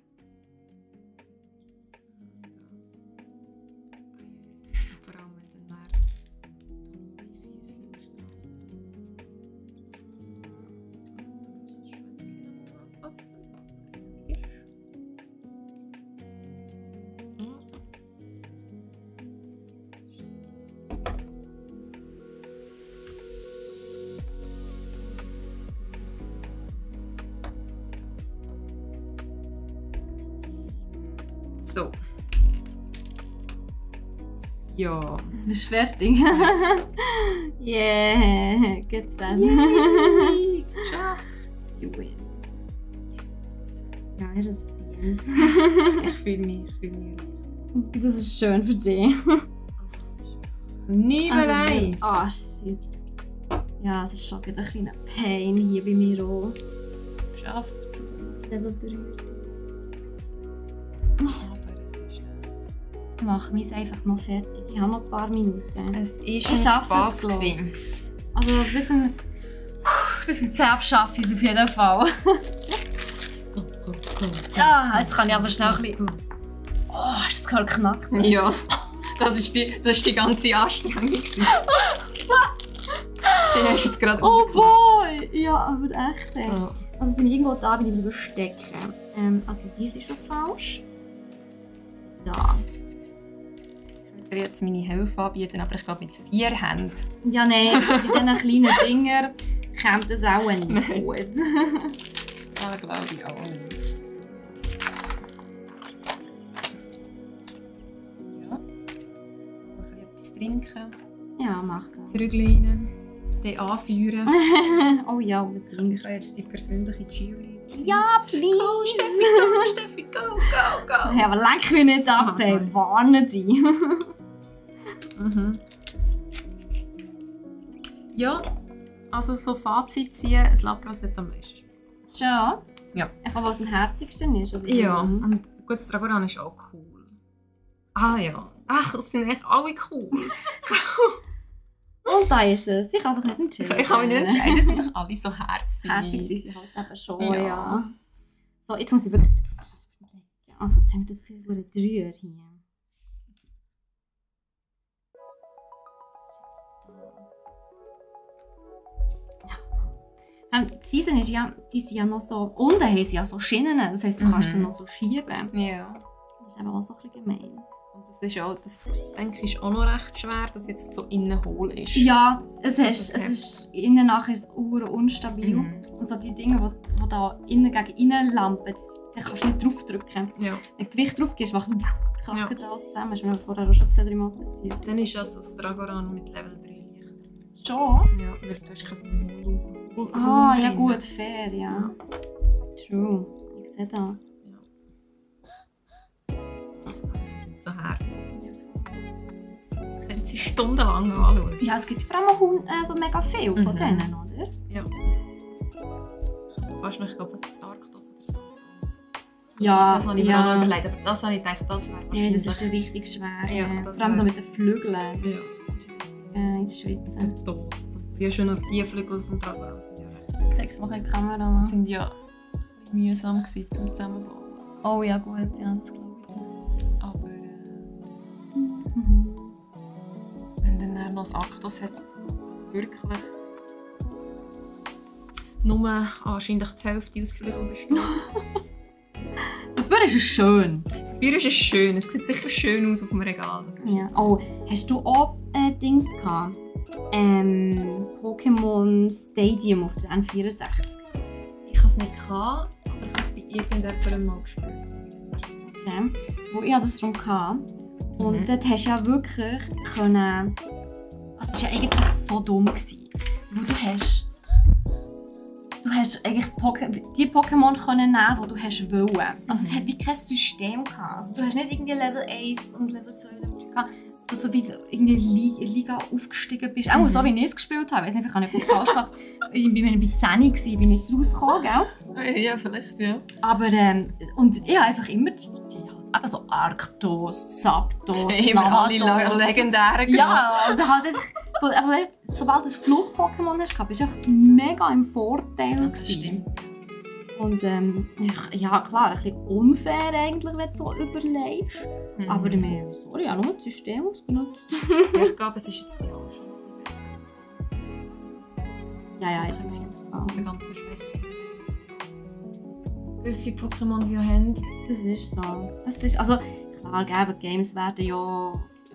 Vor allem wenn dann die Füße ausstrahlen. Das Schwänzchen noch anfassen, dass es richtig ist. So. Ja. Du bist fertig. Yeah, geht's dann. Geschafft. Juhu. hast es verdient. Ich fühle mich. Das ist schön für dich. Niebelei! Ah, shit. Ja, es ist schon ein kleiner Pain hier bei mir auch. Geschafft. Level 3. Aber es ist... Ich mache mich einfach noch fertig. Ich habe noch ein paar Minuten. Es war Ich ein schaffe Spass es, glaub ich. gewesen. Also bis zum 10 schaffe ich es auf jeden Fall. Ja, jetzt kann ich aber schnell ein bisschen... Oh, ist das gerade knackt? Ja, das ist die ganze Anstrengung gewesen. Die hast du jetzt gerade Oh rausgelassen. boy! Ja, aber echt. Ey. Ja. Also bin ich irgendwo da, bin ich wieder stecken. Also dies ist schon falsch. Da. Ich würde dir jetzt meine Hilfe anbieten, aber ich glaube mit 4 Händen. Ja, nein, bei diesen kleinen Dingern kommt das auch nicht Nein. gut. Ah, glaube ich auch nicht. Ja. Noch ein bisschen etwas trinken. Ja, mach das. Zurücklehnen. Den anführen. Oh ja, unbedingt. Ich kann jetzt die persönliche Cheerleader sein. Ja, please! Go, Steffi, go! Hey, aber lenk mich nicht ab, ey. sorry. Warne dich. Mhm. Ja, also so Fazit ziehen, ein Labras hat am meisten Spaß gemacht. Schon? Ja. Einfach was am herzigsten ist, oder? Ja, und gut, das Dragoran ist auch cool. Ah ja. Ach, das sind echt alle cool. Und da ist es. Ich kann sich nicht entscheiden. Ich kann mich nicht entscheiden, das sind doch alle so herzig. Herzig sind sie halt eben schon, Ja. ja. So, jetzt muss ich wirklich... Also, jetzt haben wir das über einen Dreier hier. Das Fiese ist ja, die sind ja noch so... Unten haben sie ja so Schienen, das heisst, du kannst sie noch so schieben. Ja. Das ist eben auch so ein bisschen gemein. Und das ist auch, das denke ich, ist auch noch recht schwer, dass es jetzt so innen hohl ist. Ja, es ist ist innen nachher ist unstabil. Mhm. Und so die Dinge, die da innen gegen innen lampen, da kannst du nicht draufdrücken. Ja. Wenn du Gewicht drauf gibst, machst du kracht Ja. alles zusammen. Das ist mir vorher auch schon 2-3 Mal passiert. Dann ist also das Dragoran mit Level 3 leichter. Schon? Ja, weil du hast kein Holo. Ah, ja gut, fair, ja. True, ich sehe das. Aber sie sind so herzig. Ich könnte sie stundenlang anschauen. Ja, es gibt vor allem auch so mega viel von Mhm. denen, oder? Ja. Fast noch, ich glaube, was ist Arktos oder so. Ja, Das habe ich mir auch noch überlegt, aber das habe ich gedacht, das wäre Ja, wahrscheinlich... das ist richtig schwer. Ja, das vor allem so wär- mit den Flügeln Ja, ins Schwitzen. der Tod. Ja, schon auf die Flügel vom Dragoran sind ja recht. Zeig's mal in die Kamera. Sind ja mühsam gewesen zum Zusammenbauen. Oh ja, gut, ja, das glaube ich. Aber Mhm. wenn dann noch das Arktos hat, wirklich nur wahrscheinlich die Hälfte aus Flügeln besteht. Dafür ist es schön. Dafür ist es schön. Es sieht sicher schön aus auf dem Regal. Das ist Ja. Oh, hast du auch Dings gehabt? Pokémon Stadium auf der N64. Ich habe es nicht gehabt, aber ich habe es bei irgendjemandem mal gespielt. Okay. Wo ich das schon hatte. Und Mhm. dort hast du ja wirklich können. Also es war ja eigentlich so dumm gewesen. Wo du hast eigentlich die Pokémon können nehmen, die du hast wollen. Also es hat wie kein System gehabt. Also du hast nicht irgendwie Level 1 und Level 2 Level 3 gehabt. Also wie du irgendwie in die Liga aufgestiegen bist. Auch so wie ich es gespielt habe. Ich weiß nicht, ich habe nicht falsch gemacht. Irgendwie, wenn ich bei 10 war, bin ich nicht rausgekommen, gell? Ja, vielleicht, ja. Aber und ich habe einfach immer die eben so Arctos, Zapdos, Immer alle Lavados. legendären Ja, und halt einfach, aber sobald du ein Flug-Pokémon hast, bist du einfach mega im Vorteil. Das gewesen. stimmt. Und ja, klar, ein bisschen unfair eigentlich, wenn du so überlegst. Mhm. Aber ich meine, sorry, ich habe nur das System ausgenutzt. Ja, ich glaube, es ist jetzt die auch schon Ja, jetzt auf jeden Fall. die ganze Schwäche. Gewisse Pokémon sie ja haben. Das ist so. Das ist, also, klar, die Games werden ja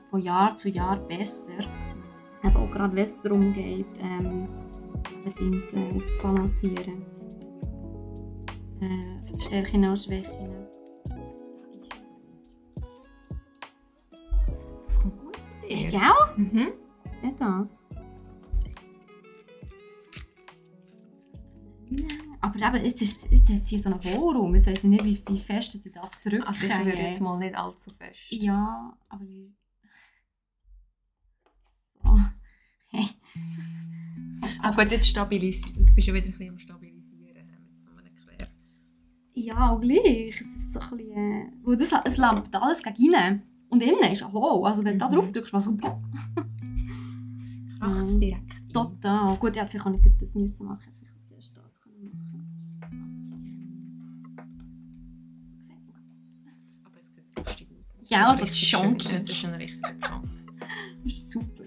von Jahr zu Jahr besser. Eben auch gerade wenn es darum geht, Dings auszubalancieren. Stärken und Schwächen. Das kommt gut bei dir. Gell? Mhm. Seht das? Nein, aber Aber eben, jetzt ist hier so ein Hohlraum. Ich weiß nicht, wie fest sie da drücken. Also ich würde jetzt mal nicht allzu fest. Ja, aber wie... So. Hey. Ah gut, jetzt stabilisierst du. Du bist ja wieder ein bisschen am Stabilisieren mit so einem Quer. Ja, auch gleich. Es ist so ein bisschen... Wo es lampt alles gegen rein. Und innen ist ein Hohl. Also wenn du da drauf drückst, was so... Kracht es direkt rein. Total. Gut, ja, vielleicht kann ich das müssen machen. Vielleicht hätte ich zuerst das machen. Aber es sieht lustig aus. Ja, also chunky. chunky. Es ist ein richtiger Chunk. Das ist super.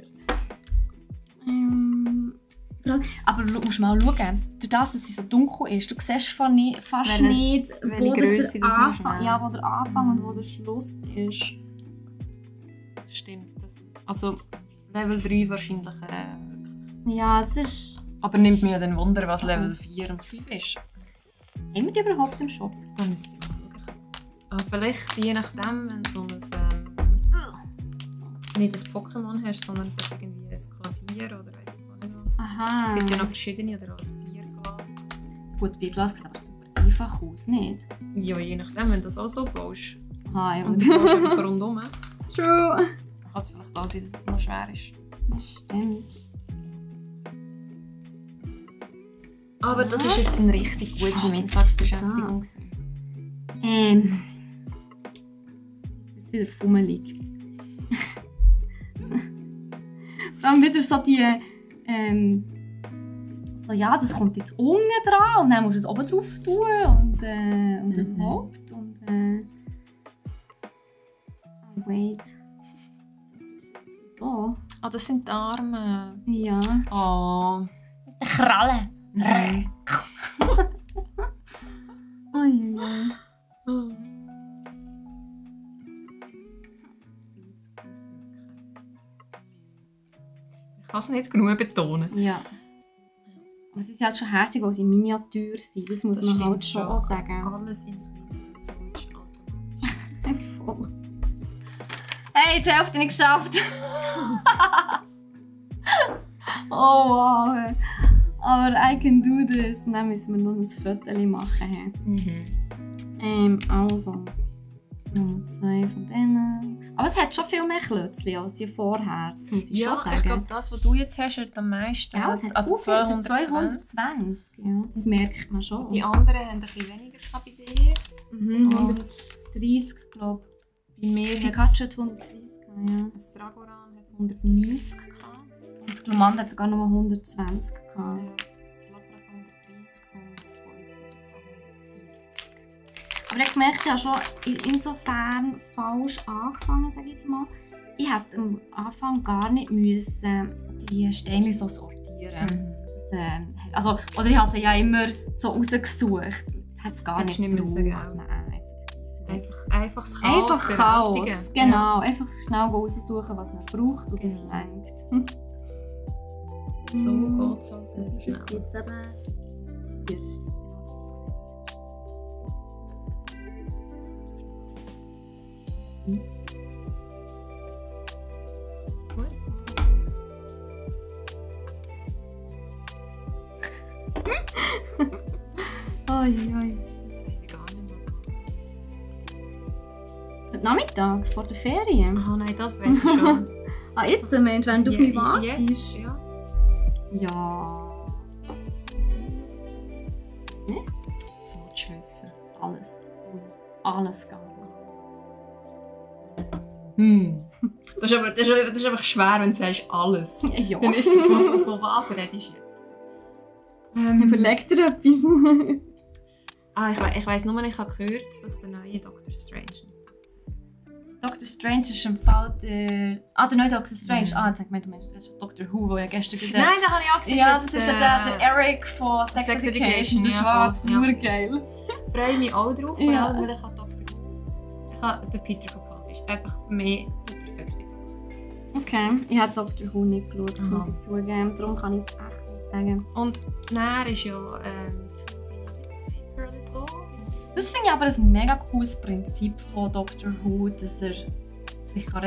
Aber du musst mal schauen, durch das, dass es so dunkel ist, du siehst fast nicht, welche Grösse das Anfang, ja, wo der Anfang und wo der Schluss ist. Das stimmt. Also Level 3 wahrscheinlich wirklich. Ja, es ist... Aber nimmt mich ja dann Wunder, was Level 4 und 5 ist. Haben wir die überhaupt im Shop? Da müsste ich mal schauen. Aber vielleicht je nachdem, wenn du so ein... nicht ein Pokémon hast, sondern irgendwie ein Klavier oder weiss ich nicht was. Aha. Es gibt ja noch verschiedene, oder auch ein Bierglas. Gut, Bierglas sieht aber super einfach aus, nicht? Ja, je nachdem, wenn du das auch so baust. Ah, ja. Und du baust einfach rundum. True. Kann es vielleicht auch sein, dass es noch schwer ist. Das stimmt. Aber das ist jetzt eine richtig gute Mittagsbeschäftigung. Jetzt wird es wieder fummelig. Dann wieder so die... so, ja, das kommt jetzt unten dran und dann musst du es oben drauf tun und überhaupt. Und, oh, wait. Das ist jetzt so. Ah, das sind die Arme. Ja. Oh. Kralle. Oh ja. Ich kann es nicht genug betonen. Ja. Aber sie sind halt schon herzig, weil sie Miniatur sind. Das muss man halt schon auch sagen. Alles in kleinen Version ist automatisch. Voll. Hey, die Hälfte nicht geschafft! Oh wow! Aber I can do this. Dann müssen wir nur ein Foto machen. Also. Nummer 2 von denen. Aber es hat schon viel mehr Klötzchen als die vorher. Das muss ich schon sagen. Ich glaube, das, was du jetzt hast, hat am meisten. Ja, es hat also 220. Ja, das merkt man schon. Die anderen haben ein bisschen weniger KPD. 130, glaube ich. Bei mir Die hat Pikachu hat 130, ja. das Dragoran hat 190 gehabt. Und das Glomant hat sogar noch 120 gehabt. Das Lapras 130 und das Volleyball 140. Aber ich merke, ich habe schon insofern falsch angefangen, sage ich jetzt mal. Ich hätte am Anfang gar nicht müssen die Steine so sortieren. Das, oder ich habe sie ja immer so rausgesucht. Das hat es gar Hättest nicht nicht müssen, gebraucht. gell? Nein. Einfach das Chaos Einfach Chaos, bewältigen. genau. Einfach schnell raussuchen, was man braucht und das Genau. reicht. So geht es halt Das ist schnell. jetzt eben... Hier ist es. Gut. Oi. Jetzt weiss ich gar nicht, was machen. Heute Nachmittag, vor der Ferien. Ah nein, das weiss ich schon. Ah, jetzt, Mensch, wenn du auf mich wartest. Jetzt, ja. Ja, So willst du wissen. alles. Ui. Alles geht. Das ist einfach schwer, wenn du sagst alles. Ja. Dann ist es von was redest du jetzt? Überleg dir etwas. Ich weiss nur, ich habe gehört, dass der neue Doctor Strange nicht gut ist. Dr. Strange ist im Fall der... Ah, der neue Dr. Strange. Ah, jetzt sagt man, das ist Dr. Who, der ja gestern wieder... Nein, da habe ich auch gesehen. Ja, das ist ja der Eric von Sex Education. Der ja, Schwarze, voll, ja. super geil. Ich freue mich auch drauf, vor Ja. allem, weil ich habe Dr. Who. Ich habe den Peter Capaldi. Ist einfach für mich der perfekte Doktor. Okay, ich habe Dr. Who nicht geschaut, Aha. muss ich zugeben. Darum kann ich es echt nicht sagen. Und dann ist ja Paper oder so. Das finde ich aber ein mega cooles Prinzip von Dr. Who, dass er sich kann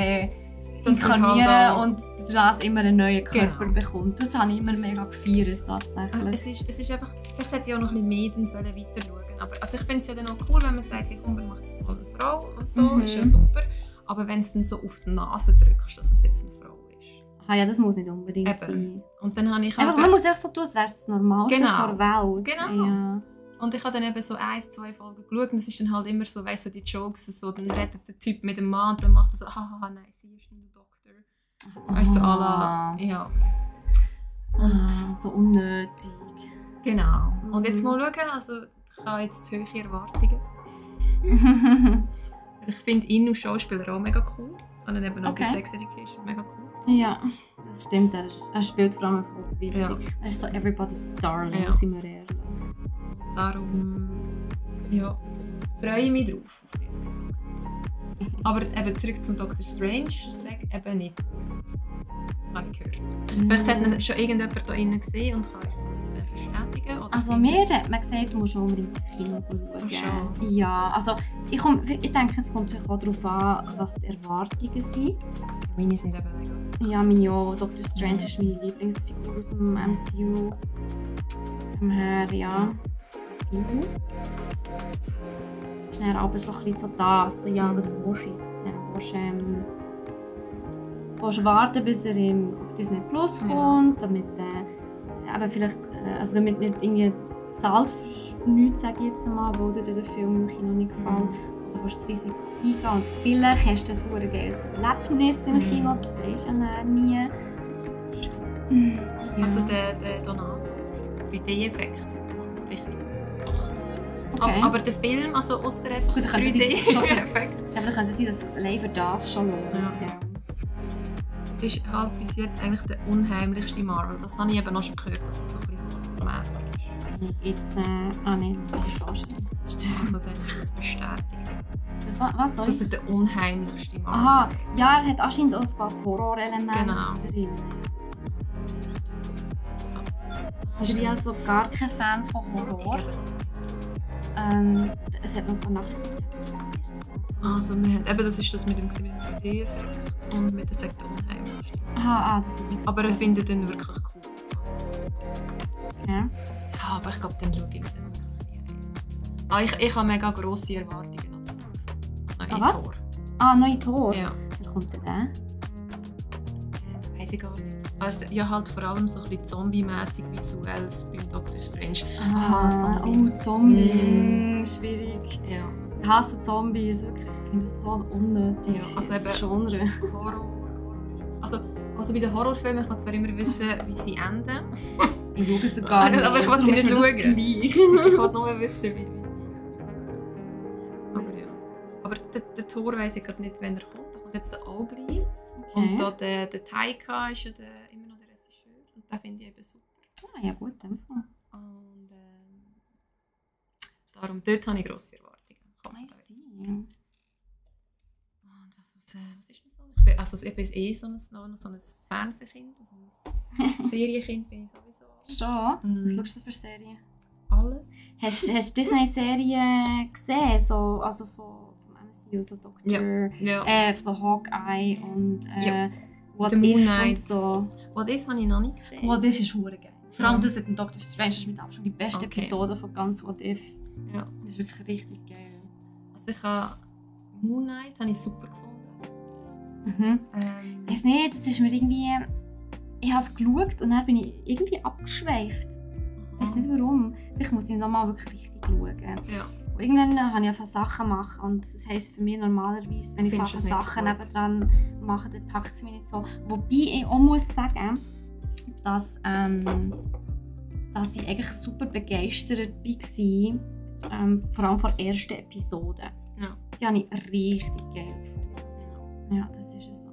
inkarnieren halt und das immer einen neuen Körper Genau. bekommt. Das habe ich immer mega gefeiert, tatsächlich. Es ist einfach, vielleicht hätte ich auch noch ein bisschen mehr dann weiter schauen. Aber also ich finde es ja dann auch cool, wenn man sagt, hey, komm, wir machen jetzt mal eine Frau und so, ist ja super. Aber wenn es dann so auf die Nase drückst, dass es jetzt eine Frau ist. Ah ja, das muss nicht unbedingt Eben. sein. Und dann habe ich Einfach, man muss einfach so tun, als wäre es das Normalste Genau. der Welt. Genau. Ja. Und ich habe dann eben so 1-2 Folgen geschaut und es ist dann halt immer so, weißt du, so die Jokes, so, dann redet der Typ mit dem Mann und dann macht er so, haha, nein, sie ist nicht der Doktor. Weißt du, so à la, ja. Und So unnötig. genau. Und jetzt mal schauen, also ich habe jetzt hohe Erwartungen. Ich finde ihn als Schauspieler auch mega cool. Und dann eben auch bei Okay. Sex Education mega cool. Ja, das stimmt. Er spielt vor allem einfach witzig. Ja. Er ist so everybody's darling, Ja. sind wir ehrlich. Darum ja, freue ich mich drauf. Auf den. Aber eben zurück zum Dr. Strange, sag eben nicht gut. Habe ich gehört. Vielleicht hat ihn schon irgendjemand da drinnen gesehen und kann uns das bestätigen. Oder Also finden. mir hat man gesagt, du musst unbedingt ins Kino Ach schauen. schon. Ja, also ich denke, es kommt vielleicht auch darauf an, was die Erwartungen sind. Meine sind eben mega. Ja, meine auch. Dr. Strange ist meine Lieblingsfigur aus dem MCU. Von her, ja. Es ist dann aber so ein bisschen so das, so, ja, was willst du jetzt? Willst du warten, bis er auf Disney Plus kommt, damit, eben vielleicht, also damit nicht irgendwie zahlt für nichts, sage ich jetzt mal, weil dir der Film im Kino nicht gefällt. Du willst das Risiko eingehen und vielleicht hast du ein super geiles Erlebnis im Kino, das weisst du ja dann nie. Stimmt. Ja. Also der Donato hat 3D-Effekte richtig gemacht. Okay. Aber der Film, also außer einfach Gut, dann kann es sein, dass es schon- 3D-Effekt, Ja, aber dann kann es sein, dass es allein für das schon lohnt. Ja. ist halt bis jetzt eigentlich der unheimlichste Marvel. Das habe ich eben noch schon gehört, dass es so ein bisschen mässig ist. Jetzt, nein, das ist falsch. Also dann ist das bestätigt. Was soll Das ich? ist der unheimlichste Marvel. Aha, ja, er hat anscheinend auch ein paar Horrorelemente Genau. drin. Das Ich bin ist ja so gar kein Fan von Horror. Es hat noch ein paar Nachrichten. Also wir haben, eben, das ist das mit dem 3D-Effekt und mit der Sekte unheimlichste. Aha, das ist nichts. Aber ich finde den wirklich cool. Also, Ja. ja, aber ich glaube, dann schaue ich den wirklich nicht. Ich habe mega grosse Erwartungen an neue Was? Tor. Neue Tor? Ja. Wer kommt denn der? Weiss ich gar nicht. Also, ja, halt vor allem so ein bisschen zombie-mässig visuelles beim Doctor Strange. Zombie. Zombie. Schwierig. Ja. Ich hasse Zombies, wirklich. Ich finde es so unnötig. Ja, also das eben- Genre. Horror. Also bei den Horrorfilmen, ich will zwar immer wissen, wie sie enden. Ich schaue es gar nicht. Aber ich will sie Darum nicht ist mir das schauen. gleich. Ich will nur wissen, wie sie. Aber ja. Aber der Thor weiss ich gerade nicht, wenn er kommt. Da kommt jetzt der Aubrey. Und da der Taika ist ja immer noch der Regisseur. Und den finde ich eben super. Ah, ja gut, dann Fall. Und darum, dort habe ich grosse Erwartungen. Ich hoffe, I da wird's. see. Und was ist denn so? Ich bin eh so ein Fernsehkind, also ein Serienkind bin ich sowieso. Schon? Was Mhm. schaust du für Serien? Alles. Hast du Disney-Serien gesehen? So, also vom MCU, so Dr. Ja. So Hawkeye und Ja. What The Moon If Knight. und so. What If habe ich noch nicht gesehen. What If ist verdammt geil. Vor allem Ja. das mit dem Dr. Strange ist mit Abstand die beste Okay. Episode von ganz What If. Ja. Das ist wirklich richtig geil. Also ich habe Moon Knight habe ich super gefunden. Ich weiß nicht, das ist mir irgendwie... Ich habe es geschaut und dann bin ich irgendwie abgeschweift. Ich weiß nicht warum. Vielleicht muss ich nochmal wirklich richtig schauen. Ja. Und irgendwann habe ich einfach Sachen machen und das heisst für mich normalerweise, wenn ich Findest du es nicht Sachen so gut? nebendran mache, dann packt es mich nicht so. Wobei ich auch muss sagen, dass ich eigentlich super begeistert war, vor allem von der ersten Episode. Ja. Die habe ich richtig geil gefunden. Ja, das ist so.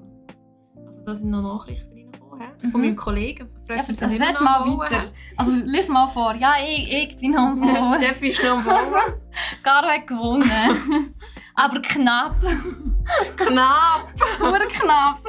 Also da sind noch Nachrichten reingekommen von meinem Kollegen. Ja, also red mal weiter. Also lies mal vor. Ja, ich bin am Ball. Steffi ist noch am Bauen. Garo hat gewonnen. Aber knapp. Knapp! Nur knapp.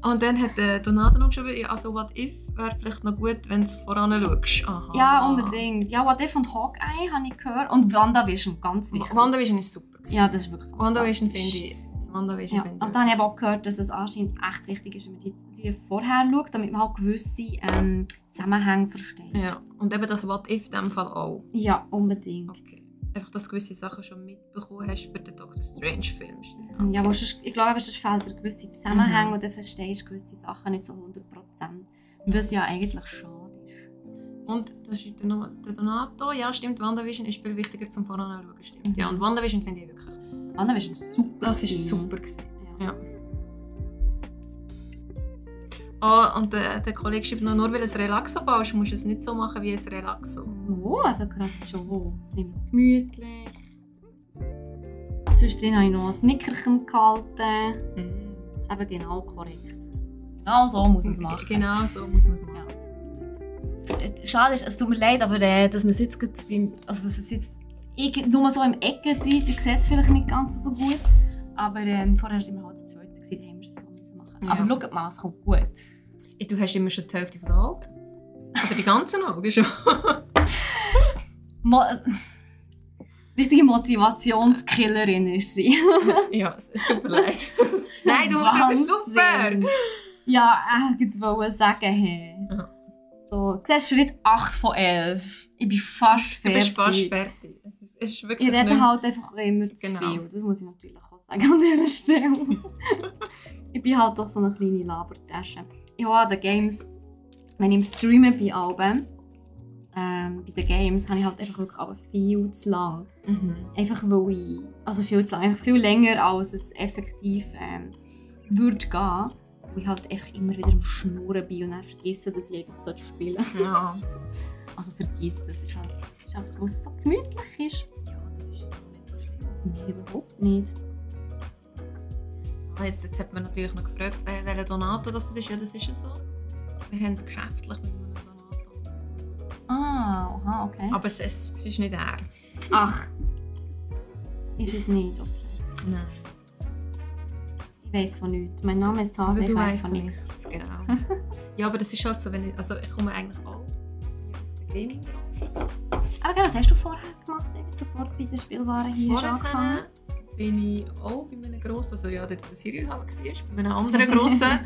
Und dann hat Donato noch geschrieben, ja, also What If wäre vielleicht noch gut, wenn du voran schaust. Aha. Ja, unbedingt. Ja, What If und Hawkeye habe ich gehört. Und WandaVision, ganz wichtig. WandaVision ist super. Ja, das ist wirklich WandaVision fantastisch. finde ich WandaVision Ja. finde ich Aber dann habe ich auch gehört, dass es anscheinend echt wichtig ist, wenn man die vorher schaut, damit man halt gewisse Zusammenhänge versteht. Ja, und eben das What If in diesem Fall auch. Ja, unbedingt. Okay. Einfach, dass du gewisse Sachen schon mitbekommen hast für den Doctor Strange-Film. Ja, aber sonst, ich glaube, sonst fehlt dir gewisse Zusammenhänge und dann verstehst du gewisse Sachen nicht so 100%. Was ja eigentlich schade ist. Und das ist der Donato. Ja, stimmt, WandaVision ist viel wichtiger zum Voranschauen. Stimmt. Ja, und WandaVision finde ich wirklich... WandaVision ist super. Das ist super gewesen. Ja. Oh, und der Kollege schreibt noch, nur weil du ein Relaxo baust, musst du es nicht so machen wie ein Relaxo. Oh, eben gerade schon. Nimm es gemütlich. Zwischendrin habe ich noch ein Snickerchen gehalten. Das ist eben genau korrekt. Genau so muss man es machen. Genau so muss man es machen. Schade ist, es tut mir leid, aber dass man es jetzt beim... Also es ist jetzt nur so im Ecken drin, ihr seht es vielleicht nicht ganz so gut. Aber vorher sind wir halt das Zweite gewesen, da haben wir es so müssen machen. Ja. Aber schaut mal, es kommt gut. Du hast immer schon die Hälfte der Augen. Oder die ganzen Augen schon. Richtige Motivationskillerin ist sie. Ja, es tut mir leid. Nein, du, das ist super! Ja, ich wollte sagen, hey. Ja. So, du siehst Schritt 8 von 11. Ich bin fast fertig. Du bist fast fertig. Es ist wirklich Ich rede nicht... halt einfach immer zu Genau. viel. Das muss ich natürlich auch sagen an dieser Stelle. Ich bin halt doch so eine kleine Labertasche. Ich habe an den Games, wenn ich im Streamen bin, bei den Games, habe ich halt einfach wirklich aber viel zu lang. Einfach weil ich, also viel zu lang, einfach viel länger als es effektiv würde gehen. Weil ich halt einfach immer wieder am Schnurren bin und dann vergesse, dass ich einfach spielen sollte. Ja. Also vergiss das, ist halt, weil es so gemütlich ist. Ja, das ist doch nicht so schlimm. Nein, überhaupt nicht. Jetzt hat man natürlich noch gefragt, welcher Donato das ist. Ja, das ist ja so. Wir haben geschäftlich mit einem Donato zu tun. Ah, aha, okay. Aber es ist nicht er. Ach, ist es nicht, okay. Nein. Ich weiss von nichts. Mein Name ist Hase, ich Du weiss weißt von von nichts. nichts, genau. Ja, aber das ist halt so, wenn ich komme eigentlich auch aus der Gaming-Branche. Aber genau, was hast du vorher gemacht, bevor du bei den Spielwaren hier hast angefangen? Bin ich auch bei einem grossen, also ja, dort wo der Cyril halt war, bei einem anderen grossen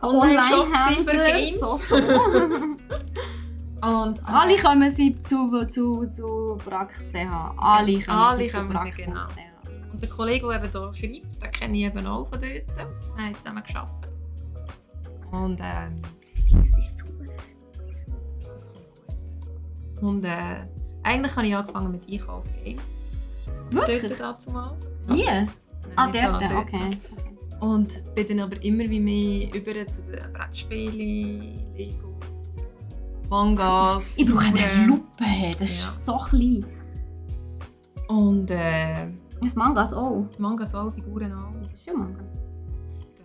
Online-Shop für Games. Und Alle kommen sie zu Brack.ch. Alle kommen sie sie, genau. Und der Kollege, der eben hier schreibt, den kenne ich eben auch von dort. Wir haben zusammen gearbeitet. Und Das ist super. das kommt gut. Und eigentlich habe ich angefangen mit Einkauf Games. Wirklich? Dort damals. Hier? Ah, Nicht dort, da, okay. Und bin dann aber immer wie mehr über zu den Brettspielen, Lego, Mangas. Ich brauche Figuren. eine Lupe, das ist so klein. Und Das Mangas auch. Mangas auch, Figuren auch. Das ist für Mangas.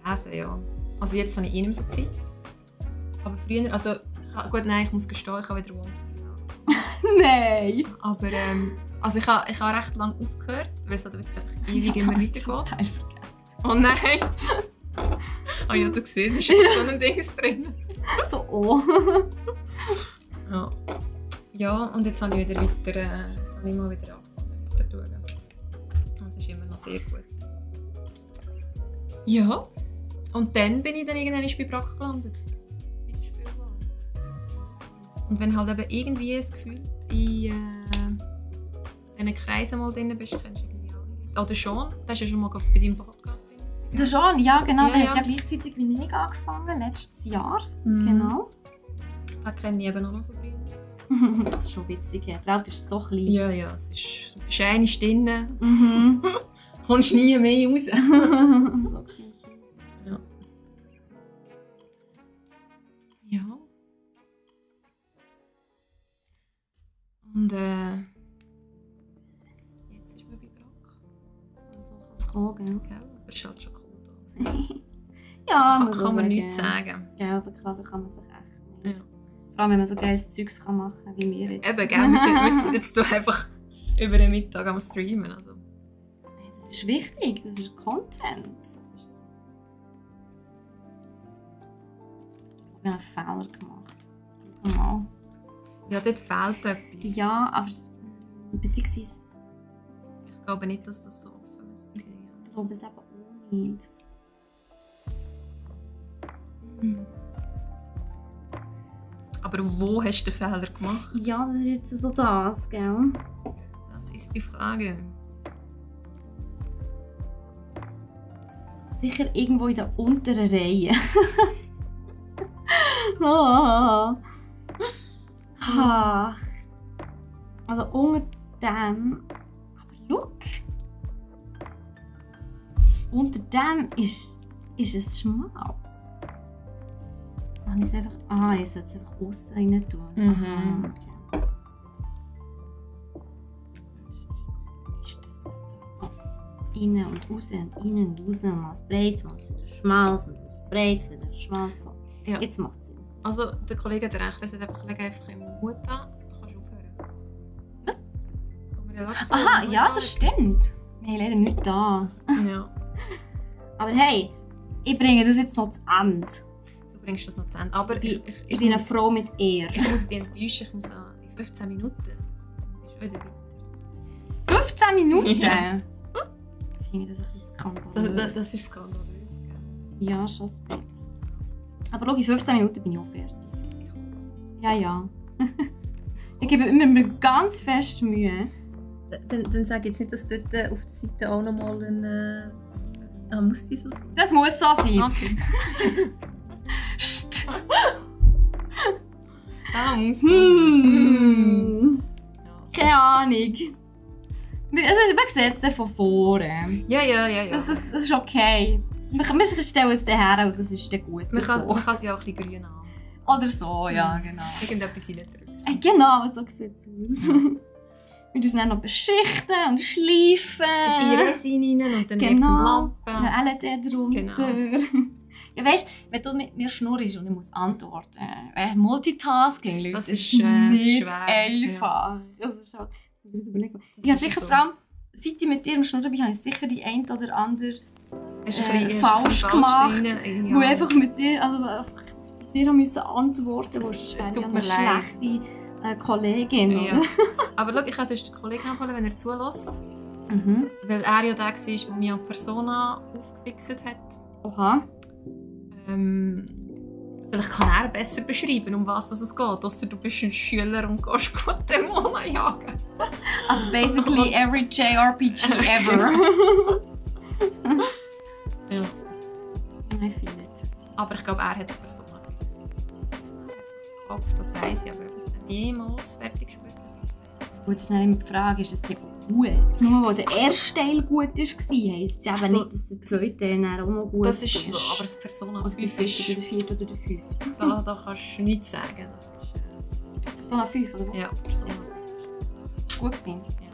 Lesen, ja. Also jetzt habe ich nicht mehr so Zeit. Aber früher, also gut, nein, ich muss gestehen, ich habe wieder One Piece angefangen. Nein! Aber also ich habe recht lange aufgehört, weil es halt wirklich einfach ewig immer weitergeht. Total vergessen. Oh nein! Oh ja, du siehst, da ist echt so ein Ding drin. So, oh. Ja. Ja, und jetzt habe ich wieder weiter, jetzt habe ich mal wieder angefangen weiter zu schauen. Und es ist immer noch sehr gut. Ja, und dann bin ich dann irgendwann bei Brack gelandet. Bei der Spielwaren. Und wenn halt eben irgendwie das Gefühl in diesen Kreisen mal drin bist, kennst du irgendwie alle. Oder Sean, der ist ja schon mal, glaube ich, bei deinem Podcast drin. Der Jean, ja genau, Ja, der ja. hat ja gleichzeitig wie ich angefangen, letztes Jahr. Mhm. Genau. Den kenne ich eben auch noch von früher. Das ist schon witzig, ja. Die Welt ist so klein. Ja, ja, es ist... Du bist einmal drin, Mhm. kommst nie mehr raus. So klein. Ja. Ja. Und jetzt ist man bei Brack. So kann es kommen, gell? Gell? Aber es ist halt schon cool da. Ja, Kann muss man sagen. nichts sagen. Ja, aber klar, kann man sich echt nicht. Ja. Vor allem, wenn man so geiles Zeugs kann machen kann, wie wir jetzt. Eben, gell? Wir sind jetzt so einfach über den Mittag am Streamen. Also. Das ist wichtig, das ist Content. Das ist es. Ich habe einen Fehler gemacht. Schau mal. Ja, dort fehlt etwas. Ja, aber beziehungsweise, Ich glaube nicht, dass das so offen müsste sein. ich glaube es eben auch nicht. Aber wo hast du den Fehler gemacht? Ja, das ist jetzt so das, gell? Das ist die Frage. Sicher irgendwo in der unteren Reihe. Oh. Ach. Also unter dem. Aber schau. Unter dem ist es schmal. Ich sollte es einfach außen rein tun. Mhm. Okay. Ist das so innen und raus und innen und raus und mal ein breites, mal wieder schmales und wieder ein breites, wieder ein schmales. So. Ja. Jetzt macht es Sinn. Also, der Kollege hat recht, er sagt einfach, leg einfach im Mut an, dann kannst du aufhören. Was? Aha, Ja, das stimmt. Wir haben leider nichts da. Ja. Aber hey, ich bringe das jetzt noch zu Ende. Du bringst das noch zu Ende. Aber Ich bin eine Frau mit Ehre. Ich muss dich enttäuschen, ich muss in 15 Minuten muss ich schon wieder weiter. 15 Minuten? Ja. Ich finde das ein bisschen skandalös. Das ist skandalös, gell? Ja, schon ein bisschen. Aber schau, in 15 Minuten bin ich auch fertig. Ich hoffe es. Ja. Ich gebe mir ganz fest Mühe. Dann sag jetzt nicht, dass dort auf der Seite auch nochmal ein... muss die so sein? Das muss so sein. Okay. Psst. Muss so sein. Keine Ahnung. Man sieht es von vorne. Ja. Das ist okay. Wir stellen es dann her und das ist dann gut. Man kann so. sie auch ein bisschen grün haben. Oder so, ja, genau. Irgendetwas reindrücken. Genau, so sieht es aus. Wir müssen dann noch beschichten und schleifen. In Resin rein und dann wird es in die Lampe. Eine LED drunter. Genau. Ja, weißt, wenn du mit mir schnurrst und ich muss antworten, Multitasking, Leute, Das das ist, ist nicht schwer. einfach. Das ist schon, das ist überlegen. Das Ja, ist sicher, so. vor allem, seit ich mit dir am Schnurren bin, habe ich sicher die ein oder andere Hast du ein bisschen falsch gemacht. drin? Wo einfach mit dir, einfach mit dir müssen antworten Es musste. tut Ja mir eine leid. schlechte Kollegin. Ja. Oder? Aber schau, ich kann sonst den Kollegen abholen, wenn er zulässt. Mhm. Weil er ja der war, der mich an Persona aufgefixt hat. Oha. Vielleicht kann er besser beschreiben, um was es geht. Ausser du bist ein Schüler und gehst Guatemala jagen. Also basically every JRPG ever. Ja. I feel it. Aber ich glaube, er hat es Persona 5. Er hat es gekauft, das weiss ich. Aber ob es dann jemals fertig gespielt hat, das weiss ich nicht. Gut, schnell immer die Frage, ist es denn gut? Nur weil der erste Teil gut war, heisst es eben nicht, dass der zweite dann auch noch gut Das ist so, aber das Persona Oder der 5 vierte, oder ist... der vierte oder der fünfte. Da kannst du nichts sagen. Das ist, Persona 5, oder was? ja, Persona 5 Ist gut gewesen. Ja.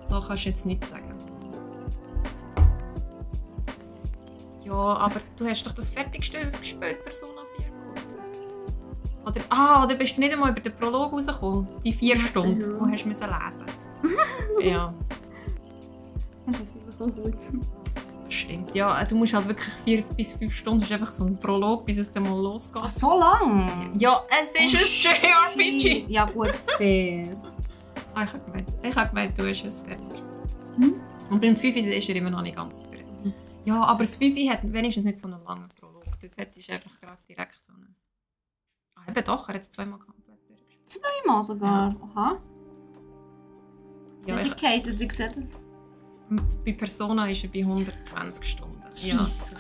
Da kannst du jetzt nichts sagen. Ja, aber du hast doch das fertigste gespielt, Persona 4. Oder bist du nicht einmal über den Prolog rausgekommen? Die 4 Stunden, Ja. wo hast du lesen Ja, Das ist natürlich auch gut. das stimmt. Ja, du musst halt wirklich 4 bis 5 Stunden, das ist einfach so ein Prolog, bis es dann mal losgeht. Ach, so lang? Ja, es ist ein JRPG! Ja gut, fair. Ah, ich hab gemeint, du hast es fertig. Hm? Und beim 5 ist er immer noch nicht ganz drin. Ja, aber das 5 hat wenigstens nicht so einen langen Prolog. Dort hättest du einfach gerade direkt so einen... Ah, eben doch, er hat es zweimal komplett durchgespielt. Zweimal sogar. Aha. Ja, Dedicated, ich sehe das. bei Persona ist er bei 120 Stunden. Ja, Jesus.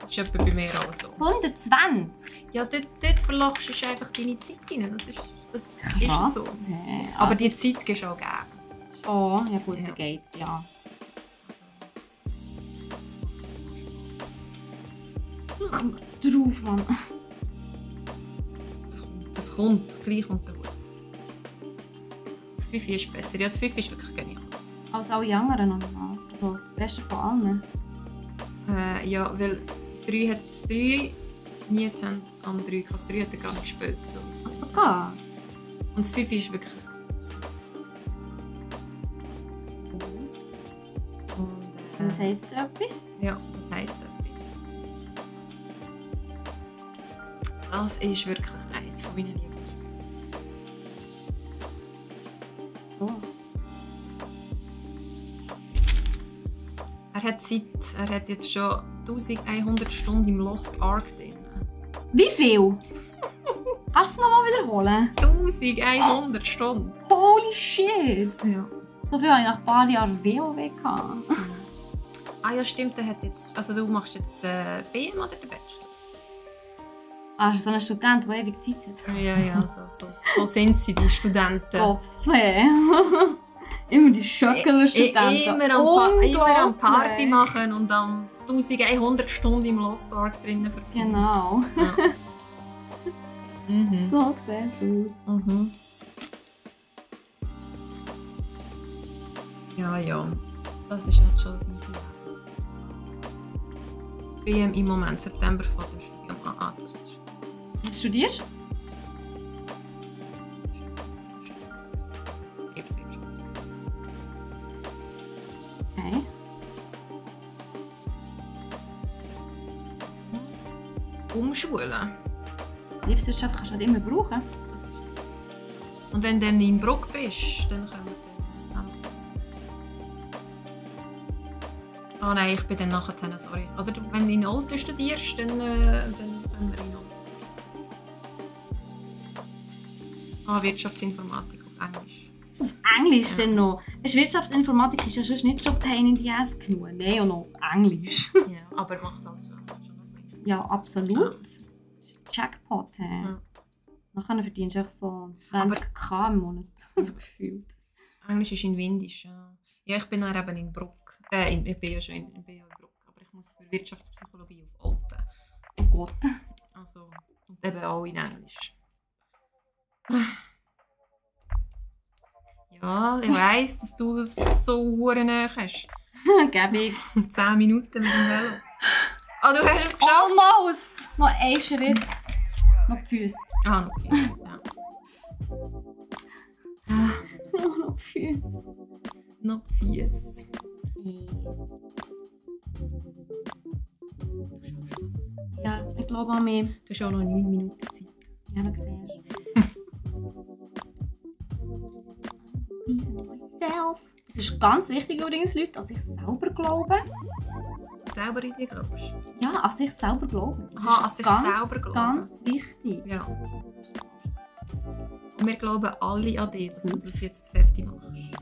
das ist etwa bei mir auch so. 120? Ja, dort verlachst du einfach deine Zeit rein. Das ist Was? so. Aber die Zeit gehst du auch gerne. Oh, ja gut, Ja. dann geht's, ja. Komm drauf, Mann. Das kommt, gleich unter den Hut. Das 5 ist besser. Ja, das 5 ist wirklich genial. Als alle anderen, oder was? Also das Beste von allen. Ja, weil das 3 nie haben an 3. Das 3 hat er gar nicht gespielt. So. Ach, sogar? Und das 5 ist wirklich... Und, Das heisst etwas? ja, das heisst etwas. Das ist wirklich eines von meinen Lieblingsspielen. So. Er hat jetzt schon 1100 Stunden im Lost Ark drin. Wie viel? Kannst du es nochmal wiederholen? 1100 Stunden. Holy shit! Ja. So viel hatte ich nach ein paar Jahren WoW gehabt. Ah ja, stimmt, der hat jetzt... Also du machst jetzt den BM oder den Bachelor? Ah, ist so ein Student, der ewig Zeit hat. Ja, so sind sie, die Studenten. Kopfe. Immer die Schöckler-Studenten. Immer am Party machen und dann 1100 Stunden im Lost Ark drinnen verbringen. Genau. Ja. So sieht es aus. Ja. Das ist halt schon easy. BM im Moment, September vor dem Studium. Das ist... Was studierst du? Betriebswirtschaft. Okay. Umschulen. Betriebswirtschaft kannst du halt immer brauchen. Das ist es. Und wenn du dann in Bruck bist, dann können wir dann... Ah nein, ich bin dann nachher, sorry. Oder wenn du in Olten studierst, dann können wir in Olten. Wirtschaftsinformatik auf Englisch. Auf Englisch denn noch? Wirtschaftsinformatik ist ja sonst nicht so pain in the ass genug. Nein, und noch auf Englisch. Ja, aber macht halt schon Sinn. Ja, absolut. Jackpot. Ja. Nachher verdienst du auch so 20.000 im Monat. So gefühlt. Englisch ist in Windisch. Ja, ich bin dann eben in Bruck. Ich bin ja schon in Bruck, aber ich muss für Wirtschaftspsychologie auf Olten. Oh Gott. Also, und eben auch in Englisch. Ja, ich weiss, dass du es so nahe hast. Gebe ich. 10 Minuten mit dem Velo. Ah, du hast es geschafft? Almost! Noch ein Schritt. Noch die Füße. Ah, noch die Füße, ja. Noch die Füße. Noch die Füße. Du schaffst das. Ja, ich glaube an mich. Du hast auch noch 9 Minuten Zeit. Ja, das siehst du. Das ist ganz wichtig übrigens, Leute, dass ich selber glaube. Dass du selber in dir glaubst? Ja, an sich selber glauben. Das Aha, ist an sich selber glauben. Ganz wichtig. Ja. Und wir glauben alle an dich, dass du das jetzt fertig machst.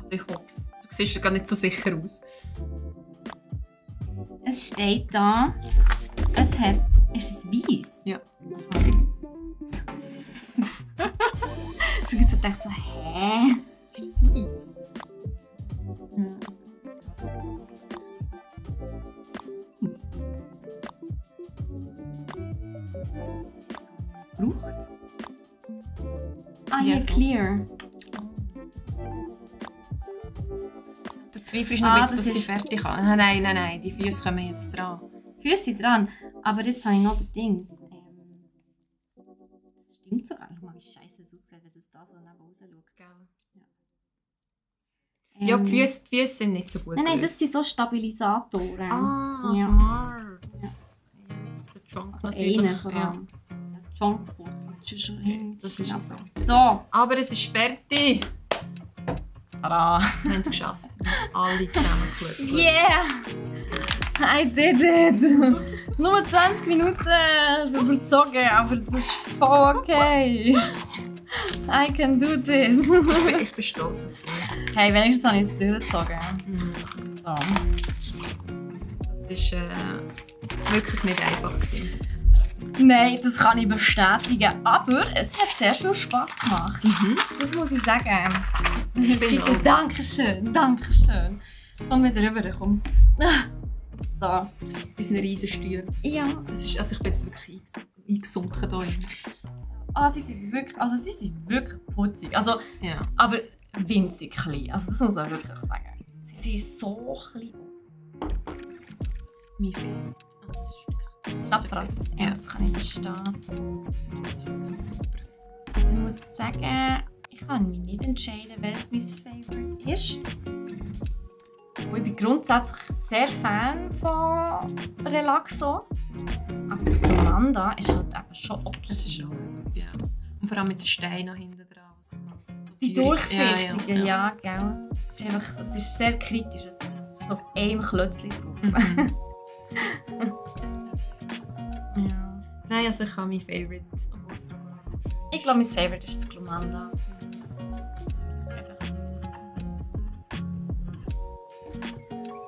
Also ich hoffe es. Du siehst ja gar nicht so sicher aus. Es steht da, es hat... Ist es weiss? Ja. So ich dachte so, hä? Ist das weiss? Hm. Braucht? Ah, hier, Ja, so. clear. Du zweifelst noch Ah, ein bisschen, dass das sie ist- fertig kann. Nein, die Füße kommen jetzt dran. Füße dran. Aber jetzt habe ich noch die Dings. Das stimmt sogar. Schau mal, wie scheiße es aussieht, wenn das da so neben raus schaut. Gell? Ja, die Füße sind nicht so gut. Nein, das gelöst. sind so Stabilisatoren. Ah, Ja. smart. Das ist der Junk Also natürlich. einer vor Ja. allem. Junkboards sind schon hin. Das ist so. So. Aber es ist fertig. Tada. Wir haben es geschafft. Alle zusammen plötzlich. Yeah! I did it! Nur 20 Minuten überzogen, aber das ist voll okay. I can do this. Ich bin stolz auf dich. Hey, wenigstens habe ich es durchgezogen. So. Das war wirklich nicht einfach gewesen. Nein, das kann ich bestätigen. Aber es hat sehr viel Spass gemacht. Das muss ich sagen. Ich bin Bitte, auch. Dankeschön, Dankeschön. Komm wieder rüber, komm. So. Unsere riesen Stühle. Ja. Ich bin jetzt wirklich eingesunken hier. Sie sind wirklich putzig. Also, Ja. aber winzig klein. Also das muss man wirklich sagen. Sie sind so klein. Mein Film. Also, Das Ja. das kann ich verstehen. Das ist wirklich super. Also ich muss sagen, ich kann mich nicht entscheiden, welches mein Favorite ist. Und ich bin grundsätzlich sehr Fan von Relaxos. Aber das Glomanda ist halt eben schon okay. Das ist schon ja. Und vor allem mit den Steinen hinten dran. So Die feurig. durchsichtigen, ja, gell. Es ist sehr kritisch. Es ist so auf einem Klötzchen drauf. Ja. Nein, also ich habe mein Favorite am Ostermann. Ich glaube, mein Favorite ist das Glumanda.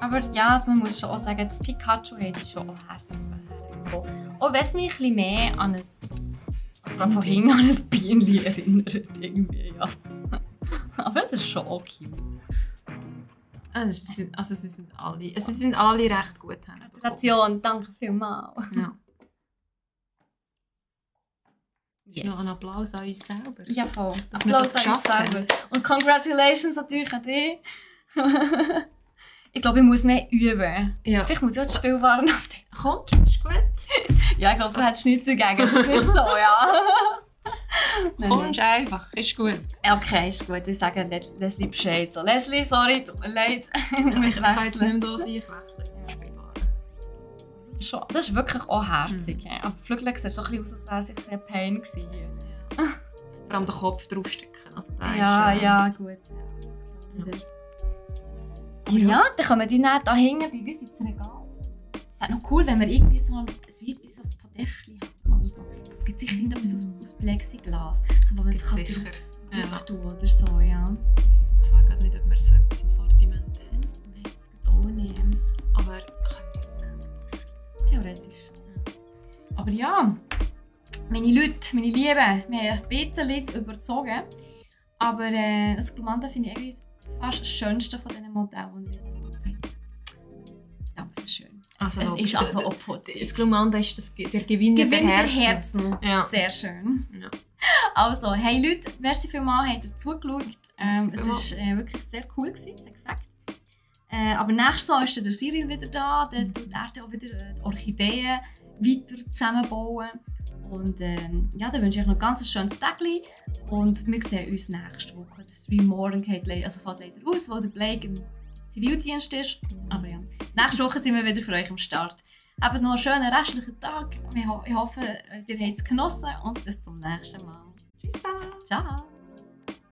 Aber ja, man muss schon auch sagen, das Pikachu hat sich schon auch herzlich bekommen. Auch wenn es mich ein bisschen mehr an ein, von hinten an ein Bienchen erinnert. Irgendwie, ja. Aber es ist schon auch cute. Sie sind alle recht gut. Gratulation, danke vielmals. Ja. Yes. Noch ein Applaus an uns selber. Ja, voll. Dass wir das geschafft haben. Und congratulations natürlich an dich. Ich glaube, ich muss mehr üben. Ja. Vielleicht muss ich auch die Spielwaren auf den. Komm, ist gut. Ja, ich glaube, du hättest nichts dagegen. Das ist so, ja. Kommst einfach, ist gut. Okay, ist gut. Ich sage Leslie Bescheid. So, Leslie, sorry, tut mir leid. Ich kann jetzt nicht mehr da sein, ich wechsle jetzt die Spielwaren. Das ist wirklich auch herzig. Ja. Aber Flügel sieht schon ein bisschen aus, als wäre es ein Pain gewesen. Ja. Vor allem den Kopf draufstecken. Also ja, ist, ja, gut. Ja, dann kommen die dann da hinten bei uns ins Regal. Es wäre noch cool, wenn wir irgendwie so ein Podestchen haben oder so. Es gibt sicher irgendetwas aus Plexiglas, so, wo man sich drauf tun oder so, ja. Ich weiß jetzt zwar gar nicht, ob wir so etwas im Sortiment haben. Nein, das geht auch nicht. Aber könnte ich sagen. Theoretisch. Aber ja, meine Leute, meine Lieben, wir haben ein bisschen überzogen. Aber das Glumanda finde ich eigentlich fast das schönste von diesen Modellen, die wir jetzt gemacht haben. Dankeschön. Also, es ist also auch putzig. Das Glumanda ist der Gewinner der Herzen. Ja. Sehr schön. Ja. Also, hey Leute, merci vielmals, habt ihr zugeschaut. Es war wirklich sehr cool, sehr gefällt. Aber nächstes Mal ist der Cyril wieder da. Dann tut er auch wieder die Orchideen weiter zusammenbauen. Und ja, dann wünsche ich euch noch ein ganz schönes Tag. Und wir sehen uns nächste Woche. Der Stream morgen fällt leider aus, weil der Blake im Zivildienst ist. Aber ja, nächste Woche sind wir wieder für euch am Start. Habt noch einen schönen restlichen Tag. Ich hoffe, ihr habt es genossen und bis zum nächsten Mal. Tschüss zusammen. Ciao.